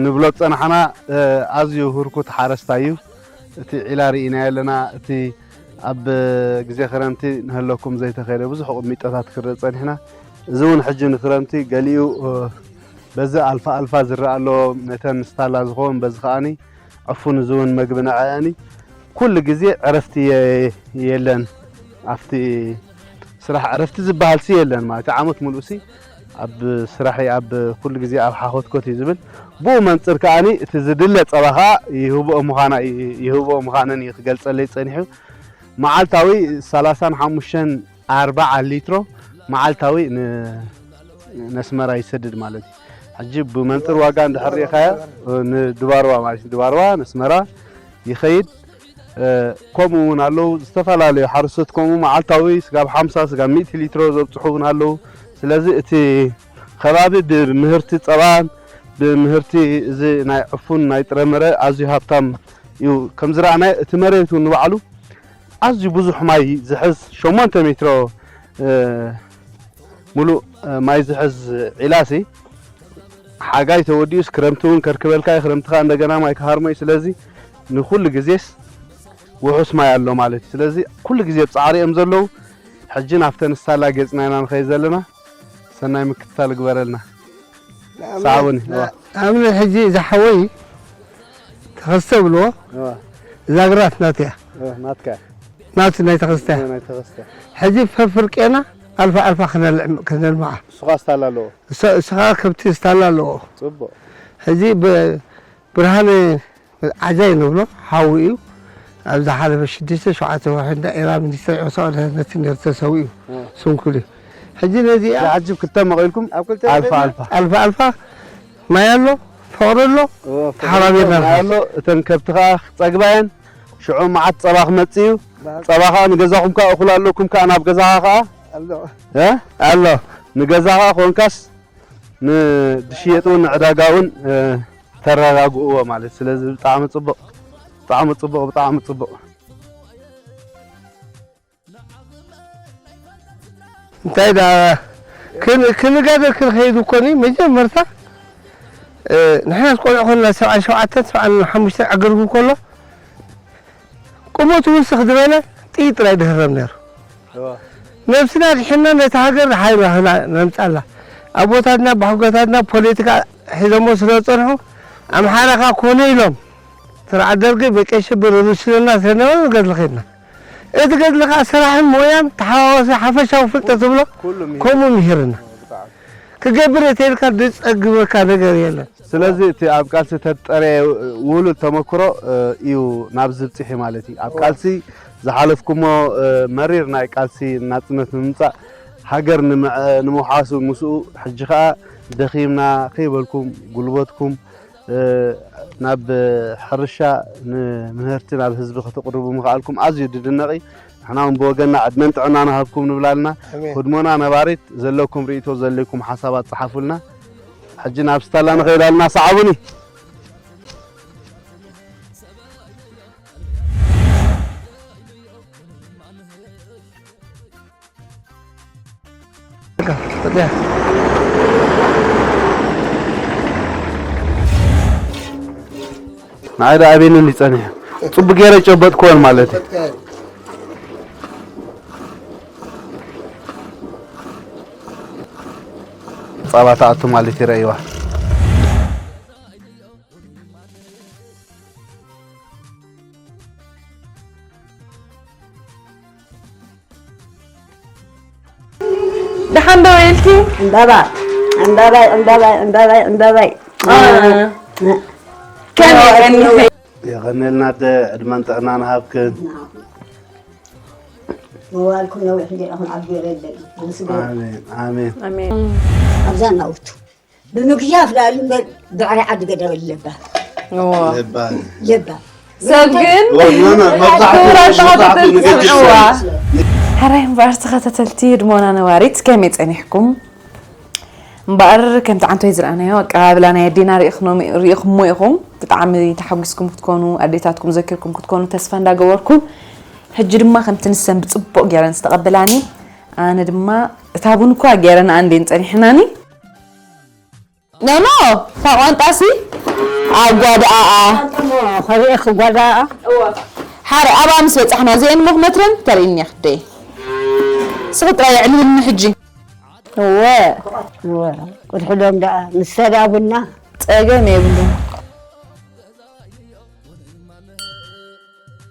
ንብሎ ዝጸናሕና፣ እ፣ ኣዝዩ ህርኩት ሓረስታይ እዩ። እቲ ዒላ ርኢናዮ ኣለና። እቲ ኣብ ግዜ ክረምቲ ንህለኩም ዘይተኸለ ብዙሕ ቁሚጦታት ክረኢ ጸኒሕና። እዚ እውን ሕጂ ንክረምቲ ገሊኡ፣ እ፣ በዚ ኣልፋ ኣልፋ ዝረኣ ኣሎ፣ ነተን ስታላ ዝኸውን፣ በዚ ከኣኒ ዕፉን፣ እዚ እውን መግቢ ንዐኣኒ። ኩሉ ግዜ ዕረፍቲ የ-፣ የለን። ኣብቲ ስራሕ ዕረፍቲ ዝበሃልሲ የለን ማለት እዩ። ዓመት ሙሉእሲ ኣብ ስራሕ፣ ኣብ ኩሉ ግዜ ኣብ ሓኾትኮት እዩ ዝብል። ብኡ መንጽር ከኣኒ እቲ ዝድለ ጸባ ከኣ ይህብኦ ምዃና፣ ይህብኦ ምዃነን እዩ ክገልጸለይ ጸኒሑ። መዓልታዊ ሰላሳን ሓሙሽተን ኣርባዓ ሊትሮ መዓልታዊ ን-፣ ነስመራ ይሰድድ ማለት እዩ። ሕጂ ብመንጽር ዋጋ እንድሕር ርኢኻዮ፣ ንድባርዋ ማለት እዩ፣ ድባርዋ ነስመራ ይኸይድ። እ፣ ከምኡ እውን ኣለዉ ዝተፈላለዩ ሓረስቶት፣ ከምኡ መዓልታዊ ስጋብ ሓምሳ፣ ስጋብ ሚእቲ ሊትሮ ዘብጽሑ እውን ኣለዉ። ስለዚ እቲ ከባቢ ብምህርቲ ጸባን ብምህርቲ እዚ ናይ ዕፉን ናይ ጥረምረ ኣዝዩ ሃብታም እዩ። ከም ዝረኣናዮ እቲ መሬት እውን ንባዕሉ ኣዝዩ ብዙሕ ማይ ዝሕዝ ሸሞንተ ሜትሮ፣ እ፣ ሙሉእ፣ እ፣ ማይ ዝሕዝ ዒላሲ ሓጋይ ተወዲኡስ ክረምቲ እውን ከርክበልካ እዩ። ክረምቲ ከኣ እንደገና ማይ ክሃርሞ እዩ። ስለዚ ንኩሉ ግዜስ ውሑስ ማይ ኣሎ ማለት እዩ። ስለዚ ኩሉ ግዜ ኣብ ጻዕሪ እዮም ዘለዉ። ሕጂ ናብተን ስታላ ገጽና ኢና ንኸይድ ዘለና። ሰናይ ምክትታል ግበረልና። ሰዓቡኒ። ንኣብነት ሕጂ እዛ ሓወይ ተኸስተ ብልዎ፣ እዋ፣ እዛ ግራት ናትያ። እዋ፣ ናትካ። ናቱ ናይ ተኸስተ። እዋ፣ ናይ ተኸስተ። ሕጂ ፈፍርቄና ኣልፋ ኣልፋ ክነልዕም-፣ ክነልምዓ። እሱ ኸኣ ስታላ ኣለዎ። እሱ፣ እሱ ኸኣ ከብቲ ስታላ ኣለዎ። ጽቡቕ። ሕጂ ብ-፣ ብርሃነ ዓጃይ ንብሎ ሓዉ እዩ። ኣብ ዝሓለፈ ሽዱሽተ ሸውዓተ ወርሒ እንዳ ኤራ ሚኒስተር ዕዮታዊ ድሕነት ነቲ ነርተ ሰው እዩ። እ። ስንኩል እዩ። ሕጂ ነዚኣ ዓጅብ ክልተ መቒልኩም ኣብ ክልተ ኣልፋ መቒልና። ኣልፋ። ኣልፋ ኣልፋ ማይ ኣሎ፣ ፍቕሪ ኣሎ፣ ኦ፣ ፍቕሪ ተሓባቢርና ኣሎ፣ ማይ ኣሎ። እተን ከብቲ ኸኣ ክጸግባ እየን። ሽዑ መዓት ጸባ ክመጽእ እዩ። ባስ። ጸባ ኸኣ ንገዛኹም ከኣ እኹል ኣለኩም ከኣ ናብ ገዛኻ ኸኣ ኣሎ። እ? ኣሎ። ንገዛኻ ኾንካስ ንድሽየጥ እውን ንዕዳጋ እውን፣ እ፣ ተረጋግእዎ ማለት። ስለዚ ብጣዕሚ ጽቡቕ፣ ብጣዕሚ ጽቡቕ፣ ብጣዕሚ ጽቡቕ። እንታይ ደኣ ክን-፣ ክንጋደል ክንኸይድ እኮ ኒ መጀመርታ፣ እ፣ ንሕናስ ቆልዑ ኮንና ሰብዓን ሸውዓተን ሰብዓን ሓሙሽተን ዕግርግር ከሎ ቁመቱ ውስኽ ዝበለ ጥይት ጥራይ ድህረም ነይሩ። እዋ። ነብስና ድሒና ነታ ሃገር ሓይልና ነምጻላ። ኣቦታትና፣ ኣቦሓጎታትና ፖለቲካ ሒዞሞ ስለ ዝጸንሑ፣ ኣምሓራ ከኣ ኮነ ኢሎም፣ ስርዓት ደርጊ ብቀይ ሽብር ርሽንና ስለ ነበረ ንገድሊ ኸድና። እቲ ገድሊ ከኣ ስራሕን ሞያን ተሓዋወሰ ሓፈሻዊ ፍልጠት ዝብሎ ኩሉ ምሂር-፣ ከምኡ ምሂርና። ብጣዕሚ። ክገብር እየ ተይልካ ዝጸግመካ ነገር የለን። ስለዚ እቲ ኣብ ቃልሲ ተጠርየ ውሉድ ተመክሮ፣ እ፣ እዩ ናብዚ ብጽሒ ማለት እዩ። ኣብ ቃልሲ ዝሓለፍኩሞ፣ እ፣ መሪር ናይ ቃልሲ ናጽነት ንምምጻእ፣ ሃገር ንምዐ-፣ ንምውሓሱ ምስኡ፣ ሕጂ ኸኣ ደኺምና ከይበልኩም፣ ጉልበትኩም፣ እ፣ ናብ ሕርሻ ንምህርቲ ናብ ህዝቢ ከተቕርቡ ምኽኣልኩም ኣዝዩ ዝድነቕ እዩ። ንሕና እውን ብወገንና ዕድመን ጥዕናን ይሃብኩም ንብል ኣለና። ኣሜን። ህድሞና ነባሪት ዘለኩም ርእይቶ ዘለኩም ሓሳባት ጸሓፉልና። ሕጂ ናብ ስታላ ንኸይድ ኣለና። ሰዓቡኒ። ንዓይ ደኣ ኣበይኒ እንዲ ጸኒሐ? ጽቡቅ ገይረ ጨበጥክወን ማለት እዩ። ጸባ ትኣቱ ማለት እዩ፣ ረእይዋ። ደሓን ዶ ኢልኪ? ዕምባባ፣ ዕምባባይ፣ ዕምባባይ፣ ዕምባባይ፣ ዕምባባይ። አ። ከመይ ቀኒኺ? የቐንየልና ኣደ፣ ዕድመን ጥዕናን ሃብክን። መዋልኩም ነዊሕ እንዲኹም ኣብ ገረደን። ኣሜን፣ ኣሜን። ኣሜን። ኣብዛ ናውቱ። ብምግያፍ ላሉ እምበር ብዕራይ ዓዲ ገደበል ለባ። እዎ። ለባ። ለባ። ሰብ ግን ወ-፣ ኖ፣ ኖ፣ መብዛሕትኡ፣ ክቡራት መብዛሕትኡ ተኸታተልቲ ንግዲ ዝሰምዕዋ። ሰብ። ሕራይ እምበኣር ተኸታተልቲ ህድሞና ነባሪት ከመይ ጸኒሕኩም? እምበኣር ከምቲ ዓንቶይ ዝረኣናዮ ኣቀባብላ ናይ ኣዴና ርኢኽኖም-፣ ርኢኹሞ ኢኹም። ብጣዕሚ ተሓጒስኩም ክትኮኑ፣ ኣዴታትኩም ዘኪርኩም ክትኮኑ ተስፋ እንዳገበርኩ፣ ሕጂ ድማ ከምቲ ንሰን ብጽቡቕ ገይረን ዝተቐበላኒ፣ ኣነ ድማ እታ ቡን እኳ ገይረን ኣንዴን ጸኒሕናኒ። ኖኖ፣ እታ ቋንጣሲ ኣብ ጓድኣኣ። ከርእየኪ ጓድኣኣ። እወ። ሓረ ኣብኣ ምስ በጻሕና፣ እዚአን እሞ ክመትረን ተርእይኒ እያ ክደይ። ንስኺ ጥራይ ኣዕልልኒ ሕጂ። እወ። እወ። ቁድሕሎም ደኣ፣ ንሰ ደኣ ቡና። ጸገም የብሉን።